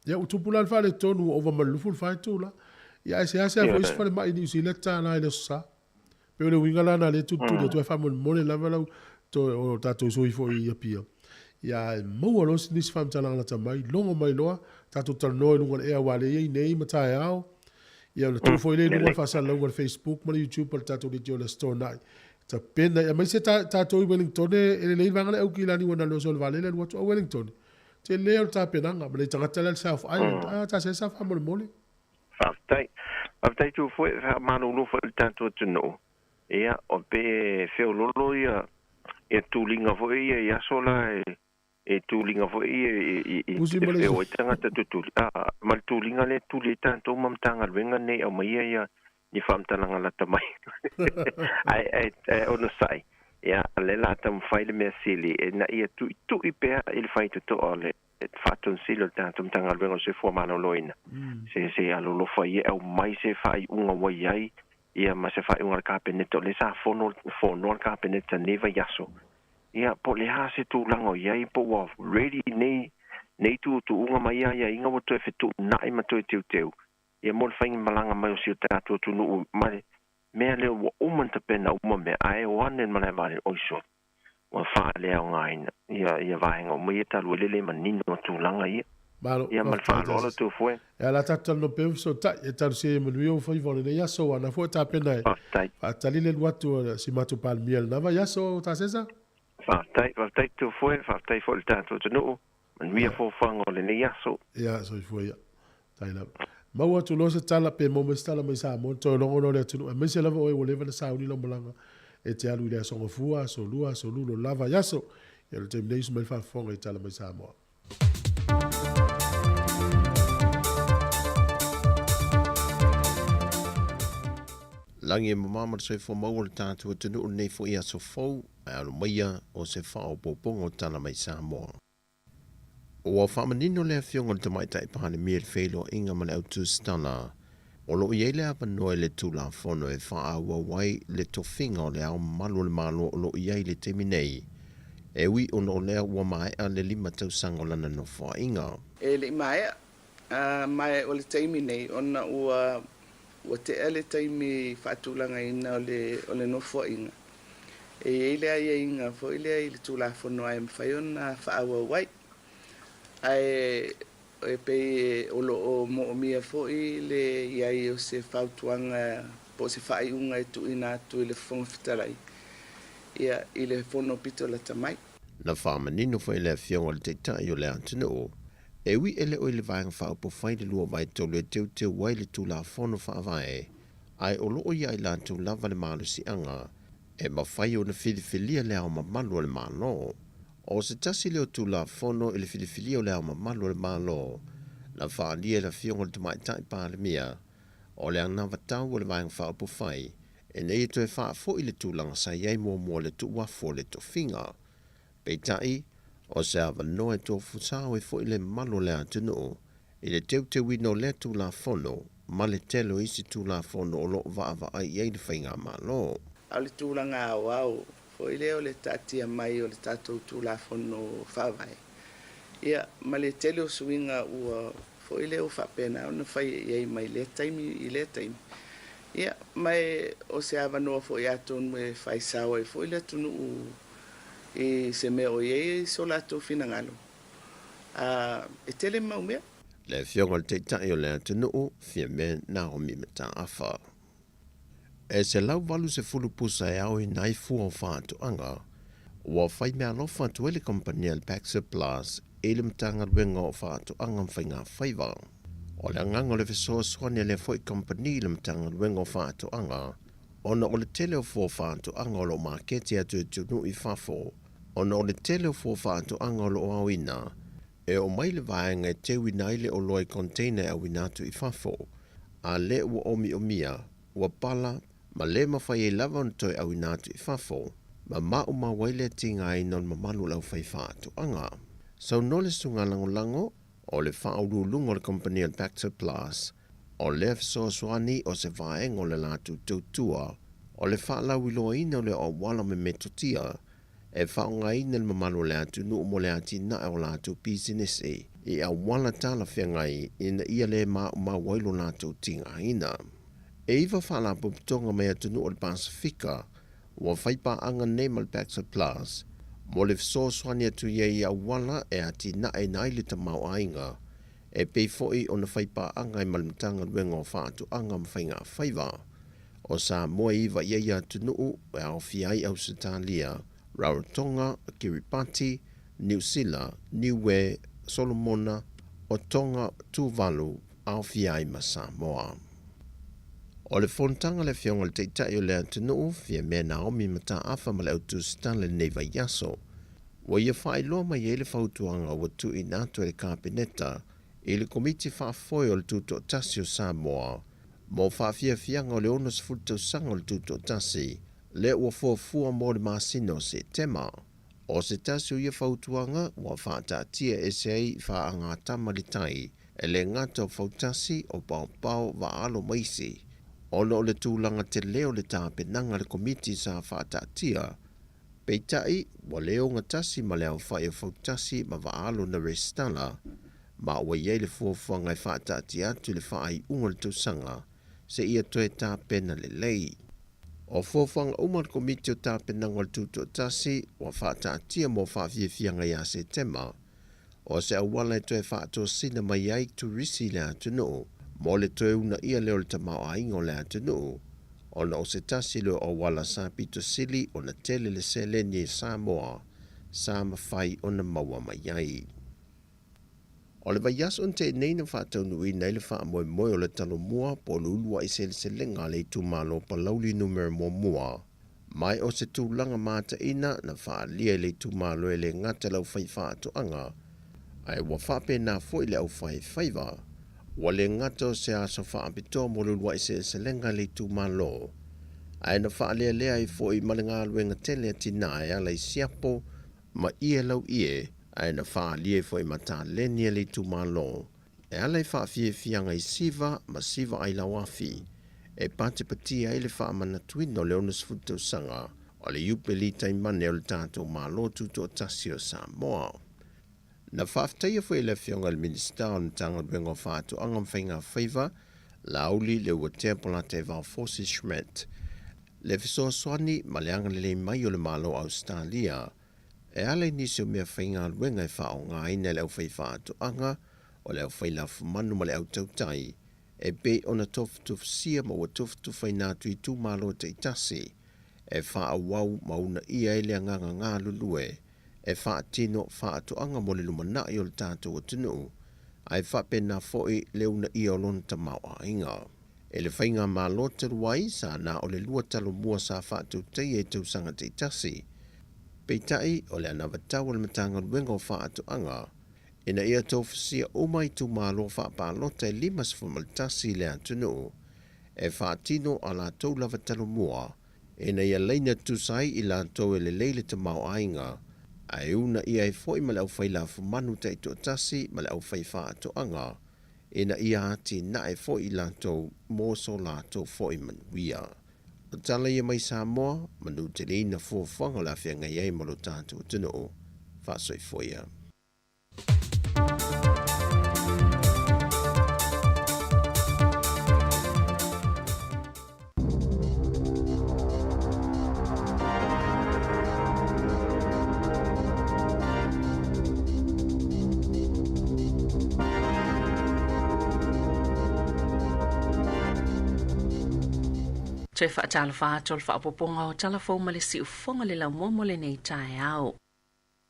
ia ua tupu la le faaletonu ua ova ma le 24 itula. Ia ae seasea foi isi falemai i Niu Sila tatala i le Aso Sa. Pei o le uiga la na lea e tulituli atu ai faamolemole lava lau toe o tatou sui foi i Apia. Ia ae maua loa nisi faamatalaga lata mai, logo mai loa, tatou talanoa i luga o le ea aua o lea e i ai nei ma taeao. Ia ona tuu foi lea i luga o le faasalalauga o le Facebook ma le YouTube a le tatou leitio o le Aso Toonai. Tapena, aemaise tatou i Wellingtone, e lelei le vaega lea Aukilani ua na le oso o le vaalele alu atu a Wellingtone. Tele o le tapenaga ma le tagata lea le South Island. Ah, ta sesa faamolemole. Faafetai. Faafetai atu foi, faamalulu foi i le tatou atunuu. Ia, o pe feololo ia ia tuliga foi ia i aso la e e tuliga foi ia i i Pusi e ma le feo ai tagata tutuli. A, ma le tuliga lea e tuli ai tatou ma Matagaluega nei aumaia ia ni faamatalaga lata mai. Ae ae ae onosai, ia, o lea o le a taumafai le mea sili ina ia tuitui pea i le faitotoa o le Faatonisili o le tatou Matagaluega o le Soifua Maloloina, se se alolofa ia e aumai se faaiuga ua i ai, ia ma se faaiuga a le Kapeneta, o lea sa fono fonoa le Kapeneta i lenei vaiaso, ia po o le a se tulaga o i ai, po ua ready nei nei tuutuuga ma ia aiaiga ua toe fetuunai ma toe teuteu, ia mo le faimalaga mai o si o tatou atunuu ma le mea lea ua uma ona tapena uma mea, ae o ane le malae vaalele, oi sole. Ua faaleaogaina ia ia vaega uma ia talu ai le le manino o tulaga ia. Malo, Ia ma le faafetai faaaloalo Tasisi. tou foe. E ala tatou talanoa pea ma fesootai, e talosia ia manuia ou faiva o lenei aso, aua na foi e tapena e Faafetai. faatali le alu atu a si matou Palemia i lena vaiaso, Tasesa. Faafetai, faafetai tou foe, faafetai foi i le tatou atunuu. Manuia Ia. foafoaga o lenei aso. Ia, soifua ia. Faafetai lava. Maua atu loa se tala pe maua mai se tala mai Samoa ona toe logo loa le atunuu aemaise lava oe ua leva ona sauni lau malaga e te alu i le Aso Gafua, Aso Lua, Aso Lulo lava i aso. Ia o le taimi nei usu mai le faafofoga i tala mai Samoa. Lagi e mamā ma le soifua maua o le tatou atunuu lenei foi aso fou, ae alo maia o se faaopoopoga o tala mai Samoa. Ua faamanino le Afioga i le Tamaitai Palemia i le feiloaiga ma le au tusitala, o lo o i ai le avanoa i le Tulafono e faaauau ai le tofiga o le Ao Mamalu o le Malo o lo o i ai i le taimi nei, e ui ona o lea ua maea le lima tausaga o lana nofoaiga. E le i maea, Ma o le taimi nei, ona ua ua tea le taimi faatulagaina o le o le nofoaiga, e i ai le aiaiga foi lea i le Tulafono ae mafai ona faaauau ai. Ae e pei o lo o moomia foi le i ai o se fautuaga po o se faaiuga e tuuina atu i le Fofoga Fetalai, ia, i le fono pito lata mai. Na faamanino foi le Afioga i le Taitai o le atunuu, e ui e le o i le Vaega Faaupufai le 2/3 e teuteu ai le Tulafono Faavae, ae o lo o ia i latou lava le malosiaga e mafai ona filifilia Le Ao Mamalu o le Malo. O se tasi lea o Tulafono i le filifilia o Le Ao Mamalu o le Malo na faaalia e le Afioga i le Tamaitai Palemia, o le anavatau a le Vaega Faaupufai ina ia toe faafoi le tulaga sa i ai muamua i le tuuafu o le tofiga. Peitai, o se avanoa e tofu sao ai foi le mamalu o le atunuu i le teuteuina o lea Tulafono ma le tele o isi Tulafono o lo o vaavaai i ai le Faigamalo. A o le tulaga aoao foi lea o le taatia mai o le tatou Tulafono Faavae, ia, ma le tele o suiga ua foi lea ua faapena ona fai i ai mai lea taimi i lea taimi. Ia, ma e o se avanoa foi atonu e fai sao ai foi le atunuu i se mea o i ai so latou finagalo. A, e tele mau mea. Le Afioga i le Taitai o le atunuu, Fiame Naomi Mataafa. E 180 pusa e aoina ai fua o faatoaga, ua fai meaalofa atu ai le kamupani a le Baxter Plus i le Matagaluega o Faatoaga ma Faigafaiva. O le agaga o le fesoasoani a lea foi kamupani i le Matagaluega o Faatoaga, ona o le tele o fua o faatoaga o lo o maketi atu i atunuu i fafo, ona o le tele o fua o faatoaga o lo o aoina, e oo mai le vaega e teuina ai le oloa i container e auina atu i fafo, a lea ua omiomia, ua pala, ma le mafai ai lava ona toe auina atu i fafo, ma maumau ai le tigaina o le mamalu o le aufaifaatoaga. Saunoa le Susuga Lagolago o le Faauluuluga o le Kamupani a le Bacter Plus, o lea fesoasoani o se vaega o le latou tautua o le faalauiloaina o le auala me metotia e faaaogaina le mamalu o le atunuu mo le atinae o latou pisinisi i auala talafeagai ina ia le maumau ai lo latou tigaina. E 9 faalapotopotoga mai atunuu o le Pasefika ua fai paaga nei ma le Baxter Plus mo le fesoasoani atu i ai i auala e atinaeina ai le tamaoaiga e pei foi ona fai paaga ai ma le Matagaluega o Faatoaga ma Faigafaiva o Samoa e 9 i ai atunuu e aofia ai Ausetalia, Rarotonga, Kiribati, Niu Sila, Niue, Solomona, o Tonga, Tuvalu, aofia ai ma Samoa. O le fonotaga a le Afioga i le Taitai o le atunuu, Fiamē Naomi Mataafa ma le Au Tusitala i lenei vaiaso, ua ia faailoa mai ai le fautuaga ua tuuina atu e le Kapeneta i le Komiti Faafoe o le Tutoatasi o Samoa mo faafiafiaga o le 60 tausaga o le Tutoatasi lea ua fuafua mo le masina o Setema. O se tasi o ia fautuaga ua faataatia ese ai faagatama le tai e le gata o Fautasi, o Paopao, Vaalo ma isi, ona o le tulaga tele o le tapenaga a le Komiti sa faataatia. Peitai, ua le ogatasi ma le aofai o Fautasi ma Vaalo na resitala, ma ua i ai le fuafuaga e faataatia atu i le faaiuga o le tausaga seia toe tapena lelei. O fuafuaga uma a le Komiti o Tapenaga o le Tutoatasi ua faataatia mo faafiafiaga ia Setema, o se auala e toe faatosina mai ai turisi i le atunuu mo le toe uunaia lea o le tamaoaiga o le atunuu, ona o se tasi lea o auala sa pito sili ona tele le seleni e Samoa sa mafai ona maua mai ai. O le vaiaso na tea nei na faataunuuina ai le faamoemoe o le Talomua po o le uluai seleselega a le itumalo Palauli Numera 1, ma o se tulaga mataina na faaalia i le itumalo e le gata le aufaifaatoaga, ae ua faapena foi le aufaifaiva. Ua le gata o se aso faapitoa mo le uluai seleselega i le itumalo, ae na faalealea ai foi ma le galuega tele a tinā e ala i siapo ma ie lau ie, ae na faaalia ai foi ma taleni a le itumalo e ala i faafiafiaga i siva ma siva ai lauafi e patepatia ai le faamanatuina o le 60 tausaga o le Iupeli Taimane o le tatou Malo Tutoatasi o Samoa. Na faafetaia foi e le Afioga i le Minisita o le Matagaluega o Faatoaga ma Faiga Faiva, Laauli Leuatea Polataivao Fosi Schmidt, le fesoasoani ma le agalelei mai o le Malo o Ausetalia e ala i nisi o mea faigaluega e faaaogaina e le aufaifaatoaga, o le aufailafumanu ma le autautai, e pei ona tofutofusia ma ua tufutufaina atu i itumalo taitasi e faaauau ma uunaia ai le agaga galulue e faatino faatoaga mo le lumanai o le tatou atunuu, ae faapena foi le uunaia o lona tamaoaiga. E le Faigamalo talu ai, sa na o le lua talomua sa faatautaia i tausaga taitasi. Peitai, o le anavatau a le Matagaluega o Faatoaga, ina ia tofusia uma itumalo faapalota e 51 i le atunuu e faatino a latou lava talomua ina ia laina tutusa ai i latou e lelei le tamaoaiga, ae uunaia ai foi ma le aufailafumanu taitoatasi ma le aufaifaatoaga ina ia atinae foi i latou mo so latou foi manuia. O tala ia mai Samoa, manuteleina fuafuaga o le a feagai ai ma lo tatou atunuu. Faasoifua ia. Toe faatalofa atu o le faaopoopoga o Tala Fou ma le Siufofoga le laumua mo lenei taeao.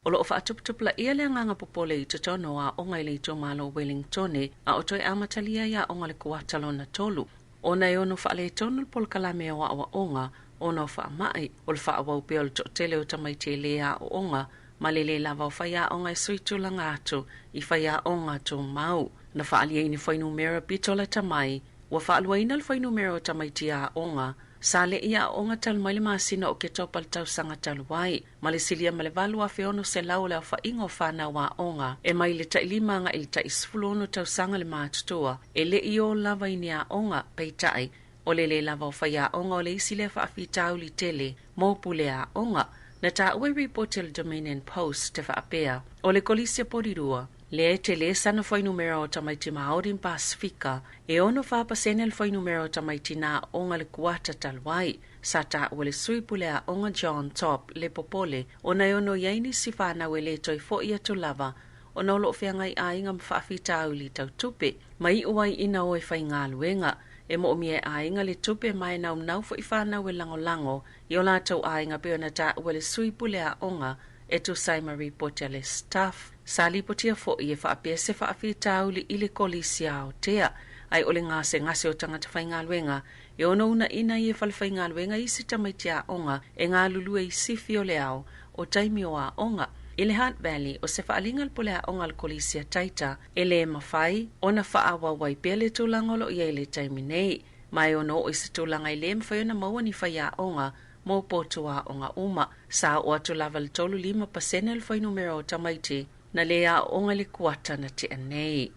O lo o faatuputupulaia le agaga popole i totonu o aoga i le itumalo o Wellingtone a o toe amatalia ai aoga le kuata lona tolu ona e ono faaletonu le polokalame o aoaoga ona o faamai, o le faaauau pea o le toatele o tamaiti e lē aooga ma le lē lava o faiaoga e sui tulaga atu i faiaoga tumau. Na faaalia i ni fuainumera pito lata mai, ua faaluaina le fuainumera o tamaiti aoga sa le'i aoga talu mai le masina o Oketopa le tausaga talu ai, ma le silia ma le 8,600 o le aofaiga o fanau aoga e mai le tailima agai i le tai 16 tausaga le matutua e le'i o lava i ni aoga. Peitai, o le lē lava o faiaoga o le isi lea faafitauli tele mo pule aoga. Na taua i ripoti a le Dominion Post te faapea, o le Kolisi a Porirua, lea e tele sana fuainumera o tamaiti Māori ma Pasifika, e 64% le fuainumera o tamaiti na aoga le kuata talu ai. Sa taua e le sui pule aoga John Topp le popole ona e ono i ai nisi fanau e lē toe fo'i atu lava ona o lo o feagai aiga ma faafitauli tau tupe, ma iu ai ina o e faigaluega. E moomia e aiga le tupe ma e naunau foi fanau e lagolago i o latou aiga pei ona taua e le sui pule aoga e tusa ai ma ripoti a le Stuff. Sa lipotia foi e faapea se faafitauli i le Kolisi a Aotea, ae o le gasegase o tagata faigaluega e ono uunaina ai e falefaigaluega isi tamaiti aoga e galulue i sifi o le ao o taimi o aoga. I le Hutt Valley, o se faaaliga le pule aoga a le Kolisi a Taita e lē mafai ona faaauau ai pea le tulaga o lo o i ai i le taimi nei, ma e ono oo i se tulaga e lē mafai ona maua ni faiaoga mo potu aoga uma. Sa oo atu lava i le 35% le fuainumera o tamaiti na lē aooga i le kuata na tea nei.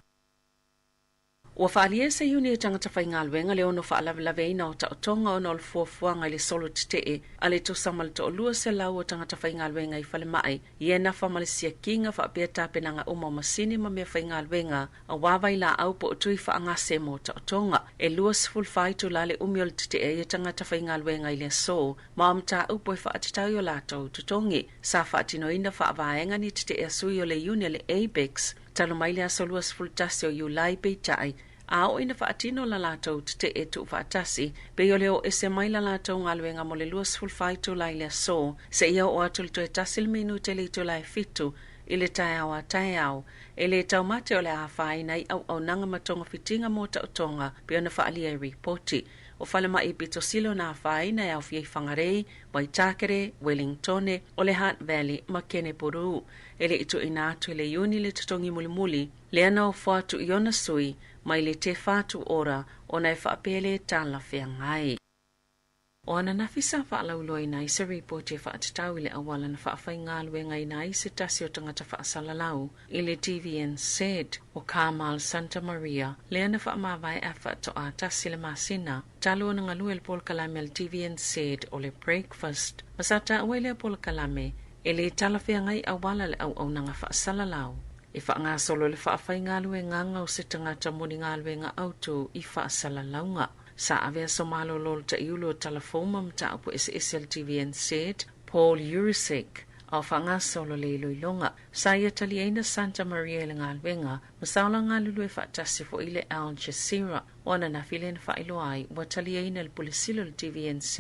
Ua faaalia se iuni e tagata faigaluega le ono faalavelaveina o taotoga ona o le fuafuaga i le solo tetee a le tusa ma le 200 o tagata faigaluega i falemai i e nafa ma le siakiga faapea tapenaga uma o masini ma mea faigaluega auā vailaau po o tui faagase mo taotoga. E 24 itulā le umi o le tetee ai o tagata faigaluega i le aso ma o mataupu e faatatau i o latou totogi. Sa faatinoina faavaega ni tetee a sui o le iuni a le ABEX Talu mai le aso 21 o Iulai, peitai, a oo ina faatino la latou tetee tuufaatasi, pei o le o ese mai la latou galuega mo le 24 itula i le aso, seia oo atu i le toe tasi le minute i le itula e fitu i le taeao a taeao. E lē taumate o le a afaina ai auaunaga ma togafitiga mo taotoga, pei ona faaalia i ripoti. O falemai pito sili ona afaina e aofia i Whangarei, Waitākere, Wellingtone, o le Hutt Valley ma Kenepuru. E le i tuuina atu e le Iuni le totogi mulimuli, lea na ofo atu i ona sui mai le Te Whatu Ora ona e faapea le talafeagai. O ananafi sa faalauiloaina ai se ripoti e faatatau i le auala na faafaigaluegaina ai se tasi o tagata faasalalau i le TVNZ o Carmel Santa Maria, lea na faamavae a faatoa tasi le masina talu ona galue le polokalame a le TVNZ o le Breakfast, ma sa taua i lea polokalame e lē talafeagai auala le auaunaga faasalalau. E faagasolo le faafaigaluegaga o se tagata mo ni galuega autū i faasalalauga. Sa avea somalolo le taʻiulu o talafou ma mataupu eseese a le TVNZ, Paul Yurisek, a o faagasolo le iloiloga. Sa ia taliaina Santa Maria i le galuega, ma sa ola galulue faatasi foʻi le Al Jazeera. O ananafi lea na faailoa ai ua taliaina e le Pule Sili o le TVNZ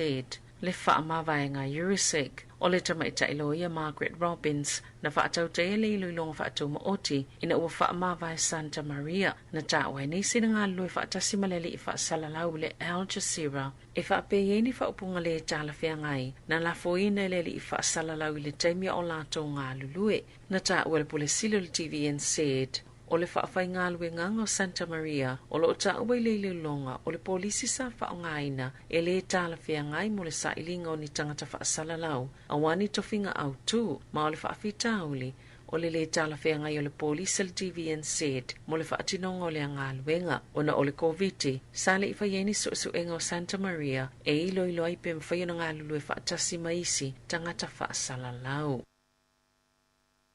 le faamavaega Yurisek. O le tamaitai loia Margaret Robbins na faatautaia le iloiloga faatumaoti ina ua faamavae Santa Maria. Na taua ai nisi na galulue faatasi ma le alii faasalalau i le Al Jazeera e faapea i ai ni faaupuga lē talafeagai na lafoina e le alii faasalalau i le taimi a o latou galulue. Na taua e le Pule Sili o le TVNZ o le faafaigaluegaga o Santa Maria o loo taua i le iloiloga o le polisi sa faaaogaina e lē talafeagai mo le sailiga o ni tagata faasalalau auā ni tofiga autū ma o le faafitauli o le lē talafeagai o le polisi a le TVNZ mo le faatinoga o lea galuega. Ona o le Koviti, sa leʻi faia ai ni suesuega o Santa Maria e iloilo ai pe mafai ona galulue faatasi ma isi tagata faasalalau.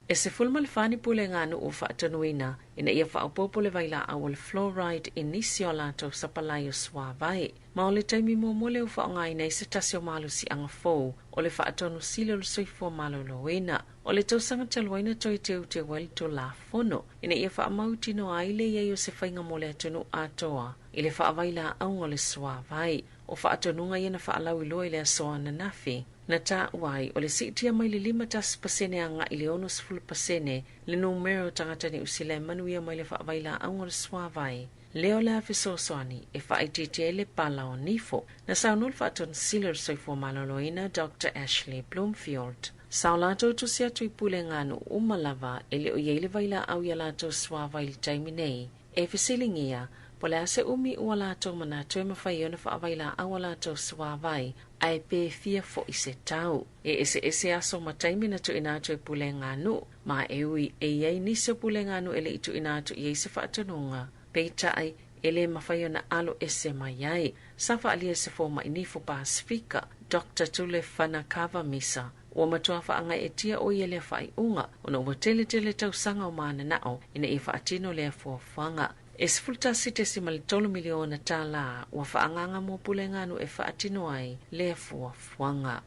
E 14 ni puleganuu faatonuina ina ia faaopoopo le vailaau o le fluoride i nisi o latou sapalai o suāvai. Ma o le taimi muamua lea ua faaaogaina ai se tasi o malosiaga fou o le faatonu sili o le soifua maloloina. O le tausaga talu ai na toe teuteu ai le Tulafono ina ia faamautinoa ai le i ai o se faiga mo le atunuu atoa i le faavailaauga o le suāvai. O faatonuga ia na faalauiloa i le aso ananafi. Na taua ai, o le siitia mai le 51% agaʻi i le 60% le numera o tagata Niu Sila e manuia mai le faavailaauga o le suāvai. Lea o le a fesoasoani e faaitiitia ai le pala o nifo. Na saunoa le Faatonu Sili o le Soifua Maloloina, Doctor Ashley Bloomfield. Sa o latou tusi atu i puleganuu uma lava e le o i ai le vailaau i a latou suāvai i le taimi nei. E fesiligia, po o le a se umi ua latou manatu e mafai ai ona faavailaau a latou suāvai, ae pe fia foʻi se tau. E eseese aso ma taimi na tuuina atu e puleganuu, ma e ui e i ai nisi o puleganuu e le i tuuina atu i ai se faatonuga. Peitai, e lē mafai ona alo ese mai ai. Sa faaalia e se fomaʻi nifo Pasefika, Doctor Tule Fanakava Misa, ua matuā faagaeetia ʻo ia lea faaiuga ona ua teletele tausaga o mananao ina ia faatino lea fuafuaga. E $11.3 miliona tālā ua faaagaaga mo puleganuu e faatino ai lea fuafuaga.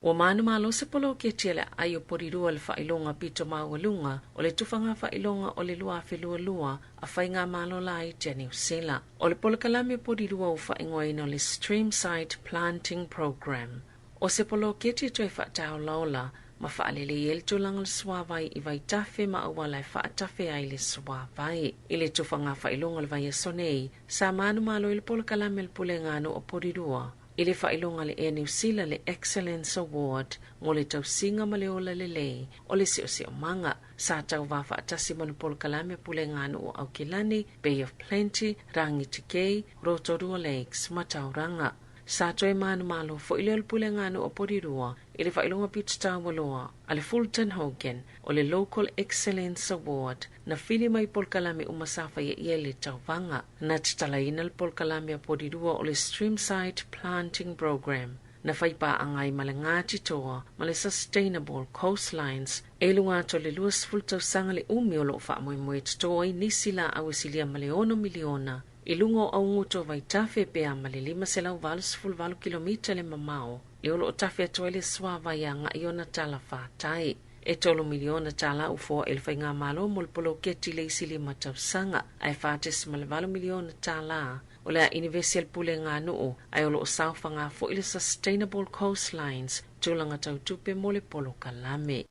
Ua manumalo se poloketi a le aai o Porirua i le faailoga pito maualuga o le tufaga faailoga o le 2022 a Faigamalo Laiti a Niu Sila. O le polokalame o Porirua ua faaigoaina o le Streamside Planting Programme. O se poloketi e toe faataolaola ma faalelei ai le tulaga o le suāvai i vaitafe ma auala e faatafe ai le suāvai. I le tufaga faailoga o le vaiaso nei, sa manumalo ai le polokalame a le Puleganuu o Porirua i le faailoga a le Air New Zealand le Excellence Award mo le tausiga ma le ola lelei o le seoseomaga. Sa tauvā faatasi ma le polokalame a Puleganuu o Aukilani, Bay of Plenty, Rangitikei, Rotorua Lakes ma Tauranga. Sa toe manumalo foʻi lea o le Puleganuu o Porirua i le faailoga pito taualoa a le Fulton Hogan o le Local Excellence Award na fili mai polokalame uma sa faia i ai le tauvaga. Na tatalaina le polokalame a Porirua o le Streamside Planting Programme na fai paaga ai ma le Ngāti Toa ma le Sustainable Coastlines e i luga atu o le 20 tausaga le umi o loo faamoemoe toto ai nisi laau e silia ma le 6 miliona i luga o augutu o vaitafe pe a ma le 588 kilomita le mamao le o loo tafe atu ai le suāvai agaʻi i ona talafātai. E $3 miliona ua foaʻi e le Faigamalo mo le poloketi i le isi 5 tausaga, ae $4.8 miliona o le a inivesi a le Puleganuu, ae o loo saofaga foʻi le Sustainable Coastlines tulaga tautupe mo le polokalame.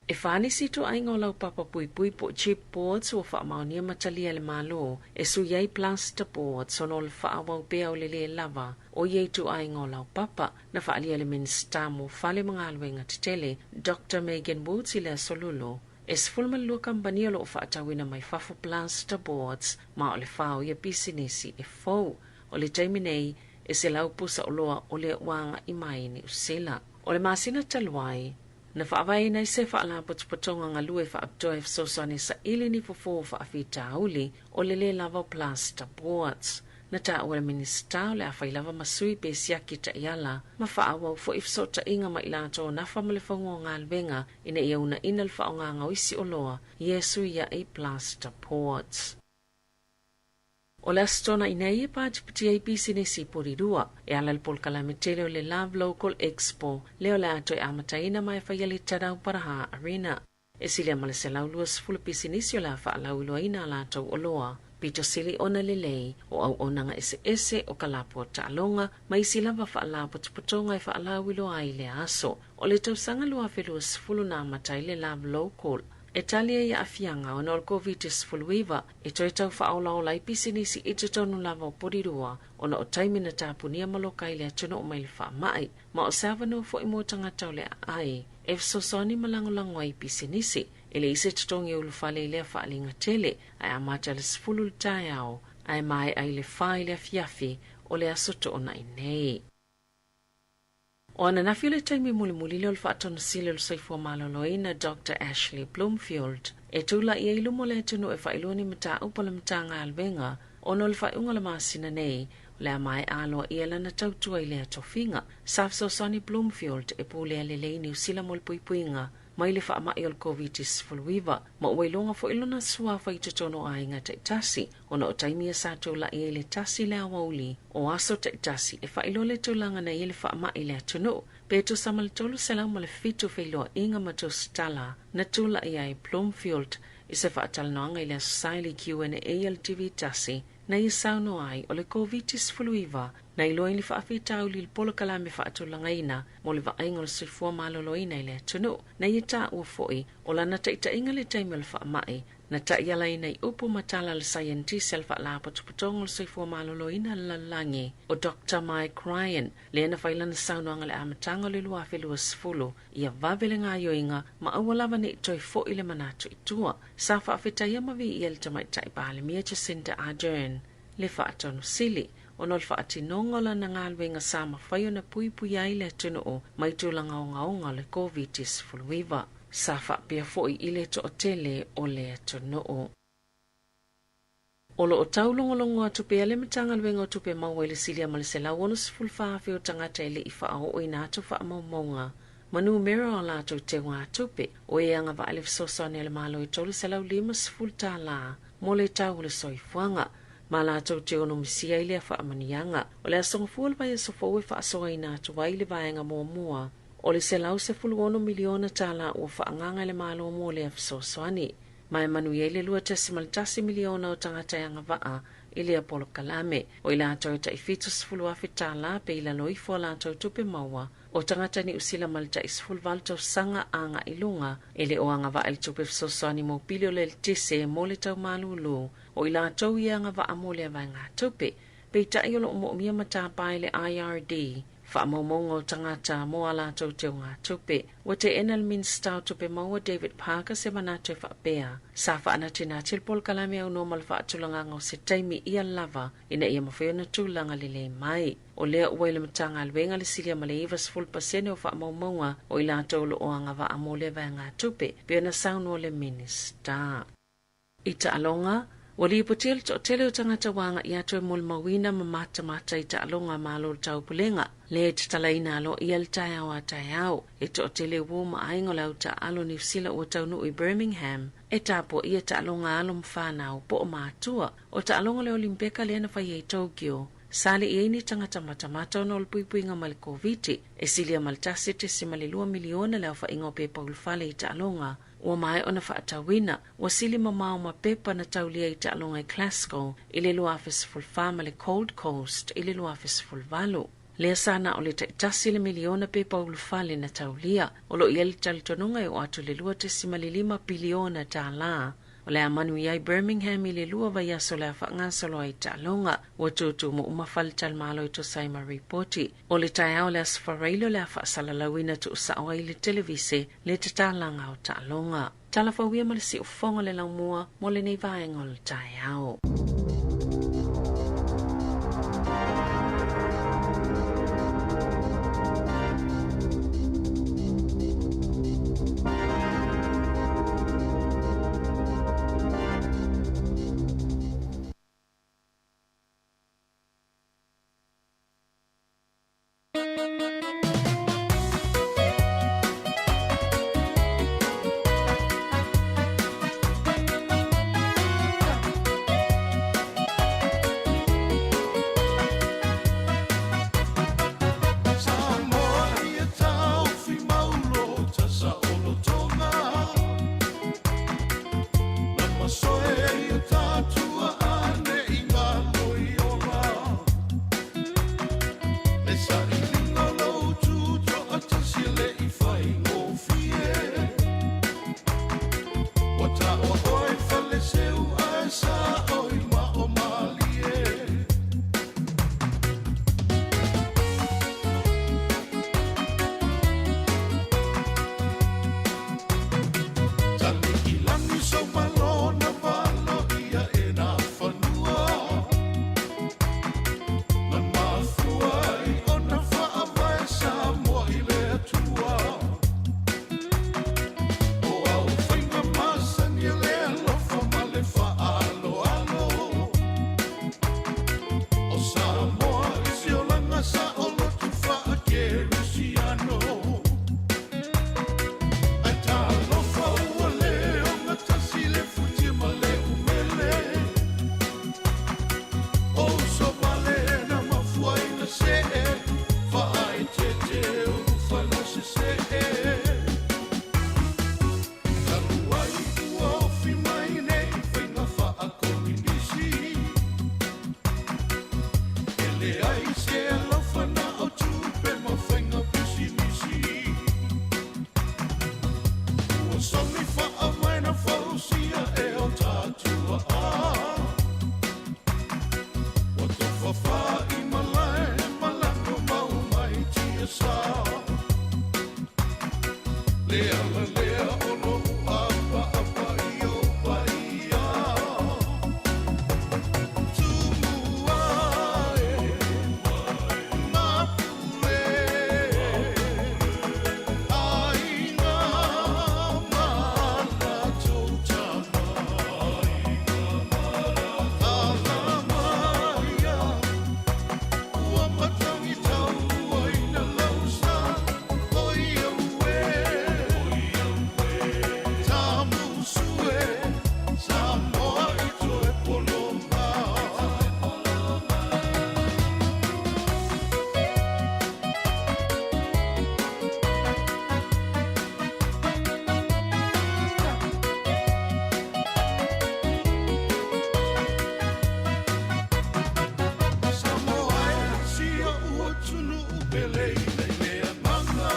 E fa nisi ituaiga o laupapa puipui po o chipboards ua faamaonia ma talia e le Malo e sui ai plasterboards ona o le faaauau pea o le lē lava o ia ituaiga o laupapa. Na faaalia e le Minisita mo Fale ma Galuega Tetele, Doctor Megan Woods i le aso Lulu. E 12 kamupani o loo faatauina mai fafo plasterboards ma o le fa o ia pisinisi e fou. O le taimi nei, e 100 pusa oloa o lea ua agaʻi mai i Niu Sila. O le masina talu ai, na faavaeina ai se faalapotopotoga galue faapitoa e fesoasoani e saili ni fofo o faafitauli o le lē lava o plasterboards. Na taua e le Minisita o le a fai lava ma sui pe siaki taiala ma faaauau foi fesootaiga ma i latou o nafa ma le fauga o galuega ina ia uunaina le faaaogaga o isi oloa ia e suiai plasterboards. O le Aso Toonai nei e patipatia ai pisinisi i Porirua e ala i le polokalame tele o le Love Local Expo lea o le a toe amataina ma e faia i le Tadau Paraha Arena. E silia ma le 120 pisinisi o le a faalauiloaina a latou oloa pito sili ona lelei o auaunaga eseese o kalapu o taaloga ma isi lava faalapotopotoga e faalauiloa ai i lea aso. O le tausaga 2020 na amata ai le Love Local e tali ai i aafiaga ona o le Koviti-19 e toe tau faaolaola ai pisinisi i totonu lava o Porirua ona o taimi na tapunia ma loka ai le atunuu mai le faamai ma o se avanoa foi mo tagata o le aai e fesoasoani ma lagolago ai i pisinisi. E leai se totogi e ulufale i lea faaaliga tele ae amata i le 10 i le taeao ae maea i le 4 i le afiafi o le Aso Toonai nei. O ananafi o le taimi mulimuli lea o le Faatonusili o le Soifua Maloloina Doctor Ashley Bloomfield e tulai ai i luma o le atunuu e faailoa ni mataupu a le Matagaluega ona o le faaiuga o le masina nei o le a maea aloaia lana tautua i lea tofiga. Sa fesoasoani Bloomfield e pulea lelei Niu Sila mo le puipuiga mai le faamai o le Koviti-19, ma ua iloga foi lona suafa i totonu o aiga taitasi, ona o taimi ia sa tulai ai le tasi le aoauli o aso taitasi e faailoa le tulaga na i ai le faamai i le atunuu, pe tusa ma le 307 feiloaiga ma tusitala na tulai ai Bloomfield i se faatalanoaga i le Aso Sa i le Q&A a le TV tasi na ia saunoa ai o le Koviti-19 na iloa i ni faafitauli i le polokalame faatulagaina mo le vaaiga o le soifua maloloina i le atunuu. Na ia taua foi o lana taitaiga le taimi o le faamai na taialaina i upu ma tala a le saienitisi a le Faalapotopotoga o le Soifua Maloloina a le Lalolagi, o Doctor Mike Ryan, lea na fai lana saunoaga i le amataga o le 2020 ia vave le gaoioiga ma aua lava ne i toe foi le manatu i tua. Sa faafetaia ma viia le Tamaitai Palemia Jacinda Ardern le Faatonu Sili ona o le faatinoga o lana galuega sa mafai ona puipuia ai le atunuu mai tulaga ogaoga o le Koviti-19. Sa faapea foi i le toatele o le atunuu. O lo o taulogologo atu pea le Matagaluega o Tupe Maua i le silia ma le 164,000 o tagata e le i faaooina atu faamaumauga ma numera o a latou teugatupe, o e agavaa i le fesoasoani a le Malo e $350 mo le tau o le soifuaga, ma latou te ono misia ai lea faamanuiaga. O le Aso Gafua o le vaiaso fou e faasoaina atu ai le vaega muamua o le $116 miliona tala ua faaagaaga e le Malo mo lea fesoasoani, ma e manuia ai le 2.1 miliona o tagata e agavaa i lea polokalame. O i latou e tai $70,000 tala pe i lalo ifo a latou tupe maua, o tagata Niu Sila ma le tai 18 tausaga agai i luga, e le o agavaa i le tupe fesoasoani mo pili o le eletise mo le tau malūlū, o i latou ia e agavaa mo lea vaegatupe. Peitai o lo o moomia ma tapa e le IRD faamaumauga o tagata mo a latou teugatupe. Ua teena le Minisita o Tupe Maua David Parker se manatu e faapea, sa faanatinati le polokalame aunoa ma le faatulagaga o se taimi ia lava ina ia mafai ona tulaga lelei mai. O lea ua i le Matagaluega le silia ma le 90% o faamaumauga o i latou o lo o agavaa mo lea vaegatupe, pei ona saunoa le Minisita. I taaloga, ua lipotia le toatele o tagata ua agai atu e molimauina ma matamata i taaloga a Malo o le Taupulega, lea e tatalaina aloaia le taeao a taeao. E toatele uo ma aiga o le au taaalo Niu Sila ua taunuu i Birmingham e tapuaia taaloga a alo ma fanau po o matua. O taaloga o le Olimpeka lea na faia i Tokyo, sa le i ai ni tagata matamata ona o le puipuiga mai le Koviti. E silia ma le 1.2 miliona le aofaiga o pepa ulufale i taaloga Ua maea ona faatauina, ua sili mamao ma pepa na taulia i taaloga i Glasgow i le 2014 ma le Gold Coast i le 2018. Lea sa na o le taitasi le miliona pepa ulufale na taulia. O lo o i ai le talitonuga e oo atu i le 2.5 piliona tālā. O le a manuia ai Birmingham i le lua vaiaso o le a faagasolo ai taaloga. Ua tutumu uma faletalimalo e tusa ai ma ripoti. O le taeao o le Aso Faraile o le a faasalalauina tuusao ai i le televise le tatalaga o taaloga. Tala fauia ma le siufofoga le laumua mo lenei vaega o le taeao. Le ala lea o lo'u ʻapaʻapa i ou paia Tumu ae Mapule Aiga ma a latou tama Alamaia Ua matagi tauaina lau sa Oi au e Tamusu e Samoa i toe poloma. Samoa e, si oʻu atunuu pele i le agaga.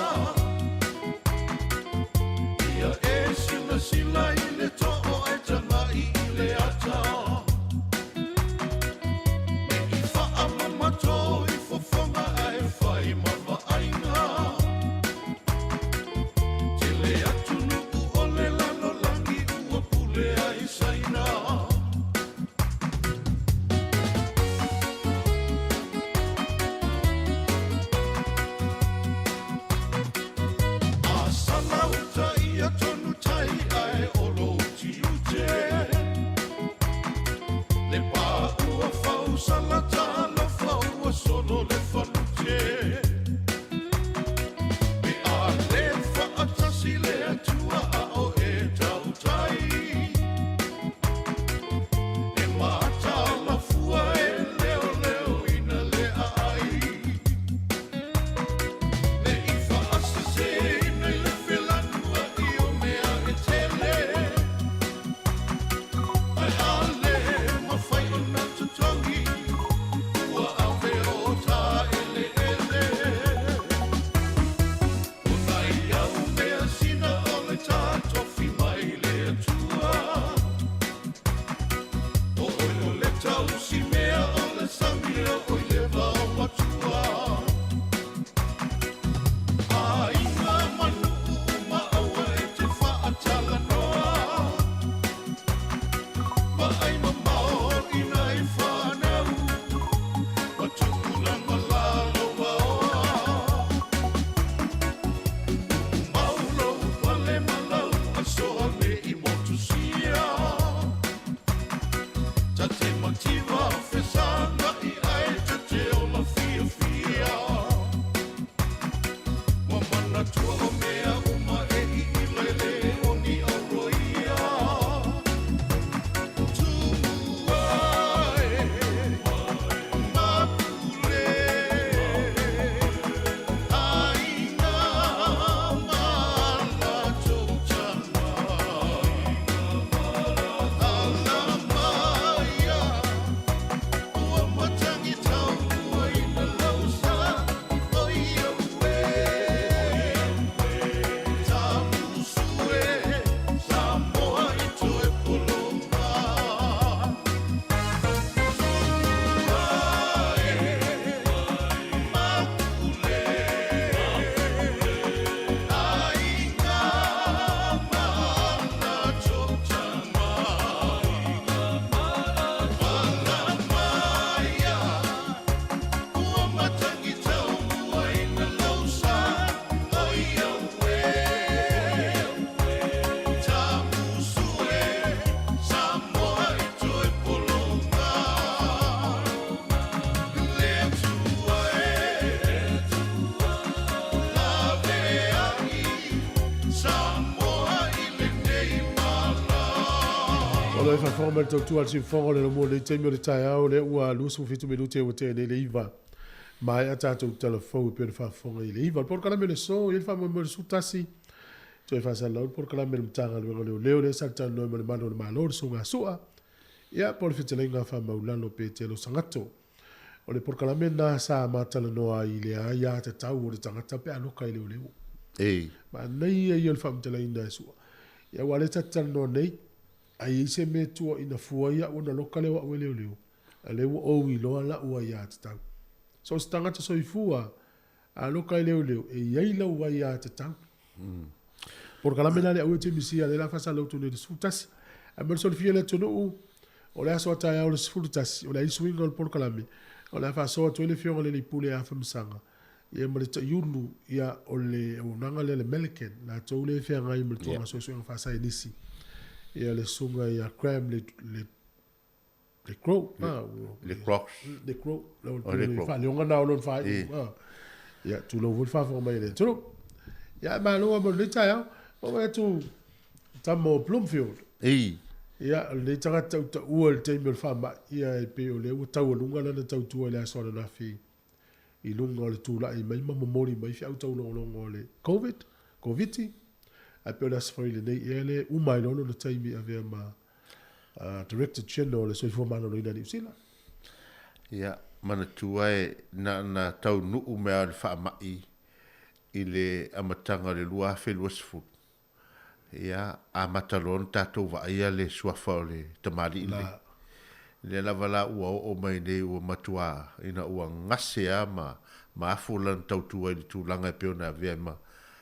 Ia e silasila i le too ae tagai i le ata. Ne i faamamato i fofoga ae fai ma vaaiga. Tele atunuu o le lalolagi ua pule ai Saina. A sala uta ia tonu tai ae o lou tiute. Le pā ua fau sala talofa ua solo le falute. Pe a le faatasi le Atua a o e tautai. E mataala fua e leoleoina le aai. Ne i faaseseina i le felanuai o mea e tele. Ae a le mafai ona totogi, ua ave o ta eleele. O nai au measina o le ta tofi mai le Atua. O oe o le tausi mea o le sami o oe le vaomatua. Aiga ma nuu ma aua e te faatalanoa. Vaai mamao i nai fanau ma tupulaga lalovaoa. Mau lou pale ma lau asoa ne i motusia. Ta te mativa fesagai ae ta te ola fiafia. Ua manatua o mea uma e iila e le o ni auroia. Tumu ae mapule aiga ma latou tama. Alamaia ua matagi tauaina lau sa oi au e. Tamusu e Samoa i toe poloma. Ae mapule aiga ma latou tama. Alamaia ua matagi tauaina lau sa oi au e. Tamusu e Samoa i toe poloma. Le Atua e laveai Samoa i lenei mala. O lo e faafofoga mai le tautua a le siufofoga o le laumua i lenei taimi o le taeao lea ua 27 minute ua tea nei le iva. Maea tatou tala fou e pei ona faafofoga i le iva. O le polokalame o le aso, e i ai le faamoemoe o le 11 toe faasalalau le polokalame a le Matagaluega o Leoleo lea sa talanoa ai ma le Malu o le Malo, le Susuga a Sua, ia po o le Fetalaiga Faamaulalo Petelo Sagato. O le polokalame lena sa ma talanoa ai i le aiatatau o le tagata pe a loka i leoleo. Ei. Manaia ia o le faamatalaina e Sua. Ia aua o lea ta te talanoa nei, a i ai se mea e tuuaina fua ia au ona loka lea o au e leoleo, a lea ua ou iloa lau aiatatau. So o se tagata soifua, a loka i leoleo, e i ai lau aiatatau. Polokalame la le au e te misia le la faasalalautu nei i le 11. Ae mo le solofia e le atunuu, o le aso a taeao le 11, o le a i suiga o le polokalame, o le a faasoa atu ai le Afioga i le Alii Pule ia Afamasaga, ia ma le Taiulu, ia o le auaunaga lea le Melican, latou lea e feagai ma le tulaga suesuega faasaenisi, ia le Susuga ia Graham le, le Le Crow, Le Crocs. Le Crow, le faaleoga na o lona faaiuga. Ia, tulou foi le faafofoga mai a le atunuu. Ia, malo lava mo lenei taeao. Oo mai atu tama o Bloomfield. Ei. Ia, o lenei tagata tautaua i le taimi o le faamai, ia e pei o lea ua taualuga lana tautua i le aso ananafi i luga o le tulai mai ma momoli mai feau taulogologo o le Covid, Koviti, ae pei o le Aso Faraile nei ea lea e uma ai loa lona taimi e avea ma Director General o le Soifua Maloloina a Niu Sila. Ia, manatua e na ona taunuu mai lava o le faamai i le amataga o le 2020. Ia, amata loa ona tatou vaaia le suafa o le tamalii lenei. Lea lava la ua oo mai nei ua matua ina ua gase lava ma ma afu lana tautua i le tulaga e pei ona avea ai ma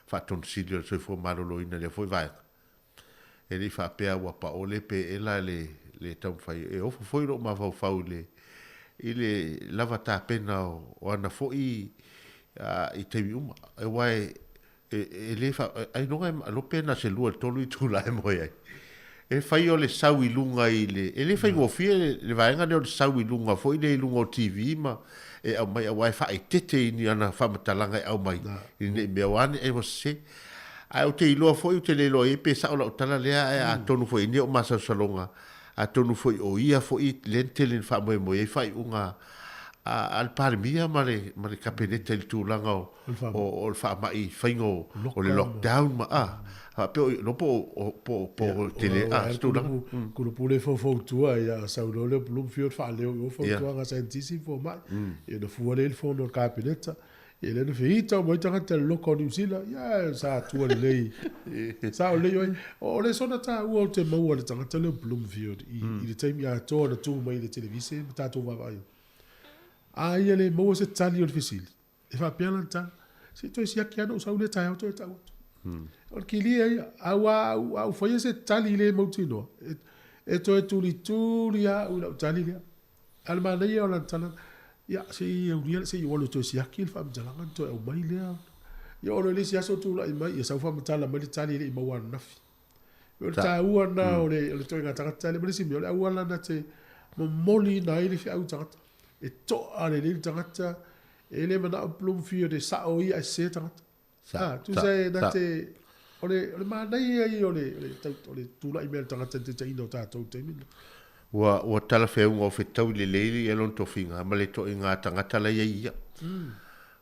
Faatonisili o le Soifua Maloloina i lea foi vaega. E le i faapea ua paole pe ela le le taumafai. E ofo foi lou mafaufau i le i le lava tapena o ana foi i taimi uma. Aua e e le fa ailoga e lope na se lua i le tolu itula e moe ai. E fai o le sau i luga i le e le faigofie le vaega lea o le sau i luga foi lea i luga o TV ma e aumai aua e faaeteete i ni ana faamatalaga e aumai i nei mea o a ni ai ua sese. Ae ou te iloa foi, ou te le iloa i ai pe sao lau tala lea, ae atonu foi i nei o masalosaloga, atonu foi o ia foi lea na tele ina faamoemoe ai faaiuga a le Palemia ma le ma le Kapeneta i le tulaga o o le faamai i faiga o o le lockdown ma a faapea o iloa po o po po o tele a se tulaga. Kulupu le faufautua ia sau loa lea o Bloomfield faaleo i o fautuaga a saienitisi ma fomai, ia ona fua lea i le fono a le Kapeneta. Ia lea na feita uma ai tagata i le loka o Niu Sila, ia sa atua lelei. Sa o lelei oi. O le sona taua o te maua le tagata lea o Bloomfield i, i le taimi atoa na tu mai i le televise ma tatou vaavaai. A ia le maua se tali o le fesili, e faapea lana tala, se i toe siaki lava ona ou sau lea taeao toe tau atu. O le kilia ia, a ua a ou faia se tali le mautinoa, e toe tulituli lava au i lau tali lea. A o le manaia o lana tala, ia, se i aulia, se i ou alu e toe siaki le faamatalaga ona toe aumai lea. Ia oo loa i le isi aso tulai mai, ia sau faamatala mai le tali e le i maua ananafi. O le taua lena o le o le ituaiga tagata lea. Ma le isi mea, o le auala na te momoliina ai le feau i tagata. E to'a lelei le tagata, e le manao Bloomfield e sa'o ia ae sese tagata. Ah, tusa e na te o le o le manaia ia o le o le tau o le tulai mai o le tagata i le taitaiina o tatou i le taimi lenei. Ua ua talafeauga o fetaui lelei ia lona tofiga ma le toaiga tagata la i ai ia.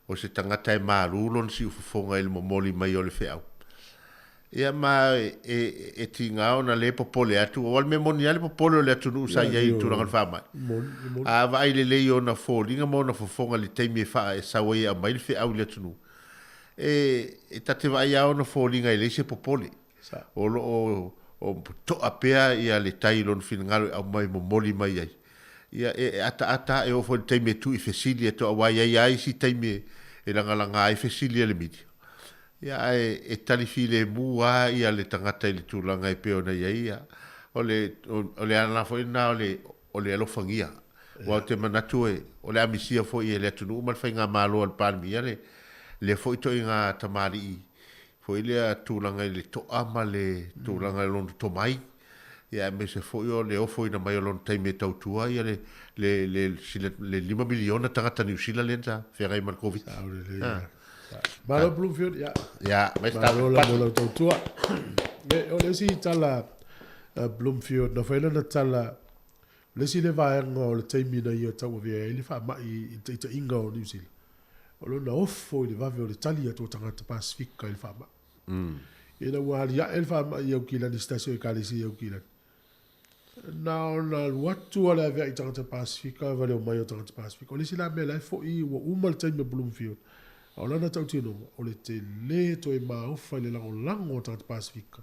O se tagata e malu lona siufofoga i le momoli mai o le feau. Ia ma e e tiga ona le popole atu, aua o le mea moni lava le popole o le atunuu sa i ai i le tulaga o le faamai. A vaai lelei i ona foliga ma ona fofoga i le taimi e faa e sau ai e aumai le feau i le atunuu, e e ta te vaai lava ona foliga e leai se popole. O lo o o to'a pea ia le tai i lona finagalo e aumai momoli mai ai. Ia e e ataata e oo foi i le taimi e tuu i fesili atu aua e i ai lava isi taimi e lagalaga ai fesili a le media. Ia ae e tali filemu lava ia le tagata i le tulaga e pei ona i ai, ia o le o le ala foi lena o le o le alofagia. Aua ou te manatu e o le a misia foi e le atunuu ma le faigamalo a le Palemia le lea foi ituaiga tamalii foi lea tulaga i le to'a ma le tulaga i lona tomai, ia aemaise foi o le ofoina mai o lona taimi e tautua ia le le le le $5 miliona tagata Niu Sila lea na feagai ma le Koviti. Malo Bloomfield, ia. Ia, mai Malo la mo lau tautua. Me, o le isi tala a Bloomfield, na fai lana tala, o le isi le vaega o le taimi na ia tauavea ai le faamai i le taitaiga o Niu Sila, o lona ofo i le vave o le tali atu o tagata Pasifika i le faamai. Ina ua aliae le faamai i Aukilani, se tasi o ekalesia i Aukilani, Na ona alu atu a le aveai i tagata Pasifika ma le omai o tagata Pasifika. O le isi la mea la e foi ua uma le taimi o Bloomfield, a o lana tautinoga, o le tele toe maofa i le lagolago a tagata Pasifika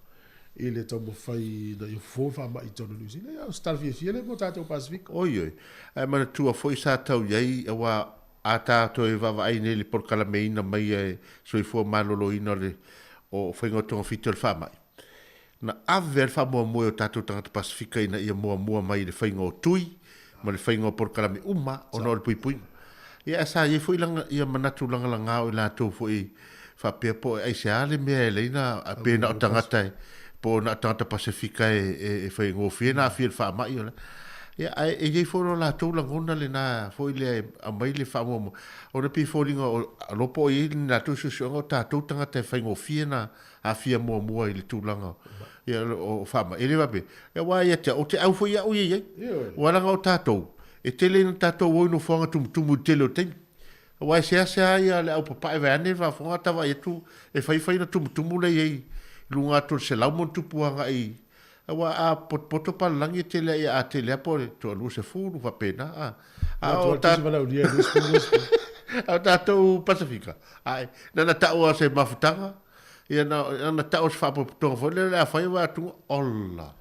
i le taumafai ina ia fofo le faamai i totonu o Niu Sila. Ia, o se tala fiafia lea mo tatou Pasifika. Oi oi, ae manatua foi sa tau i ai aua a ta toe vaavaai nei i le polokalameina mai e Soifua Maloloina o le. o faiga o togafiti o le faamai, na ave ai le faamuamua e o tatou tagata Pasefika ina ia muamua mai i le faiga o tui ma le faiga o polokalame uma ona o le puipuiga. Ia ae sa i ai foi lana, ia manatu lagalaga o i latou foi faapea po o aisea le mea e ala ai na pe na o tagata e po o na o tagata Pasefika e, e faigofie na aafia i le faamai o le Ia, ae e i ai foi lo latou lagona lena foi lea e aumai le faamuamua ona e pei e foliga o alopo o i ai ni latou suesuega o tatou tagata e faigofie na aafia muamua i le tulaga ia, o faamai. E le faapea, aua ia te au, ou te au foi au ia i ai. Aua leaga o tatou, e tele ina tatou o i nofoaga tumutumu i le tele o taimi. Aua e seasea ia le au papae vaeane le faafofoga ta vaai atu e fai fai ona tumutumu lea i ai i luga atu o le 100+ agai aua a potopoto palalagi e tele ia a tele lava po o le toalua sefulu faapena a. A o ta a o tatou Pasefika ae na ona tau lava o se mafutaga ia na ona tau o se faapotopotoga foi lea o le a fai vaai atu ola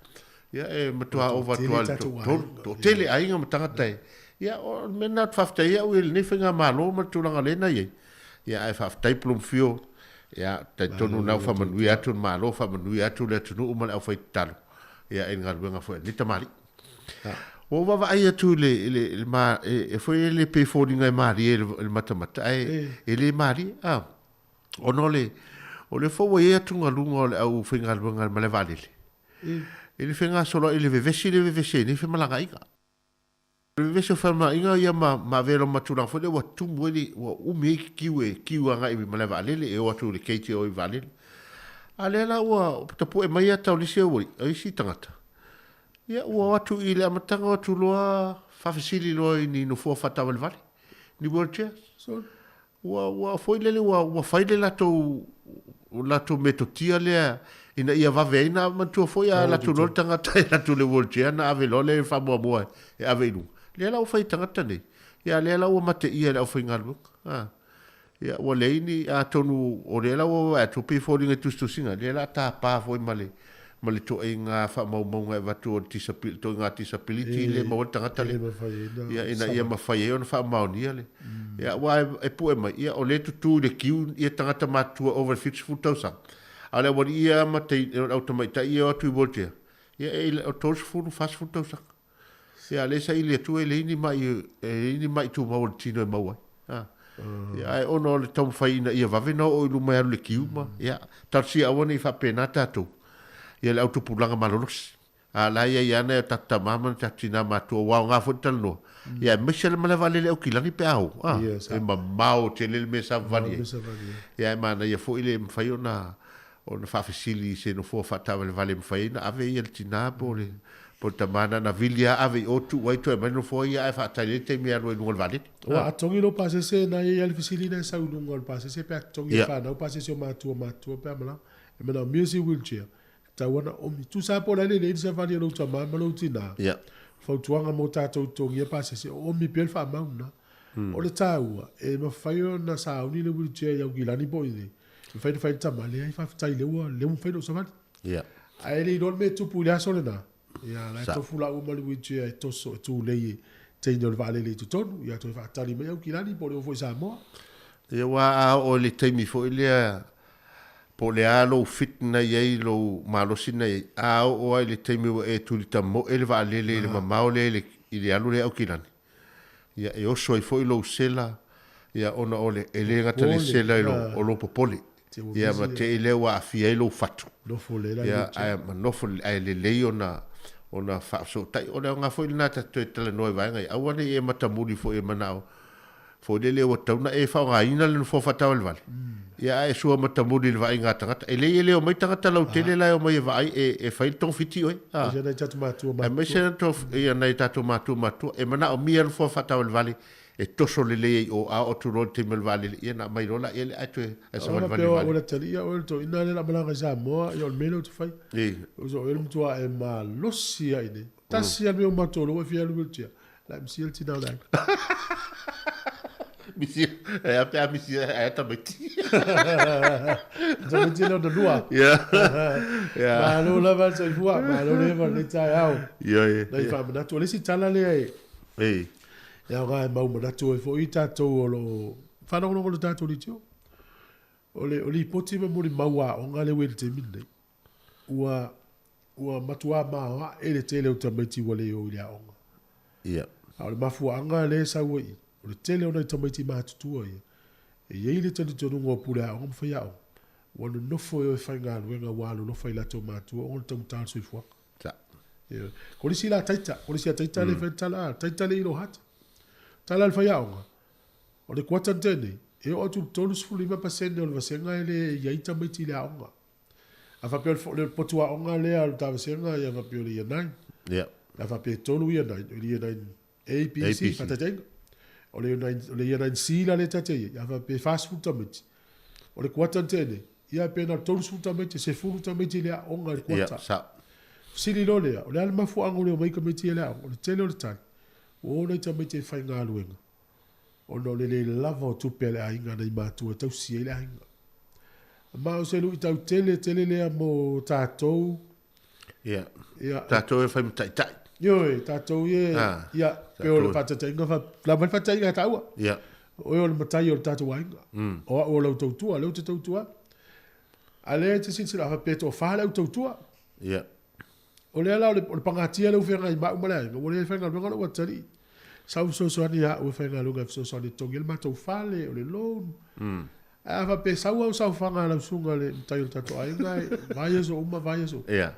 Ia e matua ova atu lava i le toatolu, toatele aiga ma tagata e. Ia o le mea lena ou te faafetai ai au i lenei faigamalo ma le tulaga lea na i ai. Ia ae faafetai Bloomfield, ia talitonu lena ua faamanuia atu le Malo, faamanuia atu le atunuu ma le aufaitatalo ia i le galuega foi a lenei tamalii. Ua ou vaavaai atu i le, i le, i le ma, e, foi lele pei e foliga e malie i le matamata, ae e le malie. A, ona o le, o lea foi ua i ai atugaluga o le aufaigaluega i le malae vaalele. I le fegasoloai i le vevesi le vevesi ai nei femalagaaiga. O le vevesi o femalagaaiga ia ma ma avea loa ma tulaga foi lea ua tumu ai le ua umi ai kiu e kiu agai i malae vaalele e o atu i le gate e o i vaalele. A lea la ua tapue mai ata o le isi au o isi tagata, ia ua o atu i le amataga o atu loa faafesili loa i ni nofoa faataavalevale, ni wheelchairs. Ua, ua foi lele ua, ua fai le latou, latou metotia lea ina ia vave ai na manatua foi a latou loa le tagata e latou le wheelchair na ave loa le faamuamua e ave i luga. Lea la ua fai e tagata nei. Ia lea la ua mateia e le aufaigaluega. A. Ia ua leai ni, atonu o lea la ua vaai atu pei e foliga i tusitusiga, lea la tapa foi ma le ma le toaiga faamaumauga e avatu o le disability, toaiga disability lea e maua ai le tagata lea. Ia, ina ia mafai ai ona faamaonia le. Ia, aua e pue mai, ia, o lea e tutu i le kiu ia tagata matutua ova i le 70 tausaga. A o le aualii ia ma te, o le au tamaitai ia e o atu i wheelchair, ia, e, o 30, 40 tausaga. Ia, a o lea e saili atu e leai ni mai, e leai ni mai tumau o le tino e maua ai. A. Ia, ae ona o le taumafai ina ia vave ona oo i luma e alu i le kiu ma, ia, talosia aua ne i faapena tatou, ia le au tupulaga malolosi. A o la e i ai lava nai o tatou tama ma nai o tatou tina matutua ua aoga foi le talanoa, ia aemaise le malae vaalele Aukilani pe a o, a, e mamao tele le mea e savavali ai. Ia ae manaia foi le mafai ona ona faafesili i se nofoa faataavalevale e mafai ai ona ave ia le tina po o le po o le tama na ona vili lava ave i o tuu ai toe aumai le nofoa ia ae faatali ai le taimi e alu ai i luga o le vaalele. Aua a togi lou pasese na e i ai lava le fesili na e sau i luga o le pasese pe a togi e fanau pasese o matua matua pe a malaga e manaomia se wheelchair e tatau lava ona omi. Tusa lava po o le a le lelei le savali a lou tama ma lou tina, fautuaga mo tatou i totogia pasese o omi pea le faamau lena. O le taua e mafai ona sauni le wheelchair i Aukilani po o i inei. Mafai ona fai le tama, leai faafetai lea ua lea ua mafai ona ou savali. Ia. Ae le iloa le mea e tupu i le aso lena. Ia la e tofu laua ma le wheelchair e toso e tulei e teine o le vaalele i totonu. Ia toe faatali mai Aukilani po o le oo foi i Samoa. Ia aua a oo i le taimi foi lea po o le a lou fit na i ai lou malosi na i ai, a oo lava i le taimi ua e tuli tamoe le vaalele i le mamao lea i le i le alu lea i Aukilani, Ia, e oso ai foi lou sela, ia, ona o le, e le gata le sela i lo, o lou popole. Ia, ma te i lea ua aafia ai lou fatu. Ia, ae ma nofo, ae lelei ona, ona faafesootai. O le aoga foi lena ta te toe talanoa i vaega ia, aua ne i e matamuli foi e manao foi lele ua tatau ona e faaaogaina le nofoa faataavalevale, ia, ae sua matamuli i le vaaiga a tagata. E leai e le omai tagata lautele la e omai e vaai, e fai le togafiti oe. Aemaise nai tatou matua matua. Aemaise nai tatou matua matua. E manaomia le nofoa faataavalevale e toso lelei ai i o, a oo atu loa i le taimi o le vaalele, ia ona aumai loa lea ae toe ae savalivali i le vaalele. Ona talii oe le toeaina lea o le a malaga i Samoa, ia o le mea lea ou te fai. Ou te le matua e malosi lava i inei. Tasi lava le mea ua matou iloa ua e fia alu i wheelchair. La e misia le tina o le aiga. Misia, e a pe a misia e a tamaiti. Tamaiti le ona lua. Yeah. Yeah. Malo lava le soifua, malo le eva lenei taeao. Ia, ia. Nai faamanatu. O le isi tala lea e, Ei. e aoga e mau manatu ai foi tatou o lo o faalogologo i le tatou leitio. O le o lipoti ma molimau aoga lea ua i le taimi lenei, ua ua matuā maoae le tele o tamaiti ua le o i le aoga. Ia. A o le mafuaaga lea e sau ai i, o le tele o nai tamaiti matutua ia, e i ai le talitonuga o pule aoga ma faiaoga, ua nonofo e o e faigaluega ua alolofa i latou matua ona o le taugata o le soifuaga. Sa. Ioe. Kolisi la taita, kolisi a taita mm. le fai tala, taita le ilo hata. Tala le faiaoga, o le kuata na tenei, e oo atu i le 35% o le vasega e le i ai tamaiti i le aoga. A faapea o le potu aoga lea o le ta vasega, ia faapea o le year 9. Yeah. A faapea e tolu year 9, o le year 9 A, B, C, faataitaiga. O le year 9, o le year 9 C la lea ta te i ai, a faapea e 40 tamaiti. O le kuata na tenei, ia pe na o le 30 tamaiti, 10 tamaiti i le aoga i le kuata. Yeah, sa. Fesili loa lea, o le a le mafuaaga o le omai tamaiti ia i le aoga? O le tele o le tali, ua o nai tamaiti e faigaluega ona o le le lava o tupe a le aiga nai matua e tausi ai le aiga. Ma o se luitau tele tele lea mo tatou. Ia. Ia. Tatou e fai ma taitai. Ioe, tatou ie, Ah, ia, pe o le tatou. faataitaiga, fa, lava le faataitaiga taua. Ia. O oe o le matai o le tatou aiga. O au o lau tautua, lea ou te tautua. A lea e te silasila, a faapea e toafa le au tautua. Ia. O lea la o le, o le pagatia lea ua feagai ma au ma le aiga, ua le faigaluega lou atalii. Sau fesoasoani ia au e faigaluega e fesoasoani e totogi ai le matou fale, o le loan. Ae a faapea e sau au saofaga a lau susuga i le matai o le tatou aiga, e vaiaso uma, vaiaso uma. Ia.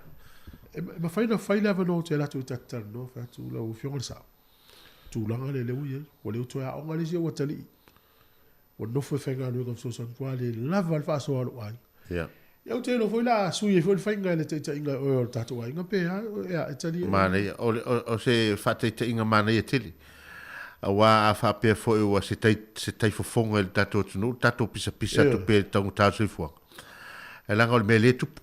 E, e mafai ona fai le avanoa ou te alu atu ai ta te talanoa, fai atu lau Afioga i le Sao, tulaga lea lea ua i ai, ua le toe aoga le isi ou atalii. Ua nofo e faigaluega fesoasoani ua le lava le faasoa a lou aiga. Ia. Ia ou te iloa foi la a sui ai foi le faiga i le taitaiga e oe o le tatou aiga pe a, ia e talia. Manaia, o, le, o, o se faataitaiga manaia tele. Aua a faapea foi ua se tai, se tai fofoga i le tatou atunuu, tatou pisapisa atu pea i le taugata o le soifuaga. Ae leaga o le mea lea e tupu.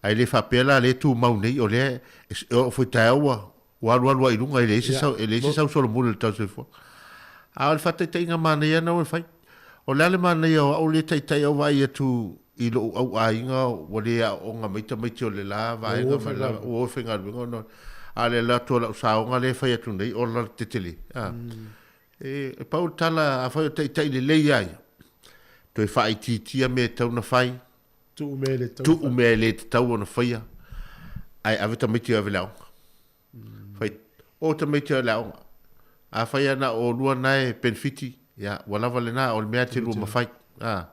Ae le faapea la lea e tumau nei, o lea e oo foi taeao ua, ua alualu ai i luga, e leai se sau, e leai se sau solomuli o le tau soifuaga. A o le faataitaiga manaia lena ua fai. O le a le manaia o au lea e taitai au vaai atu i lou au aiga ua le aooga mai tamaiti o le la vaega ma le la, ua o e faigaluega ona a o le alu atu o lau saoga lea e fai atu nei, ola le tetele. A. E pau le tala, afai o taitai lelei lava ia, toe faaitiitia mea e tatau ona fai, Tuu mea e le tatau tuu mea e le tatau ona faia, ae ave tamaiti e ave i le aoga. Fai, o tamaiti e le aoga. Afai lava na o oulua na e penefiti, ia, ua lava lena, o le mea te lua mafai. A.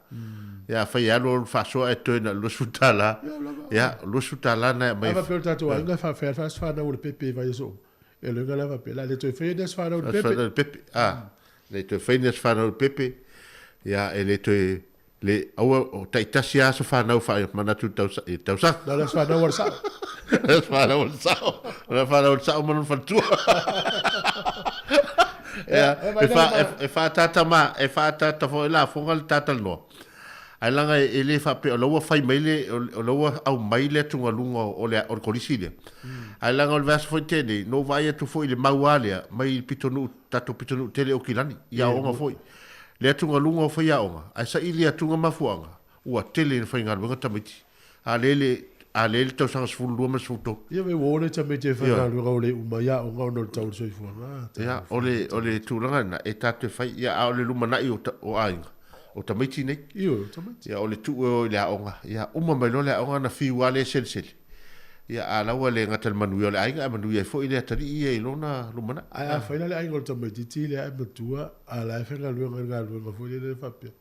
Ia, afai e alu alu faasoa ae toe na o le $20, ia, o le $20 na e aumai. A faapea o le tatou aiga e faafefea le aso fanau o le pepe i vaiaso uma. E le uiga la faapea, o le a le toe faia ni aso fanau o le pepe. Aso fanau o le pepe, a. Le toe faia ni aso fanau o le pepe, ia, e le toe Le, aua, o taitasi lava aso fanau faamanatu i le tausa, i le tausaga. Na o le aso fanau a le sao. Le aso fanau a le sao. O le aso fanau a le sao ma lona faletua. Ia, e, fa, e, e faaataata ma, e faaataata foi lafoga le tatalanoa. Ae leaga e, e le faapea, o la ua fai mai le, o la ua aumai le atugaluga o le, o le kolisi lea. Ae leaga o le vaiaso foi tenei, na ou vaai atu foi i le mau lava lea, mai le pitonuu, tatou pitonuu tele o Kilani, i aoga foi. Le atugaluga o faiaoga, ae saili atu mafuaaga, ua tele ina faigaluega tamaiti, a lea le, a lea le tausaga 12 ma le 13. Ia me ua ole tamaiti e faigaluega o le uma i aoga ona o le tau o le soifuaga. Ia, o le, o le tulaga lena e tatou te fai, ia, a o le lumanai o, o aiga, o tamaiti nei. Ioe, o tamaiti. Ia, o le tuu e o i le aoga, ia, uma mai loa le aoga ona fiu lava lea e selesele. Ia, a la ua le gata i le manuia o le aiga, ae manuia ai foi le atalii ia i lona lumanai. Ae afai la le aiga o le tamaitiiti lea ae matua, a o la e faigaluega i le galuega foi lele e faapea,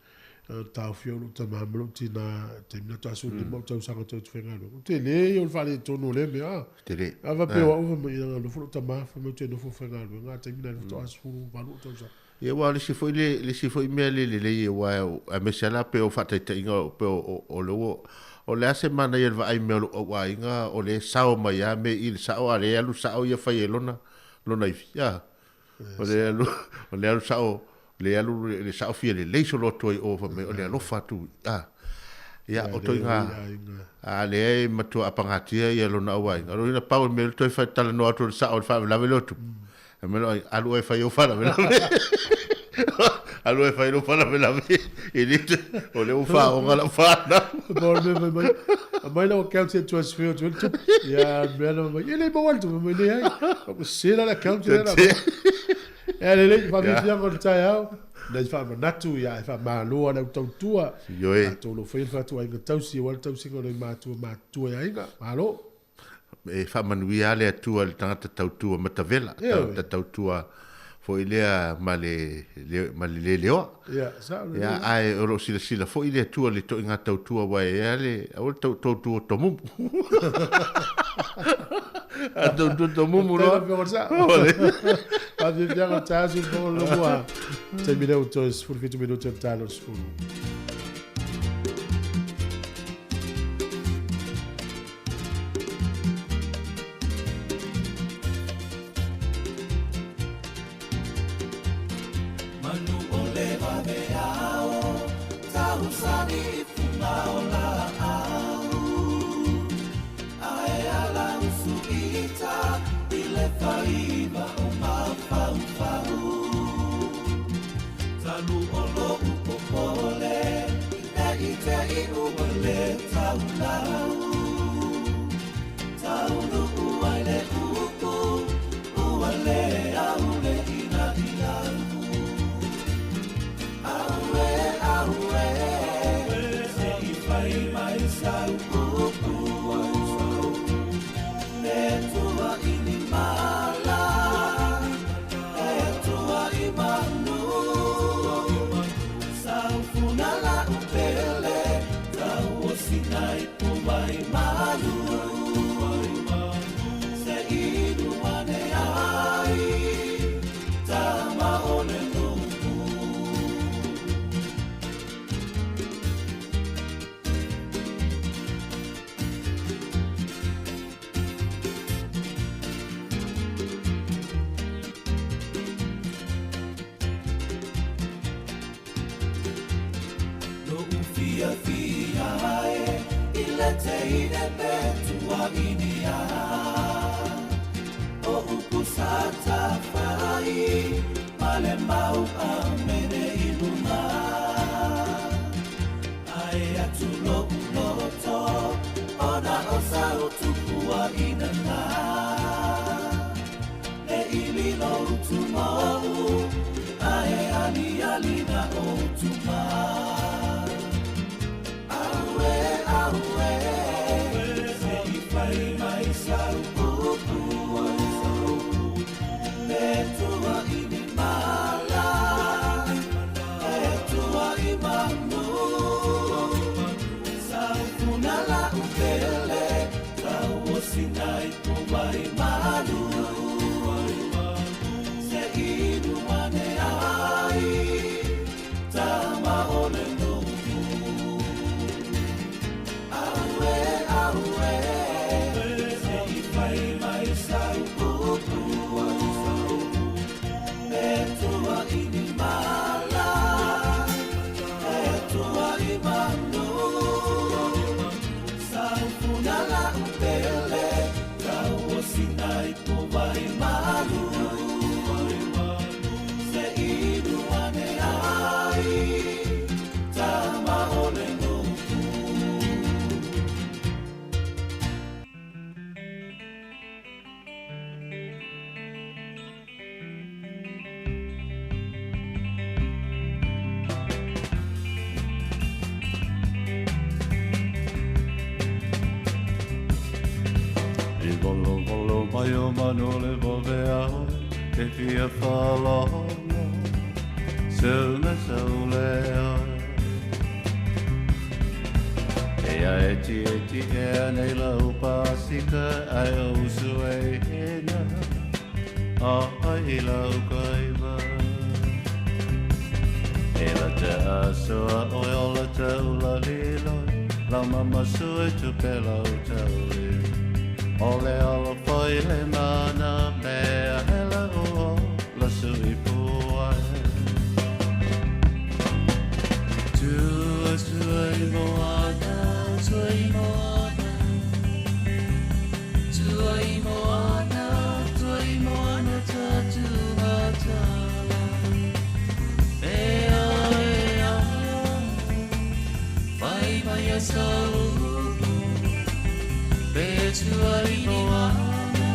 taofi au lou tama ma lou tina i le taimi na faatoa 15 ou tausaga toe faigaluega. O le tele ia o le faaletonu o lea mea. Tele. A faapea o au fai mai, leaga nofo lou tama, fai mai ou te nofo faigaluega a le taimi lena faatoa 18 ou tausaga. Ia aua o le isi foi le le isi foi mea le lelei aua aemaise lava la pei o faataitaiga pei o o le ua o le a se manaia i le vaai mea o lou au aiga o lea e sao mai lava mea i le sao a o lea e alu sao ia fai e lona lona ivi a o lea alu o lea alu sao lea alu le sao fia lelei solo atu ai i o fai mai o le alofa atu a ia o ituaiga a lea e matua apagatia ia lona au aiga o lona pau o le mea toe fai talanoa atu o le sao o le faalavelave lea o tupu. Fai mai loa, alu oe e fai ou faalavelave. Alu oe e fai lou faalavelave. E le, o lea ua faaoga lau fanau. Ma o le mea fai mai, aumai lau account e transfer atu ai le tupe. Ia, le mea na fai mai, e le maua le tupe. Fai mai, leai. Ua sese la le account lea na aumai. Ia lelei, faafiafiaga o le taeao. Nai faamanatu, ia, ae faamalo lava le au tautua. Ioe. Tatou o lo o faia le fatuaiga tausi aua le tausiga o nai matua matutua i aiga. Malo. E faamanuia lava le Atua i le tagata tautua matavela, tagata tautua foi lea ma le ma le le leoa. Ia, sao lelei. Ia, ae o lo o silasila foi le Atua i le ituaiga tautua aua e i ai le, aua le tautua tomumu. A tautua tomumu loa. Faafiafiaga o le taeao siufofoga o le Lomua. Taimi lea ua toe 17 minute o le taeao le 10. Manu o le vaveao, tausani i fuga o laau. Ae ala usu ita i le faiva o mafaufau. Talu o lo'u popole, ne i te i ua le taulau. Taunuu ai le upu, ua le au le inaina. Auē, auē, se i fai mai sau upu. E tua i ni mala, e tua i manu. Saufuna la'u pele, tauosina i puvai malu. Se inu ane ai, tama o le nuu. Lo'u fiafia e i le teine pe tuainia O upu sa tafai ma le mau amene i luga Ae atu lo'u loto ona o sau tupuaina na Ne i lilo utu mou ae aliali na utu mai. Auē, auē, se i fai mai sau upu. E tua i ni mala, e tua i manu. Saufuna la'u pele, tauosina i puvai malu. Se inu ane ai, tama o le nuu. Auē, auē, se i fai mai sau upu. E tua i ni mala, e tua i manu. Saufuna la'u pele, tauosina i puvai malu. Se inu ane ai, tama o le nuu. I volovolo mai o manu le vaveao, e fia faalogo, seu me seu lea. E a e ti e ti e nei lau pasika ai o usu e hina, a ai lau kaiva. E la te asoa oi o la te ula liloi, lau mama sui tu pe lau tauli. O le alo foi le mana mea hele o la sui puai. Tua sui moana, sui moana, Tua i moana, tua i moana, ta tua tala. E a, e a, fai mai a sau upu. Pe tua i moana,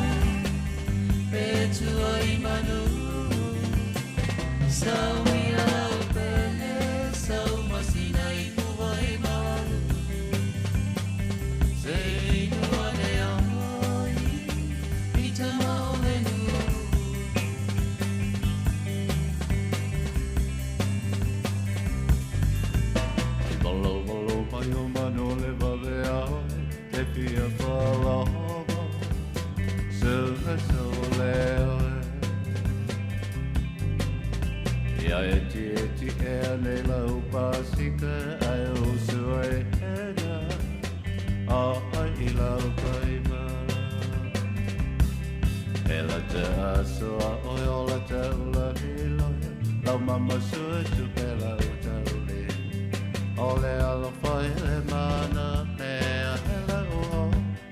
pe tua i manu. Sau i au no le vave a oe Te fia faalogo Suga sole oe Ia e ti e ti ea nei lau pasika Ai usu ai ena A ai i lau paima E la te aso a oe o la te ula lilo Lau mama sua tupe lau tauli O le alofa i le mana mea hele ua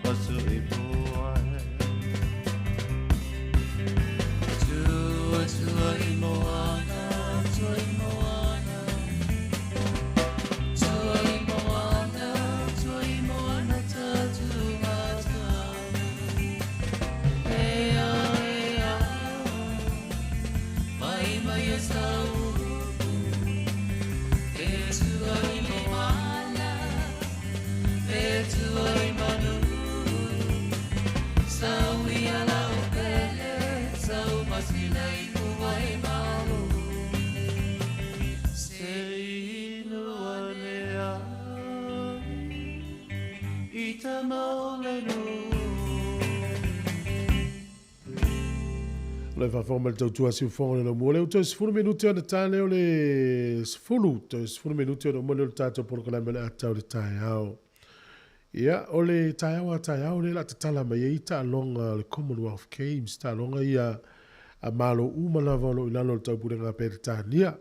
pasu i puai Tua tua i moana tua i moana Tua i moana tua i moana tatu matana Ea ea Mai mai e sau E tua i moana E tua i manu Sau ia lau pele Sau masina i kuai malo Se inu ane ai I ta maole O le faafofoga mai le tautua siufofoga o le laumua lea ua toe 10 minute ona ta lea o le 10, toe 10 minute ona uma lea o le tatou polokalame o le ata o le taeao. Ia, o le taeao a taeao lea o le a tatala mai ai taaloga o le Commonwealth Games, taaloga ia a Malo uma lava o lo o i lalo o le Taupulega a Peretania.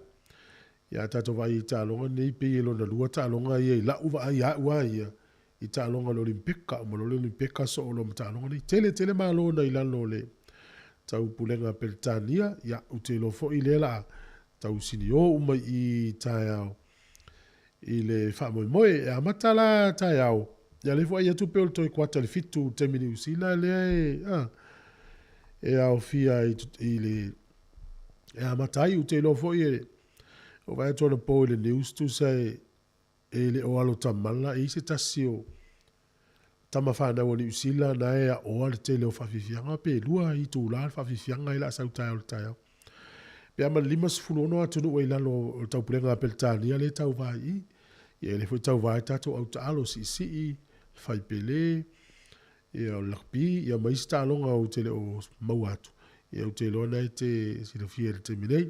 Ia, a tatou vaai i taaloga nei, pei e lona lua taaloga ia i la'u vaai a'u a ia, i taaloga o le Olimpeka, uma loa le Olimpeka soo loa ma taaloga nei. Tele tele malo na i lalo o le Taupulega a Peretania, ia, ou te iloa foi lea la tau siniō uma i taeao i le faamoemoe. E amata la taeao, ia lea foi ai atu pei o le toe kuata i le 7 i le taimi Niu Sila lea e, a, e aofia i, i le, e amata ai. Ou te iloa foi e, o vaai atu anapo i le news tusa e, E le o alo tamala, e i ai se tasi o tama fanau a Niu Sila na e aʻoa le tele o faafiafiaga, pe lua itulā le faafiafiaga ai la sau taeao i le taeao. Pe a ma le 56 atunuu e i lalo o le taupulega a Peretania lea e tauva ai i i. Ia e le foi tauva ai tatou au taalo, siisii, le fai pele, ia o le lakpi, ia ma isi taaloga ou te le o maua atu. Ia ou te iloa na e te silafia i le taimi nei.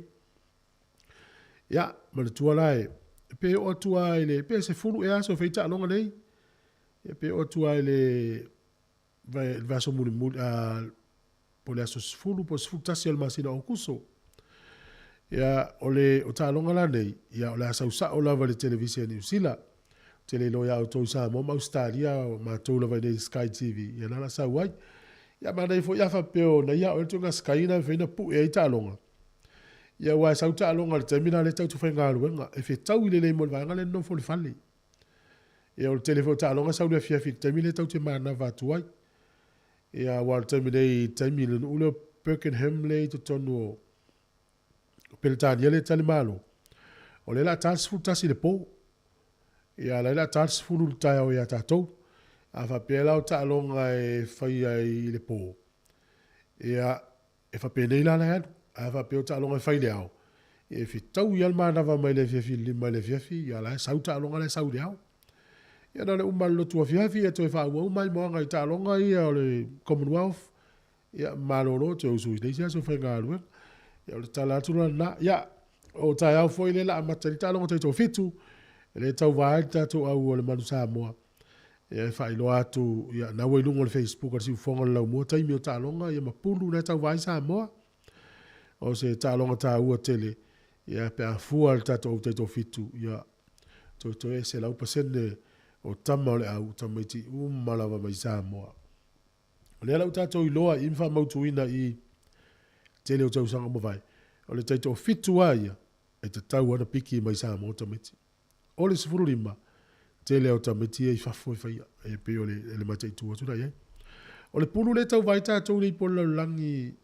Ia, manatua la e, pe oo atu lava i le, pe 10 ea aso e fai taaloga nei. Ia, pe oo atu lava i le, le vaiaso mulimuli, a, po o le aso 10 po o le 11 o le masina o Aokuso. Ia, o le, o taaloga la nei, ia, o le a sau sao lava i le televise a Niu Sila. Ou te le iloa ia outou i Samoa ma Ausetalia, o matou lava i inei i Sky TV, ia na la sau ai. Ia, manaia foi a faapea o naia oe le tuaiga Sky na e mafai ona pue ai taaloga. Ia aua e sau taaloga i le taimi lena lea tatou te faigaluega, e fetaui lelei mo le vaega lea e nonofo i le fale. Ia o le tele foi o taaloga e sau i le afiafi i le taimi lea tatou te manava atu ai. Ia aua o le taimi nei i le taimi i le nuu lea o Birkenham lea i totonu o Peretania lea e talimalo, o lea o le a ta le 11 i le po. Ia la e o le a ta le 10 i le taeao ia tatou. A faapea la o taaloga e faia i le po, ia E faapenei la la e alu, a faapea o taaloga e fai i le ao, e fetaui lava le manava mai le afiafi i le 5 i le afiafi, ia la e sau taaloga la e sau i le ao. Ia na o le uma o le lotu afiafi, ia toe faaauau mai moaga i taaloga ia o le Commonwealth, ia malolo toe usu i le isi aso faigaluega. Ia o le tala atu la lena. Ia, o taeao foi lea o le a amata ai le taaloga taitoafitu, e le tauva ai le tatou au o le Manu Samoa. Ia e faailoa atu, ia, na ua i luga o le Facebook a le Siufofoga o le Laumua taimi o taaloga, ia ma pulu na e tauva ai Samoa. O se taaloga taua tele, ia, pe a fua le tatou au taitoafitu, ia, toetoe e 100% o tama o le au, tamaiti uma lava mai Samoa. O lea la ua tatou iloa i ma faamautuina i tele o tausaga ua mavae, o le taitoafitu lava ia, e tatau lava ona piki mai Samoa tamaiti. O le 15, tele o tamaiti ia i fafo e faia, e pei o le, le mataitu atu la i ai. O le pulu lea e tauva ai tatou nei po o le lalolagi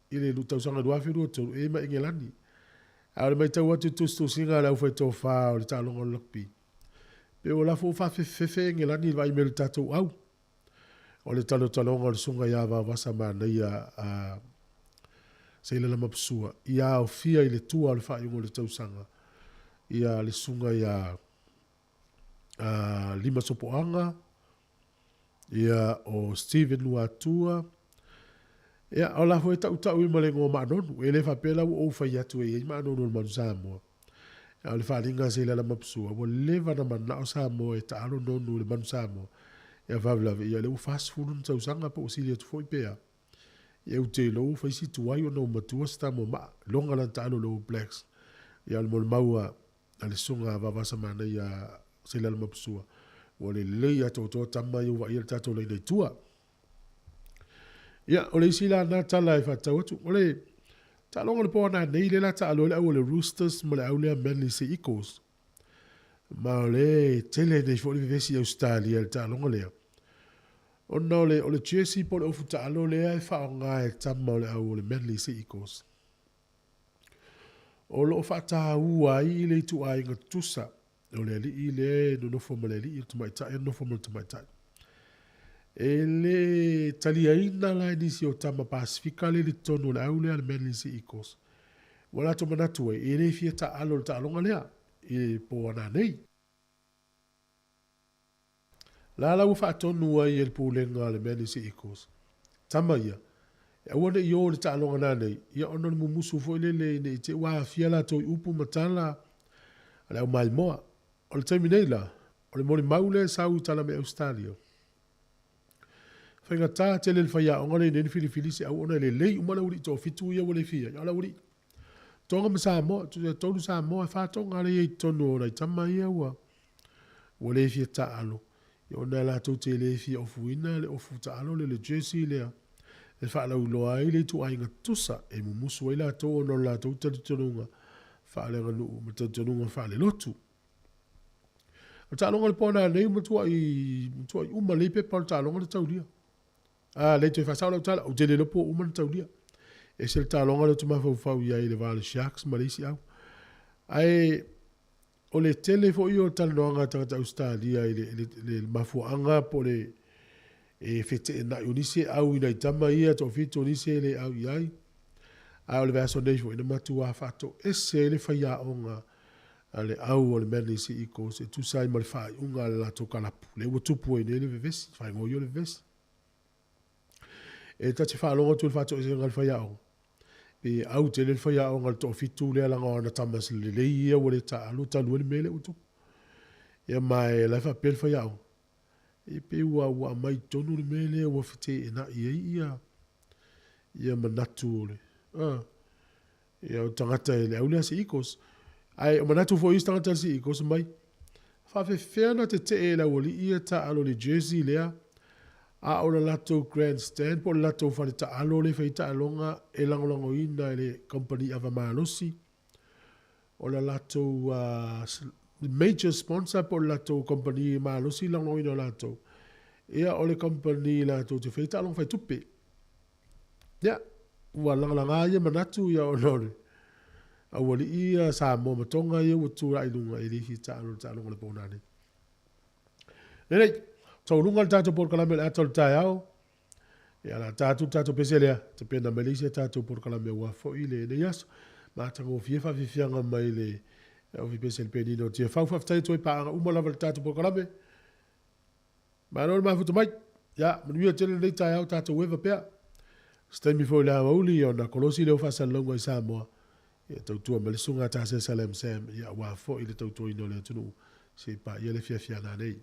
i le tausaga 2023, e i ma Engelani. A o le matau atu i tusitusiga a le aufaitofa o le taaloga o le rugby, pei ua lafo ua faafefefefe Engelani i le vaai mai o le tatou au. O le talotaloga o le susuga ia Vaovasa Manaia a Seila Lamapsua, ia aofia i le tua o le faaiuga o le tausaga, ia le susuga ia Lima Sopoaga, ia, o Steven Luatua. Ia, o la foi e taʻutaʻu i ma le igoa Maanonu. E le faapea la ua ou fai atu e i ai Maanonu o le Manu Samoa. A o le faaaliga a Seilala Mapusua, ua leva ona manao Samoa e taalo nonu i le Manu Samoa. Ia faalavelave, ia o lea ua 40 na tausaga po ua sili atu foi pe a. Ia ou te iloa ua fai si tuai ona ua matua si tama o Maa, loga lana taalo i le All Blacks. Ia o le molimau a le susuga a Vaavasamanaia a Seilala Mapusua, ua lelei atoatoa tama ia ua vaaia le tatou laina i tua. Ia, o le isi la na tala e faatatau atu, o le taaloga o le po ananei lea la taalo ai le au o le Roosters ma le au lea Manly Sea Eagles. Ma o le tele nei foi le vevesi i Ausetalia i le taaloga lea. Ona o le, o le jersey po o le ofu taalo lea e faaaoga e tama o le au o le Manly Sea Eagles. O lo o faataua ai le ituaiga tutusa o le alii lea e nonofo ma le alii, o le tamaitai e nonofo ma le tamaitai. E le taliaina la e nisi o tama Pasifika lea i totonu o le au lea a le Manly Sea Eagles. Ua latou manatu ai, e le fia taaalo i le taaloga lea i le po ananei. La la ua faatonu ai e le pulega a le Manly Sea Eagles, tama ia, e aua ne i o i le taaloga nanei, ia ona o le mumusu foi lele ne i te i ua aafia latou i upu ma tala a le aumaimoa. O le taimi nei la, o le molimau lea e sau i tala mai Ausetalia. Faigata tele le faiaoga lea i nei ona filifili se au ona e lelei uma le aualii toafitu ia ua le fia ai, a o le aualii Tonga ma Samoa, tusa e tolu Samoa, e fa Tonga lea e i ai i totonu o nai tama ia ua ua le fia taaalo, ia ona e latou te le fia ofuina le ofu taaalo lea, le jersey lea e faalauiloa ai le ituaiga tutusa e mumusu ai latou ona o le latou talitonuga faaleaganuu ma talitonuga faalelotu. O le taaloga o le po nanei ua matuai matuai uma lelei pepa o le taaloga na taulia. A, lei toe faasao lau tala, ou te le iloa po ua uma ona taulia. E ese le taaloga lea ou te mafaufau i ai i le va o le Sharks ma le isi au. Ae o le tele foi o talanoaga a tagata Ausetalia i le, le, le mafuaaga po o le e feteenai o nisi e au i nai tama ia toafitu o nisi e le au i ai. A o le vaiaso nei foi na matuā faatoese ai le faiaoga a le au o le Manly Sea Eagles e tusa ai ma le faaiuga a le latou kalapu. Lea ua tupu ai nei le vevesi, faaigoa o le vevesi. E ta te faalogo atu i le faatoesega a le faiaoga, pe au tele le faiaoga i le toafitu lea leaga o ana tama lelei ia ua le taaalo talu ai le mea lea ua tupu. Ia ma e la e faapea le faiaoga, e pei ua ua aumai tonu le mea lea ua feteenai ai ia ia manatu o le ia o tagata e le au lea Sea Eagles. Ae o manatu foi isi tagata le Sea Eagles mai, faafefea ona tetee e le aualii ia taaalo i le jersey lea, a o le latou grandstand po o le latou fale taalo lea e fai ai taaloga e lagolagoina e le kamupani ava malosi, o le latou major sponsor po o le latou kamupani malosi lagolagoina o latou, ia o le kamupani latou te faia taaloga fai tupe. Ia, ua lagalaga ia manatu ia ona o le aualii ia Samoa ma Tonga ia ua tulai i luga e le fia taalo i le taaloga o le po nanei. Lelei, taualuga le tatou polokalame o le ata o le taeao. Ia, o le a ta atu le tatou pese lea, tapena mai le isi a tatou polokalame aua foi lenei aso. Matagofie faafiafiaga mai le ofi pese le penina o Tiafau. Faafetai atu ai paaga uma lava i le tatou polokalame. Malo le mafuta mai. Ia, manuia tele lenei taeao, tatou eva pea. Se taimi foi i le aoauli ona kolosi lea o faasalalauga i Samoa, ia tautua mai le susuga a Tase Salem Sam, ia aua foi le tautuaina o le atunuu se i paia le fiafia nanei.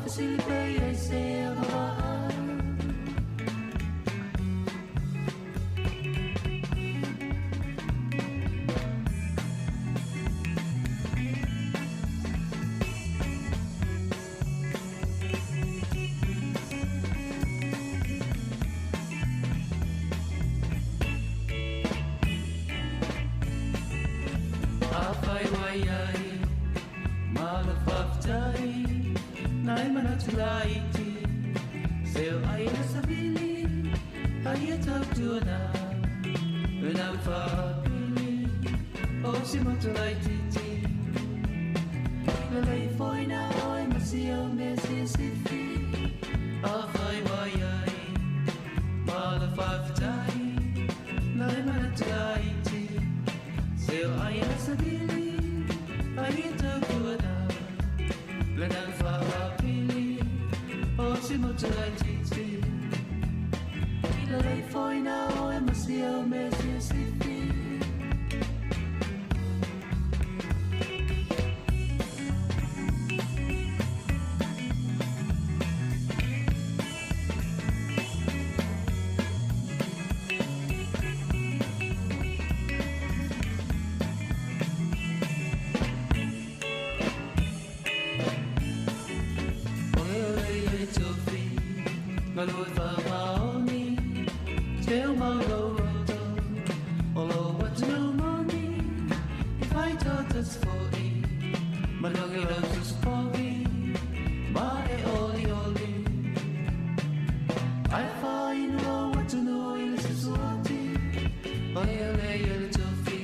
Faafesili pea i ai se agavaa. Afai ua i ai ma le faafetai nai manatu laiti seo ai le savili ai e tautuana le nau faapili o si motu laititi lelei foi na oe ma si au mea siasifi. Afai ua i ai ma le faafetai nai manatu laiti seo ai le savili ai e tautuana le nau faapili o si motu laititi lelei foi na oe ma si au mea siasifi. Ole ole i le tofi, galue whamaoni, te o mau lou roto, o lou watu moni, i whai tōtas fōi, manogi lau tuspogi, ma e oli oli. Ai whainu o watu no i le susuati, ole ole i le tofi,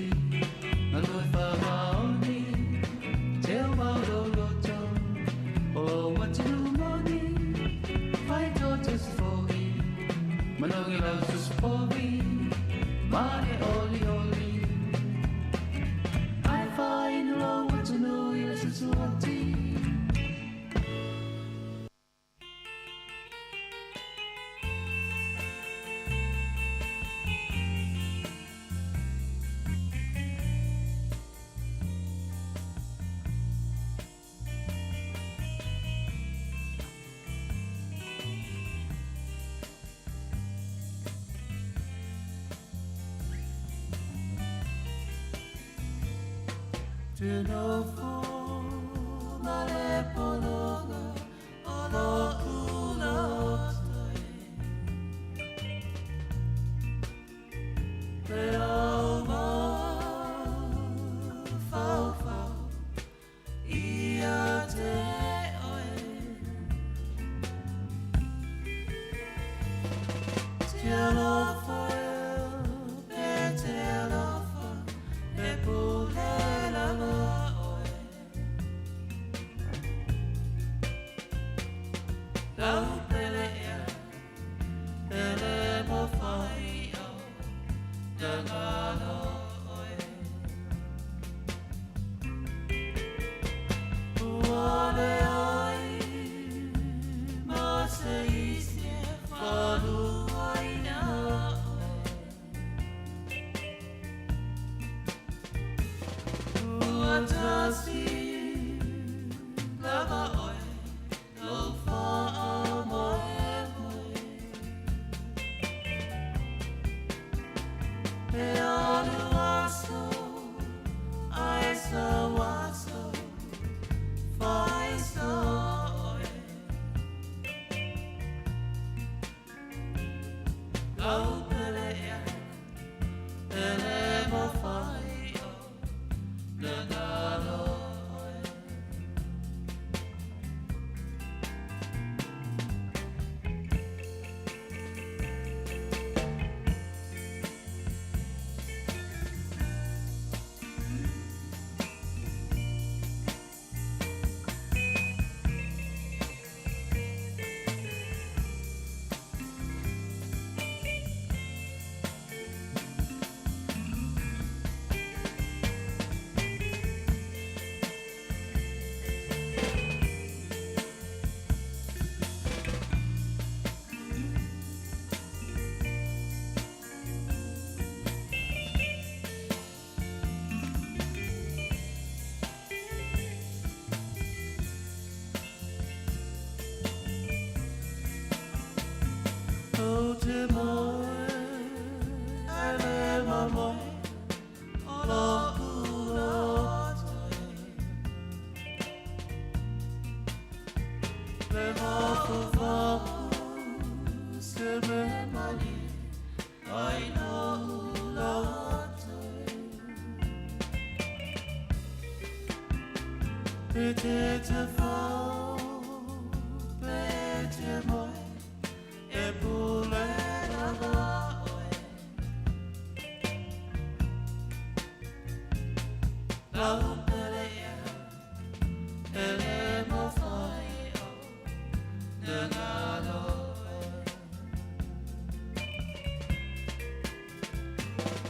galue whamaoni, te o mau lou roto, o lou watu moni, whai tōtas fōi, manogi lau tuspogi, ma e oli oli. Ai whainu o watu no i le susuati. Te nofo ma le pologa o lo ula toi. Le au ma fau fau ia te oe. Te alofa e te alofa e pule lava oe. Lau pele ea, pele mo whai au, tangalo oe. Ua le ai, ma se isi e whaluaina oe. Ua tasi lava oe, lo whaa moe moe. E alu aso, ai sa waso, whai sa oe. Lau pele ea, pele mo whai o, le ngalo oe. te moe, ai le mamoe o loku loto e. Le mafafafu se me mani ai lo'u loto e. E te te fau pe te moe e pule lava oe. Lau pele ia e le mawhai o na ngalo e.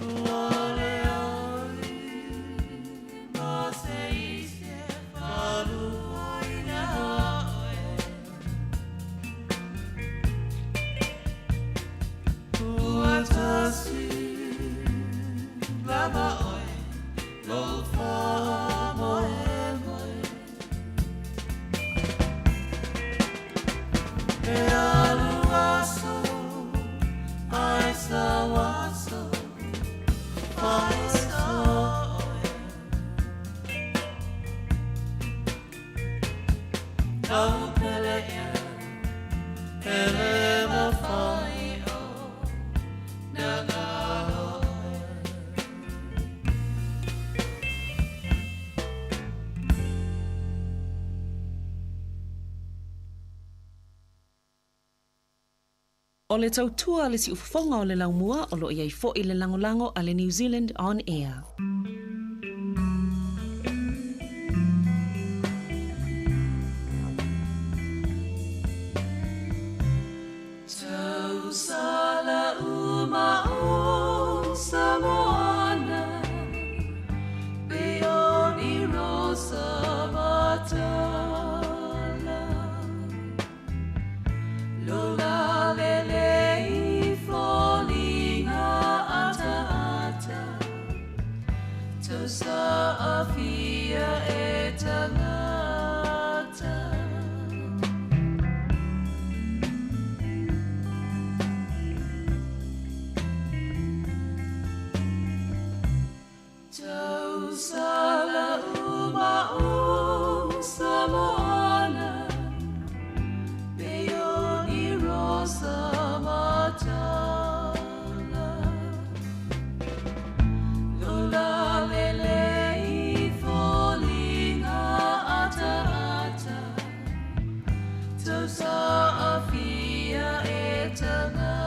Ua le ai ma se isi e whaluaina oe. Ua tasi lava oe lo whaamoemoe. E alu aso, ai sa waso, ai sa oe. Lau pele ia, e le mawhai o na ngalo e. O le tautua le siufofoga o le laumua o loo iai fo'i le lagolago a le New Zealand On Air. Tausala uma o Samoana, Peoni Rosa Matala. Lola lele i foliga ataata, Tausa afia e tagata. Tausala uma o Samoana, Peoni Rosa Matala. Lola lele i foliga ataata, Tausa afia e tagata.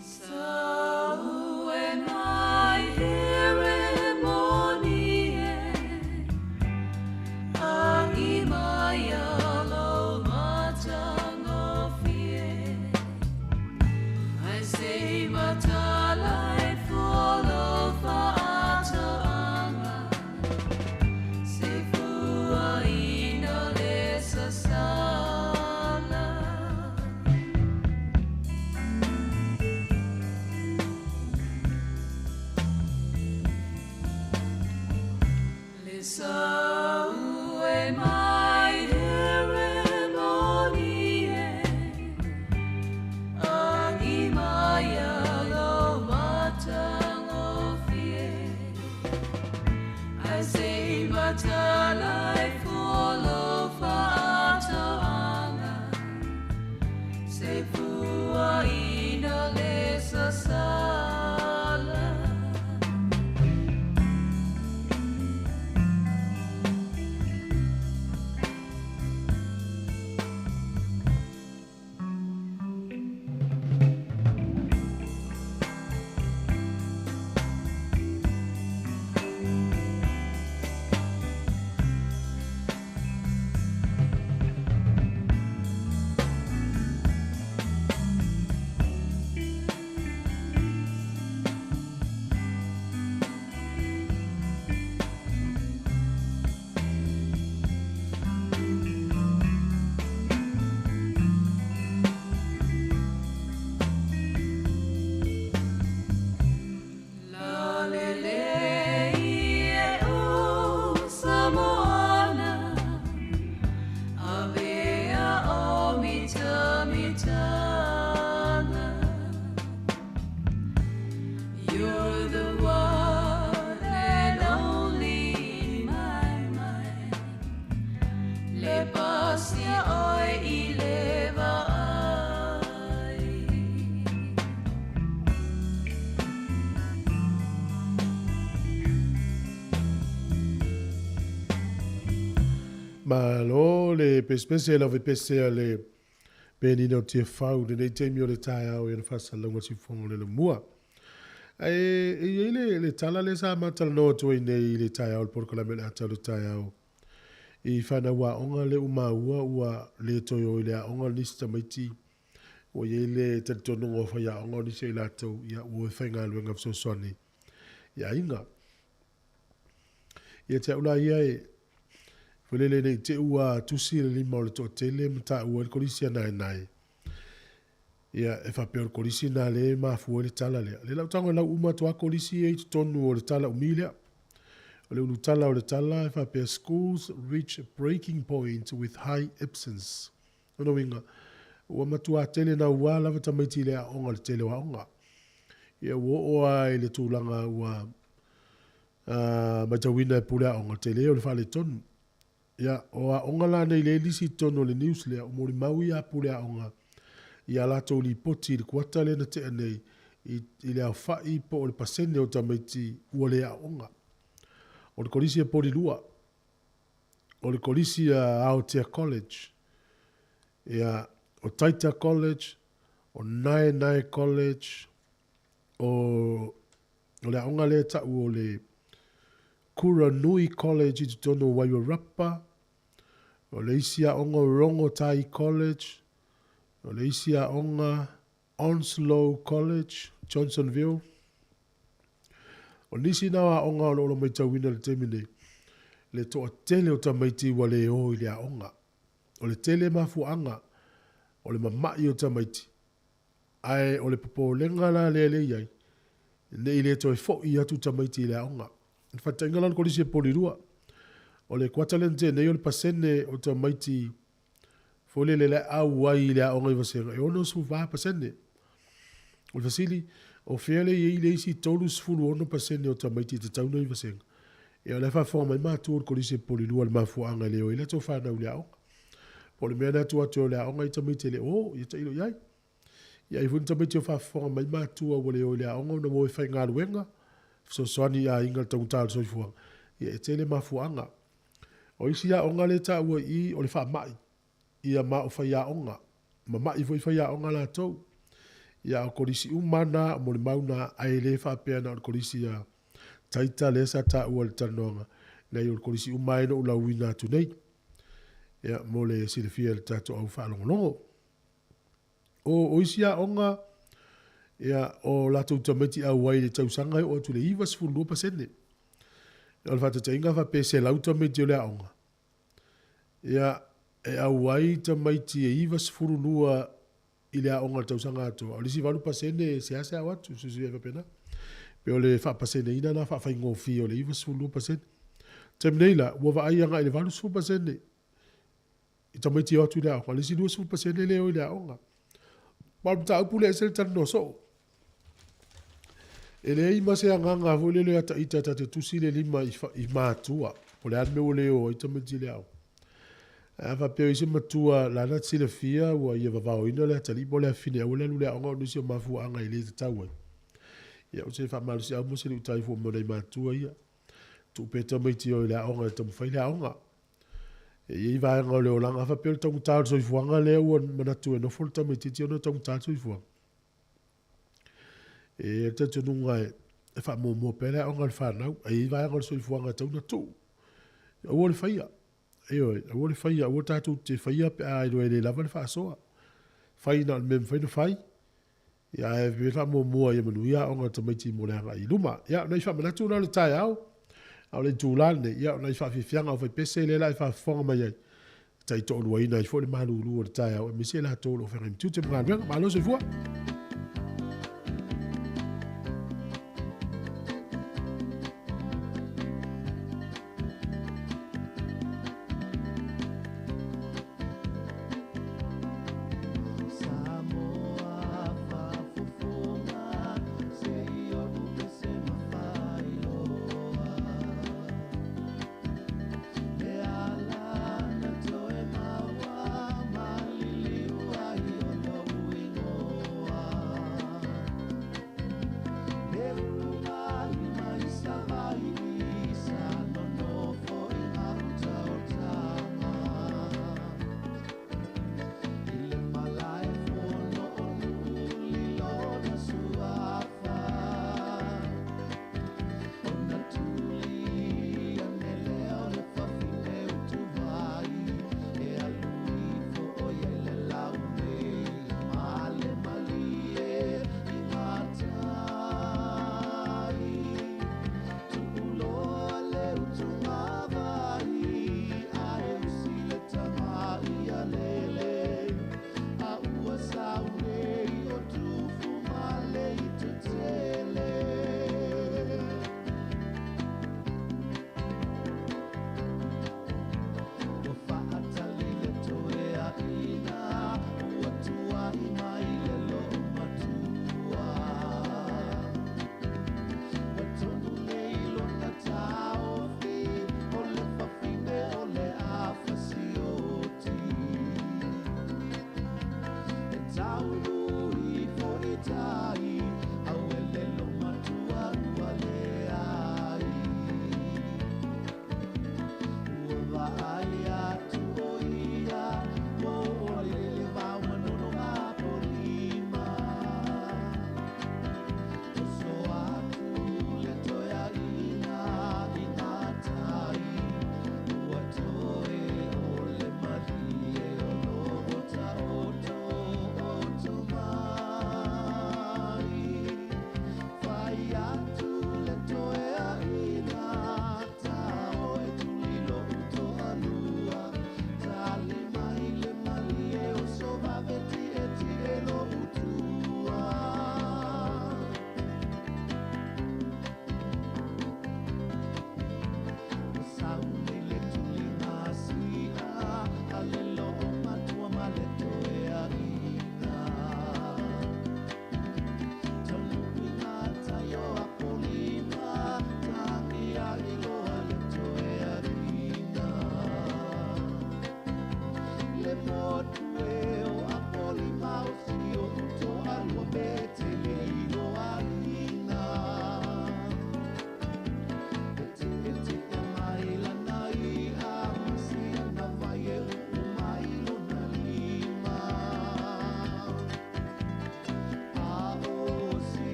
Sau e mai here moni e, Angi mai alo matangofie. Ai se matala e fuolo faatoanga, Se fua ina le sasala. Le sau e mai here moni e, Angi mai alo matangofie. Ai se matala e fuolo faatoanga, Se fua ina le sasala. Malo le pesepese lau fepese a le Penina o Tiafau lenei taimi o le taeao i ana faasalalauga siufofoga o le laumua. Ae e i ai le, le tala lea sa ma talanoa atu ai nei i le taeao o le polokalame o le ata o le taeao i fanau aoga lea ua maua ua le toe o i le aoga nisi tamaiti ua i ai le talitonuga o faiaoga o nisi o i latou ia ua o e faigaluega fesoasoani i aiga. Ia te au la ia e foi lele ne i te i ua tusi le lima o le toatele ma taua ai le kolisi a Naenae. Ia e faapea o le kolisi lena lea e mafua ai le tala lea. O lea la ua tago e lau uma atu lava kolisi ia i totonu o le tala umi lea. O le ulutala o le tala e faapea schools reach breaking point with high absence. Lona uiga, ua matua tele naua lava tamaiti i le aoga i le tele o aoga. Ia ua oo lava i le tulaga ua matauina e pule aoga, tele o le faaletonu. Ia, o aoga la nei lea e lisi i totonu o le news lea, ua molimau ia pule aoga i a latou lipoti i le kuata lea na tea nei i, i le aofai po o le pasene o tamaiti ua le aooga. O le kolisi a Polilua, o le kolisi a Aotea College, ia, o Taita College, o Naenae College, o, o le aoga lea e tau o le Kuranui College i totonu o Wairarapa, o le isi aoga o Rongotai College, o le isi aoga Onslow College, Johnsonville. O nisi na o aoga o lo o matauina i le taimi nei, le toatele o tamaiti ua le o i le aoga. O le tele mafuaaga o le mama'i o tamaiti, ae o le popolega la lea lea e i ai, ne i le toe fo'i atu tamaiti i le aoga. O le faataitaiga la o le Kolisi e Polilua, o le kuata lea na tea nei o le pasene o tamaiti foi lele la e auai i le aoga i vasega e 64%. O le fesili, o fea lea e i ai le isi 36% o tamaiti e tatau ona i vasega? Ia o la e faafofoga mai matua o le Kolisi e Polilua i le mafuaaga e le o ai latou fanau i le aoga. Po o le mea na atu atu e o le aoga i tamaiti e le o, ia tailo i ai. Ia ai foi ni tamaiti o faafofoga mai matua ua le o i le aoga ona ua o e faigaluega, fesoasoani i aiga i le taugata o le soifuaga. Ia e tele mafuaaga. O isi aoga lea e taua i i, o le faamai, ia ma o faiaoga, mama'i foi faiaoga latou. Ia a o kolisi uma lava na, o molimau na, ae le faapea na o le kolisi a Taita lea sa taua i le talanoaga, leai o le kolisi uma lava ia na ou lauina atu nei. Ia mo le silafia e le tatou au faalogologo. O, o isi aoga, ia, o latou tamaiti auai i le tausaga e oo atu i le 92%. O le faataitaiga faapea e 100 tamaiti o le aoga, ia, e auai tamaiti e 92 i le aoga i le tausaga atoa, o le isi 8% e seasea o atu, susuia faapena. Pe o le faapaseneina lena faafaigofie o le 92%. Taimi nei la, ua vaai agai i le 80% i tamaiti e o atu i le aoga, o le isi 20% le o i le aoga. Ma o le mataupu lea e ese le talanoa soo. E leai ma se agaga foi lele a ita ta te tusi le lima i, i matua, po o le a le mea ua le o ai tamaiti i le aoga. Ae a faapea o i ai se matua lana te silafia ua ia vavaoina le atalii po o le afafine aua le alu i le aoga ona o nisi o mafuaaga e le tatau ai. Ia o se faamalosiau mo se luitau fua mo nai matua ia. Tuu pea tamaiti e o i le aoga e taumafai le aoga. E i ai vaega o le olaga, a faapea o le taugata o le soifuaga lea ua manatu e nofo le tamaitiiti ona e taugata le soifuaga. E i ai le talitonuga e faamuamua pea le aoga a le fanau, ae i ai vaega o le soifuaga e tatau ona tuu. Aua le faia, ioe, aua le faia, aua tatou te faia pe a iloa e le lava le faasoa. Fai na o le mea e mafai ona fai, Ia ae ave pea le faamuamua ia manuia aoga a tamaiti mo le agai i luma. Ia, o nai faamanatu na o le taeao, a o le itula lenei, ia o nai faafiafiaga o faipese lea la e faafofoga mai ai, e taitoaluaina ai foi le malulu o le taeao, aemaise i latou o lo o feagai ma tiute ma galuega. Malo soifua!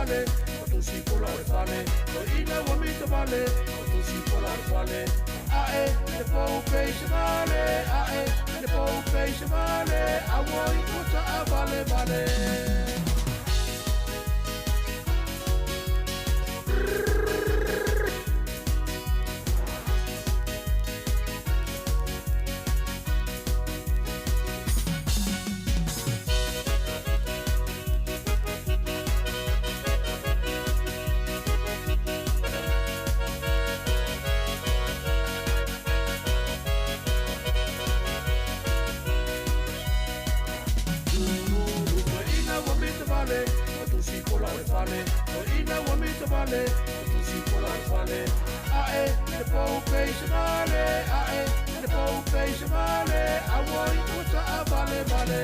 Vale. tusi pola o le fale, toeaina ua mita vale, o tusi pola o le fale. Ae le pou peisa vale, ae le pou peisa vale, auoi ua taavale vale. Toeaina ua mita vale, ua tusi pola o le fale. Toeaina ua mita vale, ua tusi pola o le fale. Ae le pou peisa vale, ae le pou peisa vale, auoi ua taavale vale.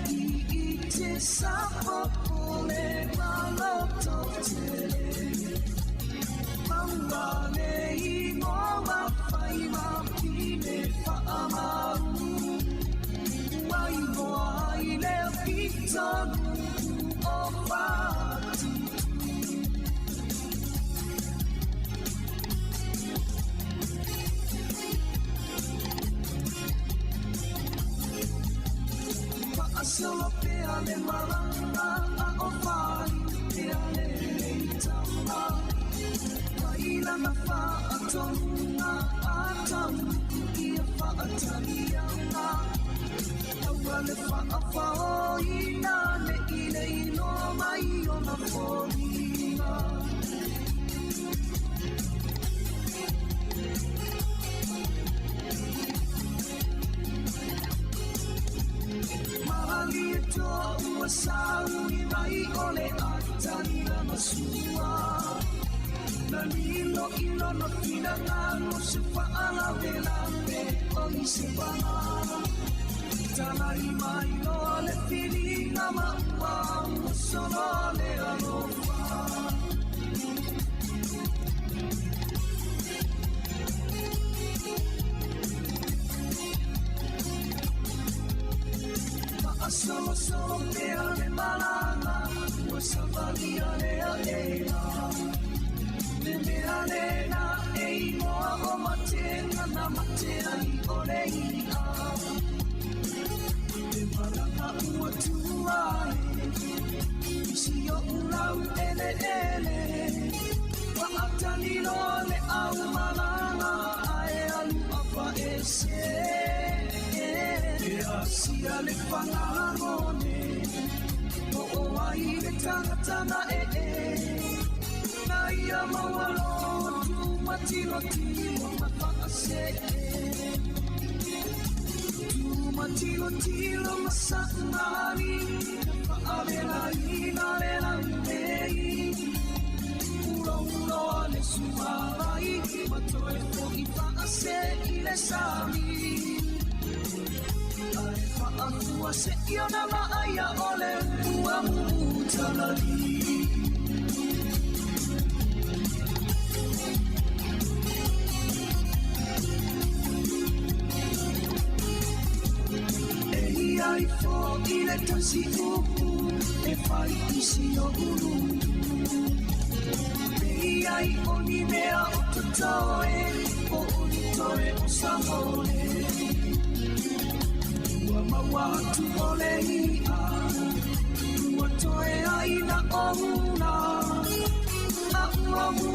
i te sapopole malototele. Maua le ingoa fai mapine whaamau. Waihoa i le pitonu o Fatu. Solo pea le malanga a o whai pea le leitama. Wailanga whaatonga a tau ia whaatalianga. Aua le whaawhaoina le ile inoa mai o na foliga. Mahali e toa ua sauni mai o le atani na masua. Na lilo ilo na whina ngalo se whaalawe lape o i se wanga. Talai mai loa le whiringa maua ua solo le alofa. Solo solo pea le malanga ua savalia lea ea. Le mea lena e ingoa o matenga na matea i ole ia. Te malanga ua tua e, isi o ulau ele ele. Wa atani loa le au malanga ae alu apa e se. E asia le whangarone, o o ai le tangata na e e. Na ia maualo tu matilo tilo ma whaase e. Tu matilo tilo ma sa'ungani, whaavela ina le laumei. Ulo ulo le suarai, matoe fo'i whaase i le sami. Ai whaafua se iona maaia o le ua mutalali. E ia i fo i le tasi upu, e whai isi o uru. E ia i oni mea o totoe, o oni toe o samole. Ua maua atu o le ia, ua toe ai na ouna. A ua mu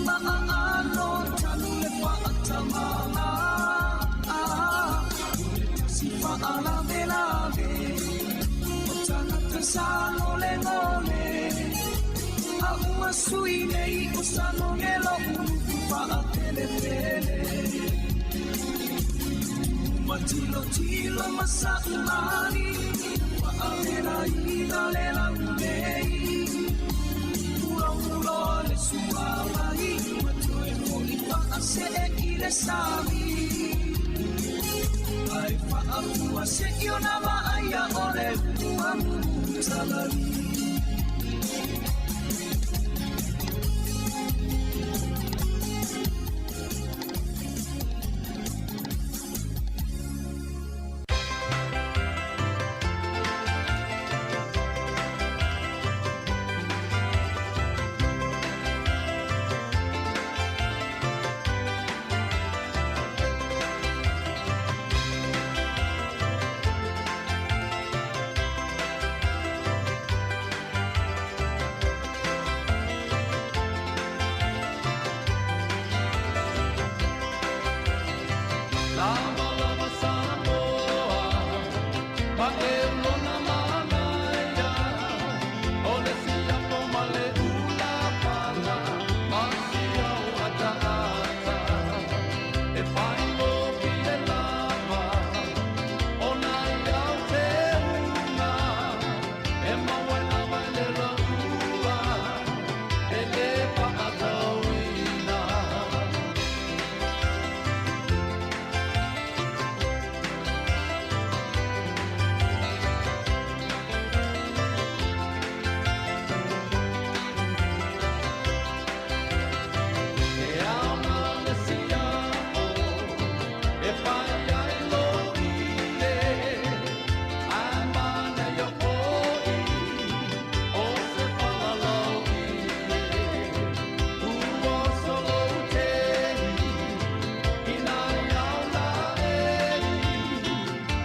ma a ano, tanu le whaatamanga. Le tasi whaalave lave, o tangata sa ngole ngole. A ua sui nei o sa ngongelo ulu whaapele pele. Matilo tilo masaumani, waavela ina le laumei. Ulo ulo le suawai, matoe fo'i whaase e i le sami. Ai whaafua se iona maaia o le ua mutalali.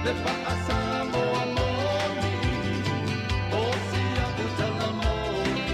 Le faasamoa moni o si au tala moni.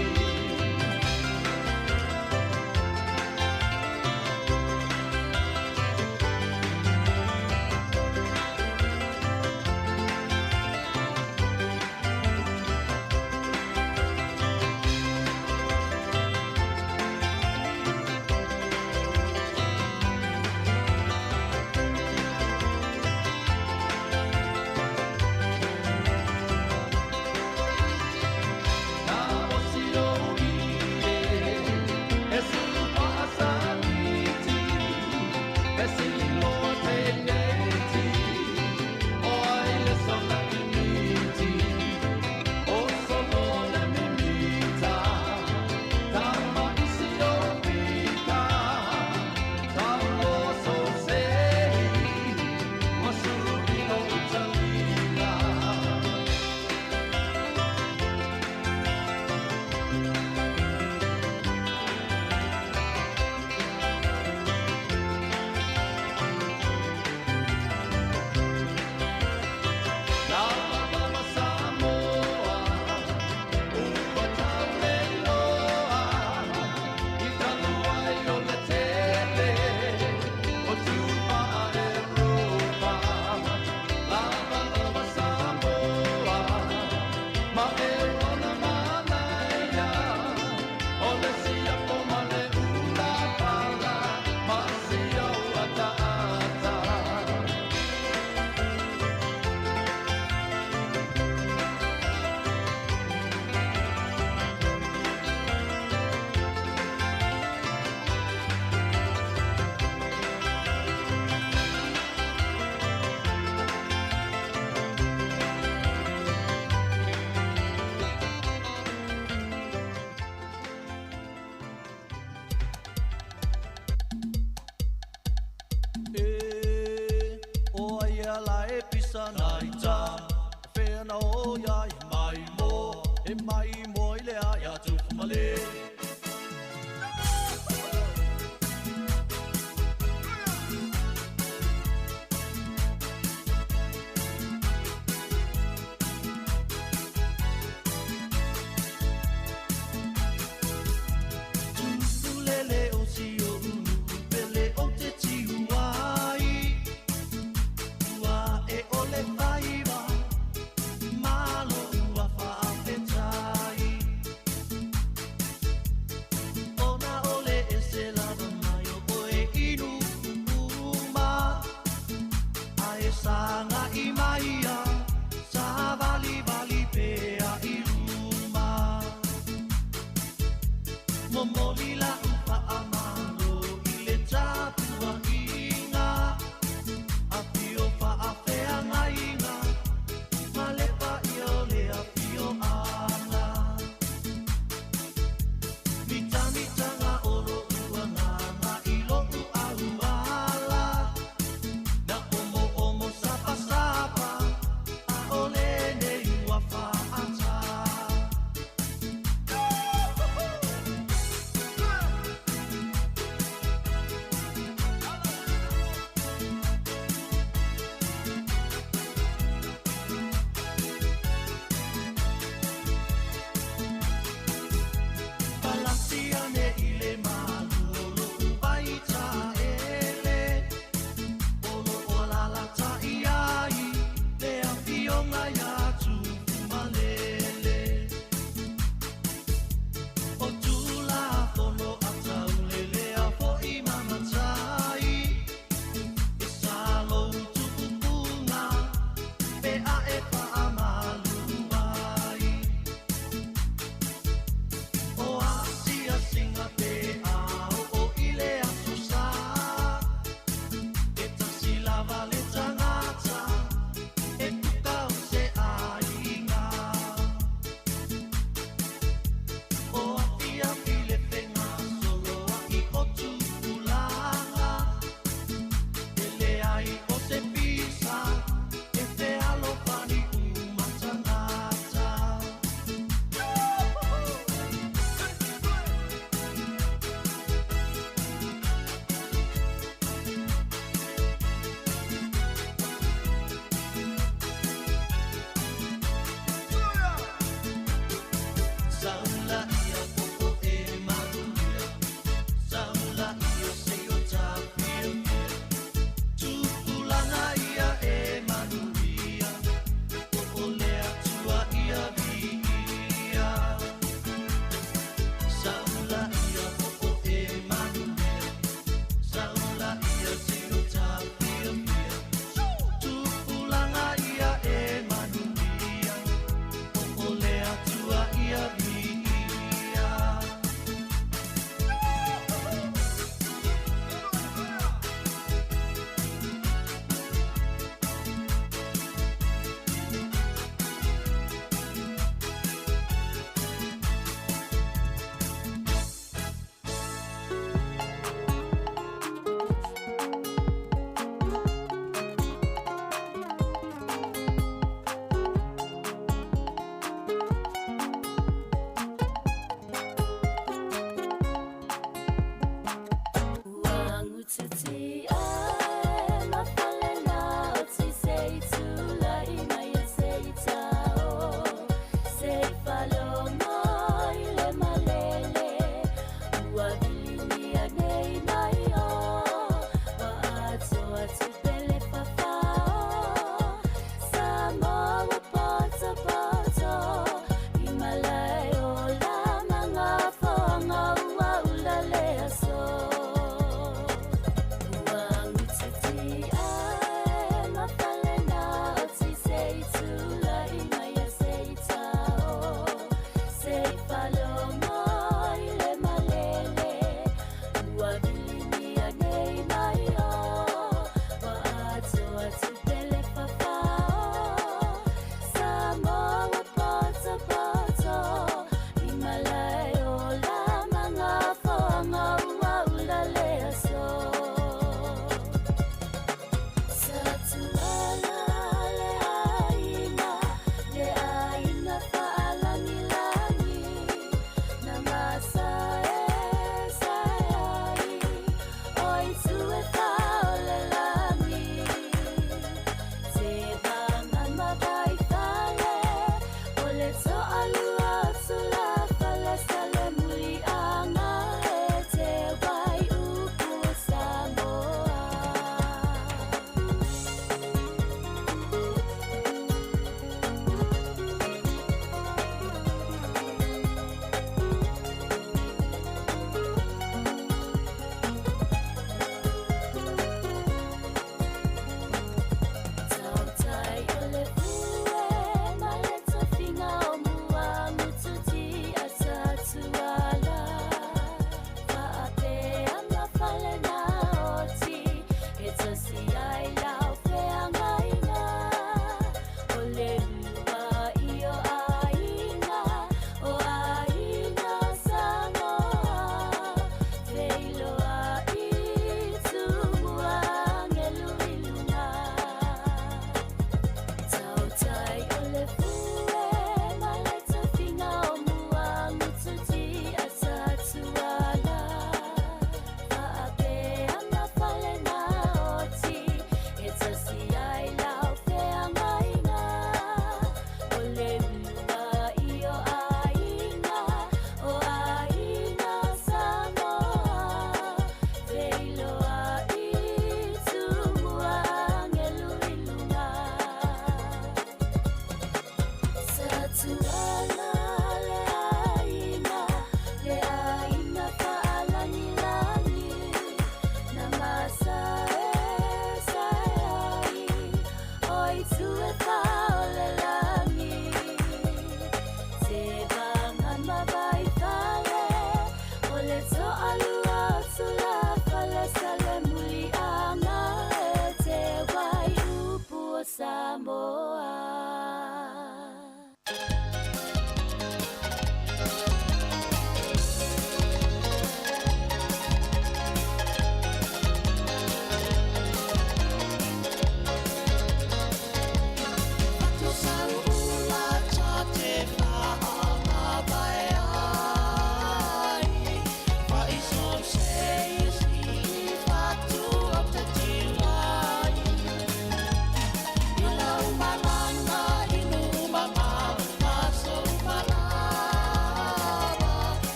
E o ai ala e pisa nai ta Whena o ia e mai mo E mai mo i le aia tufumale. Lele o si o unu pele o te tiuai. Ua e o le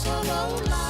Samoa.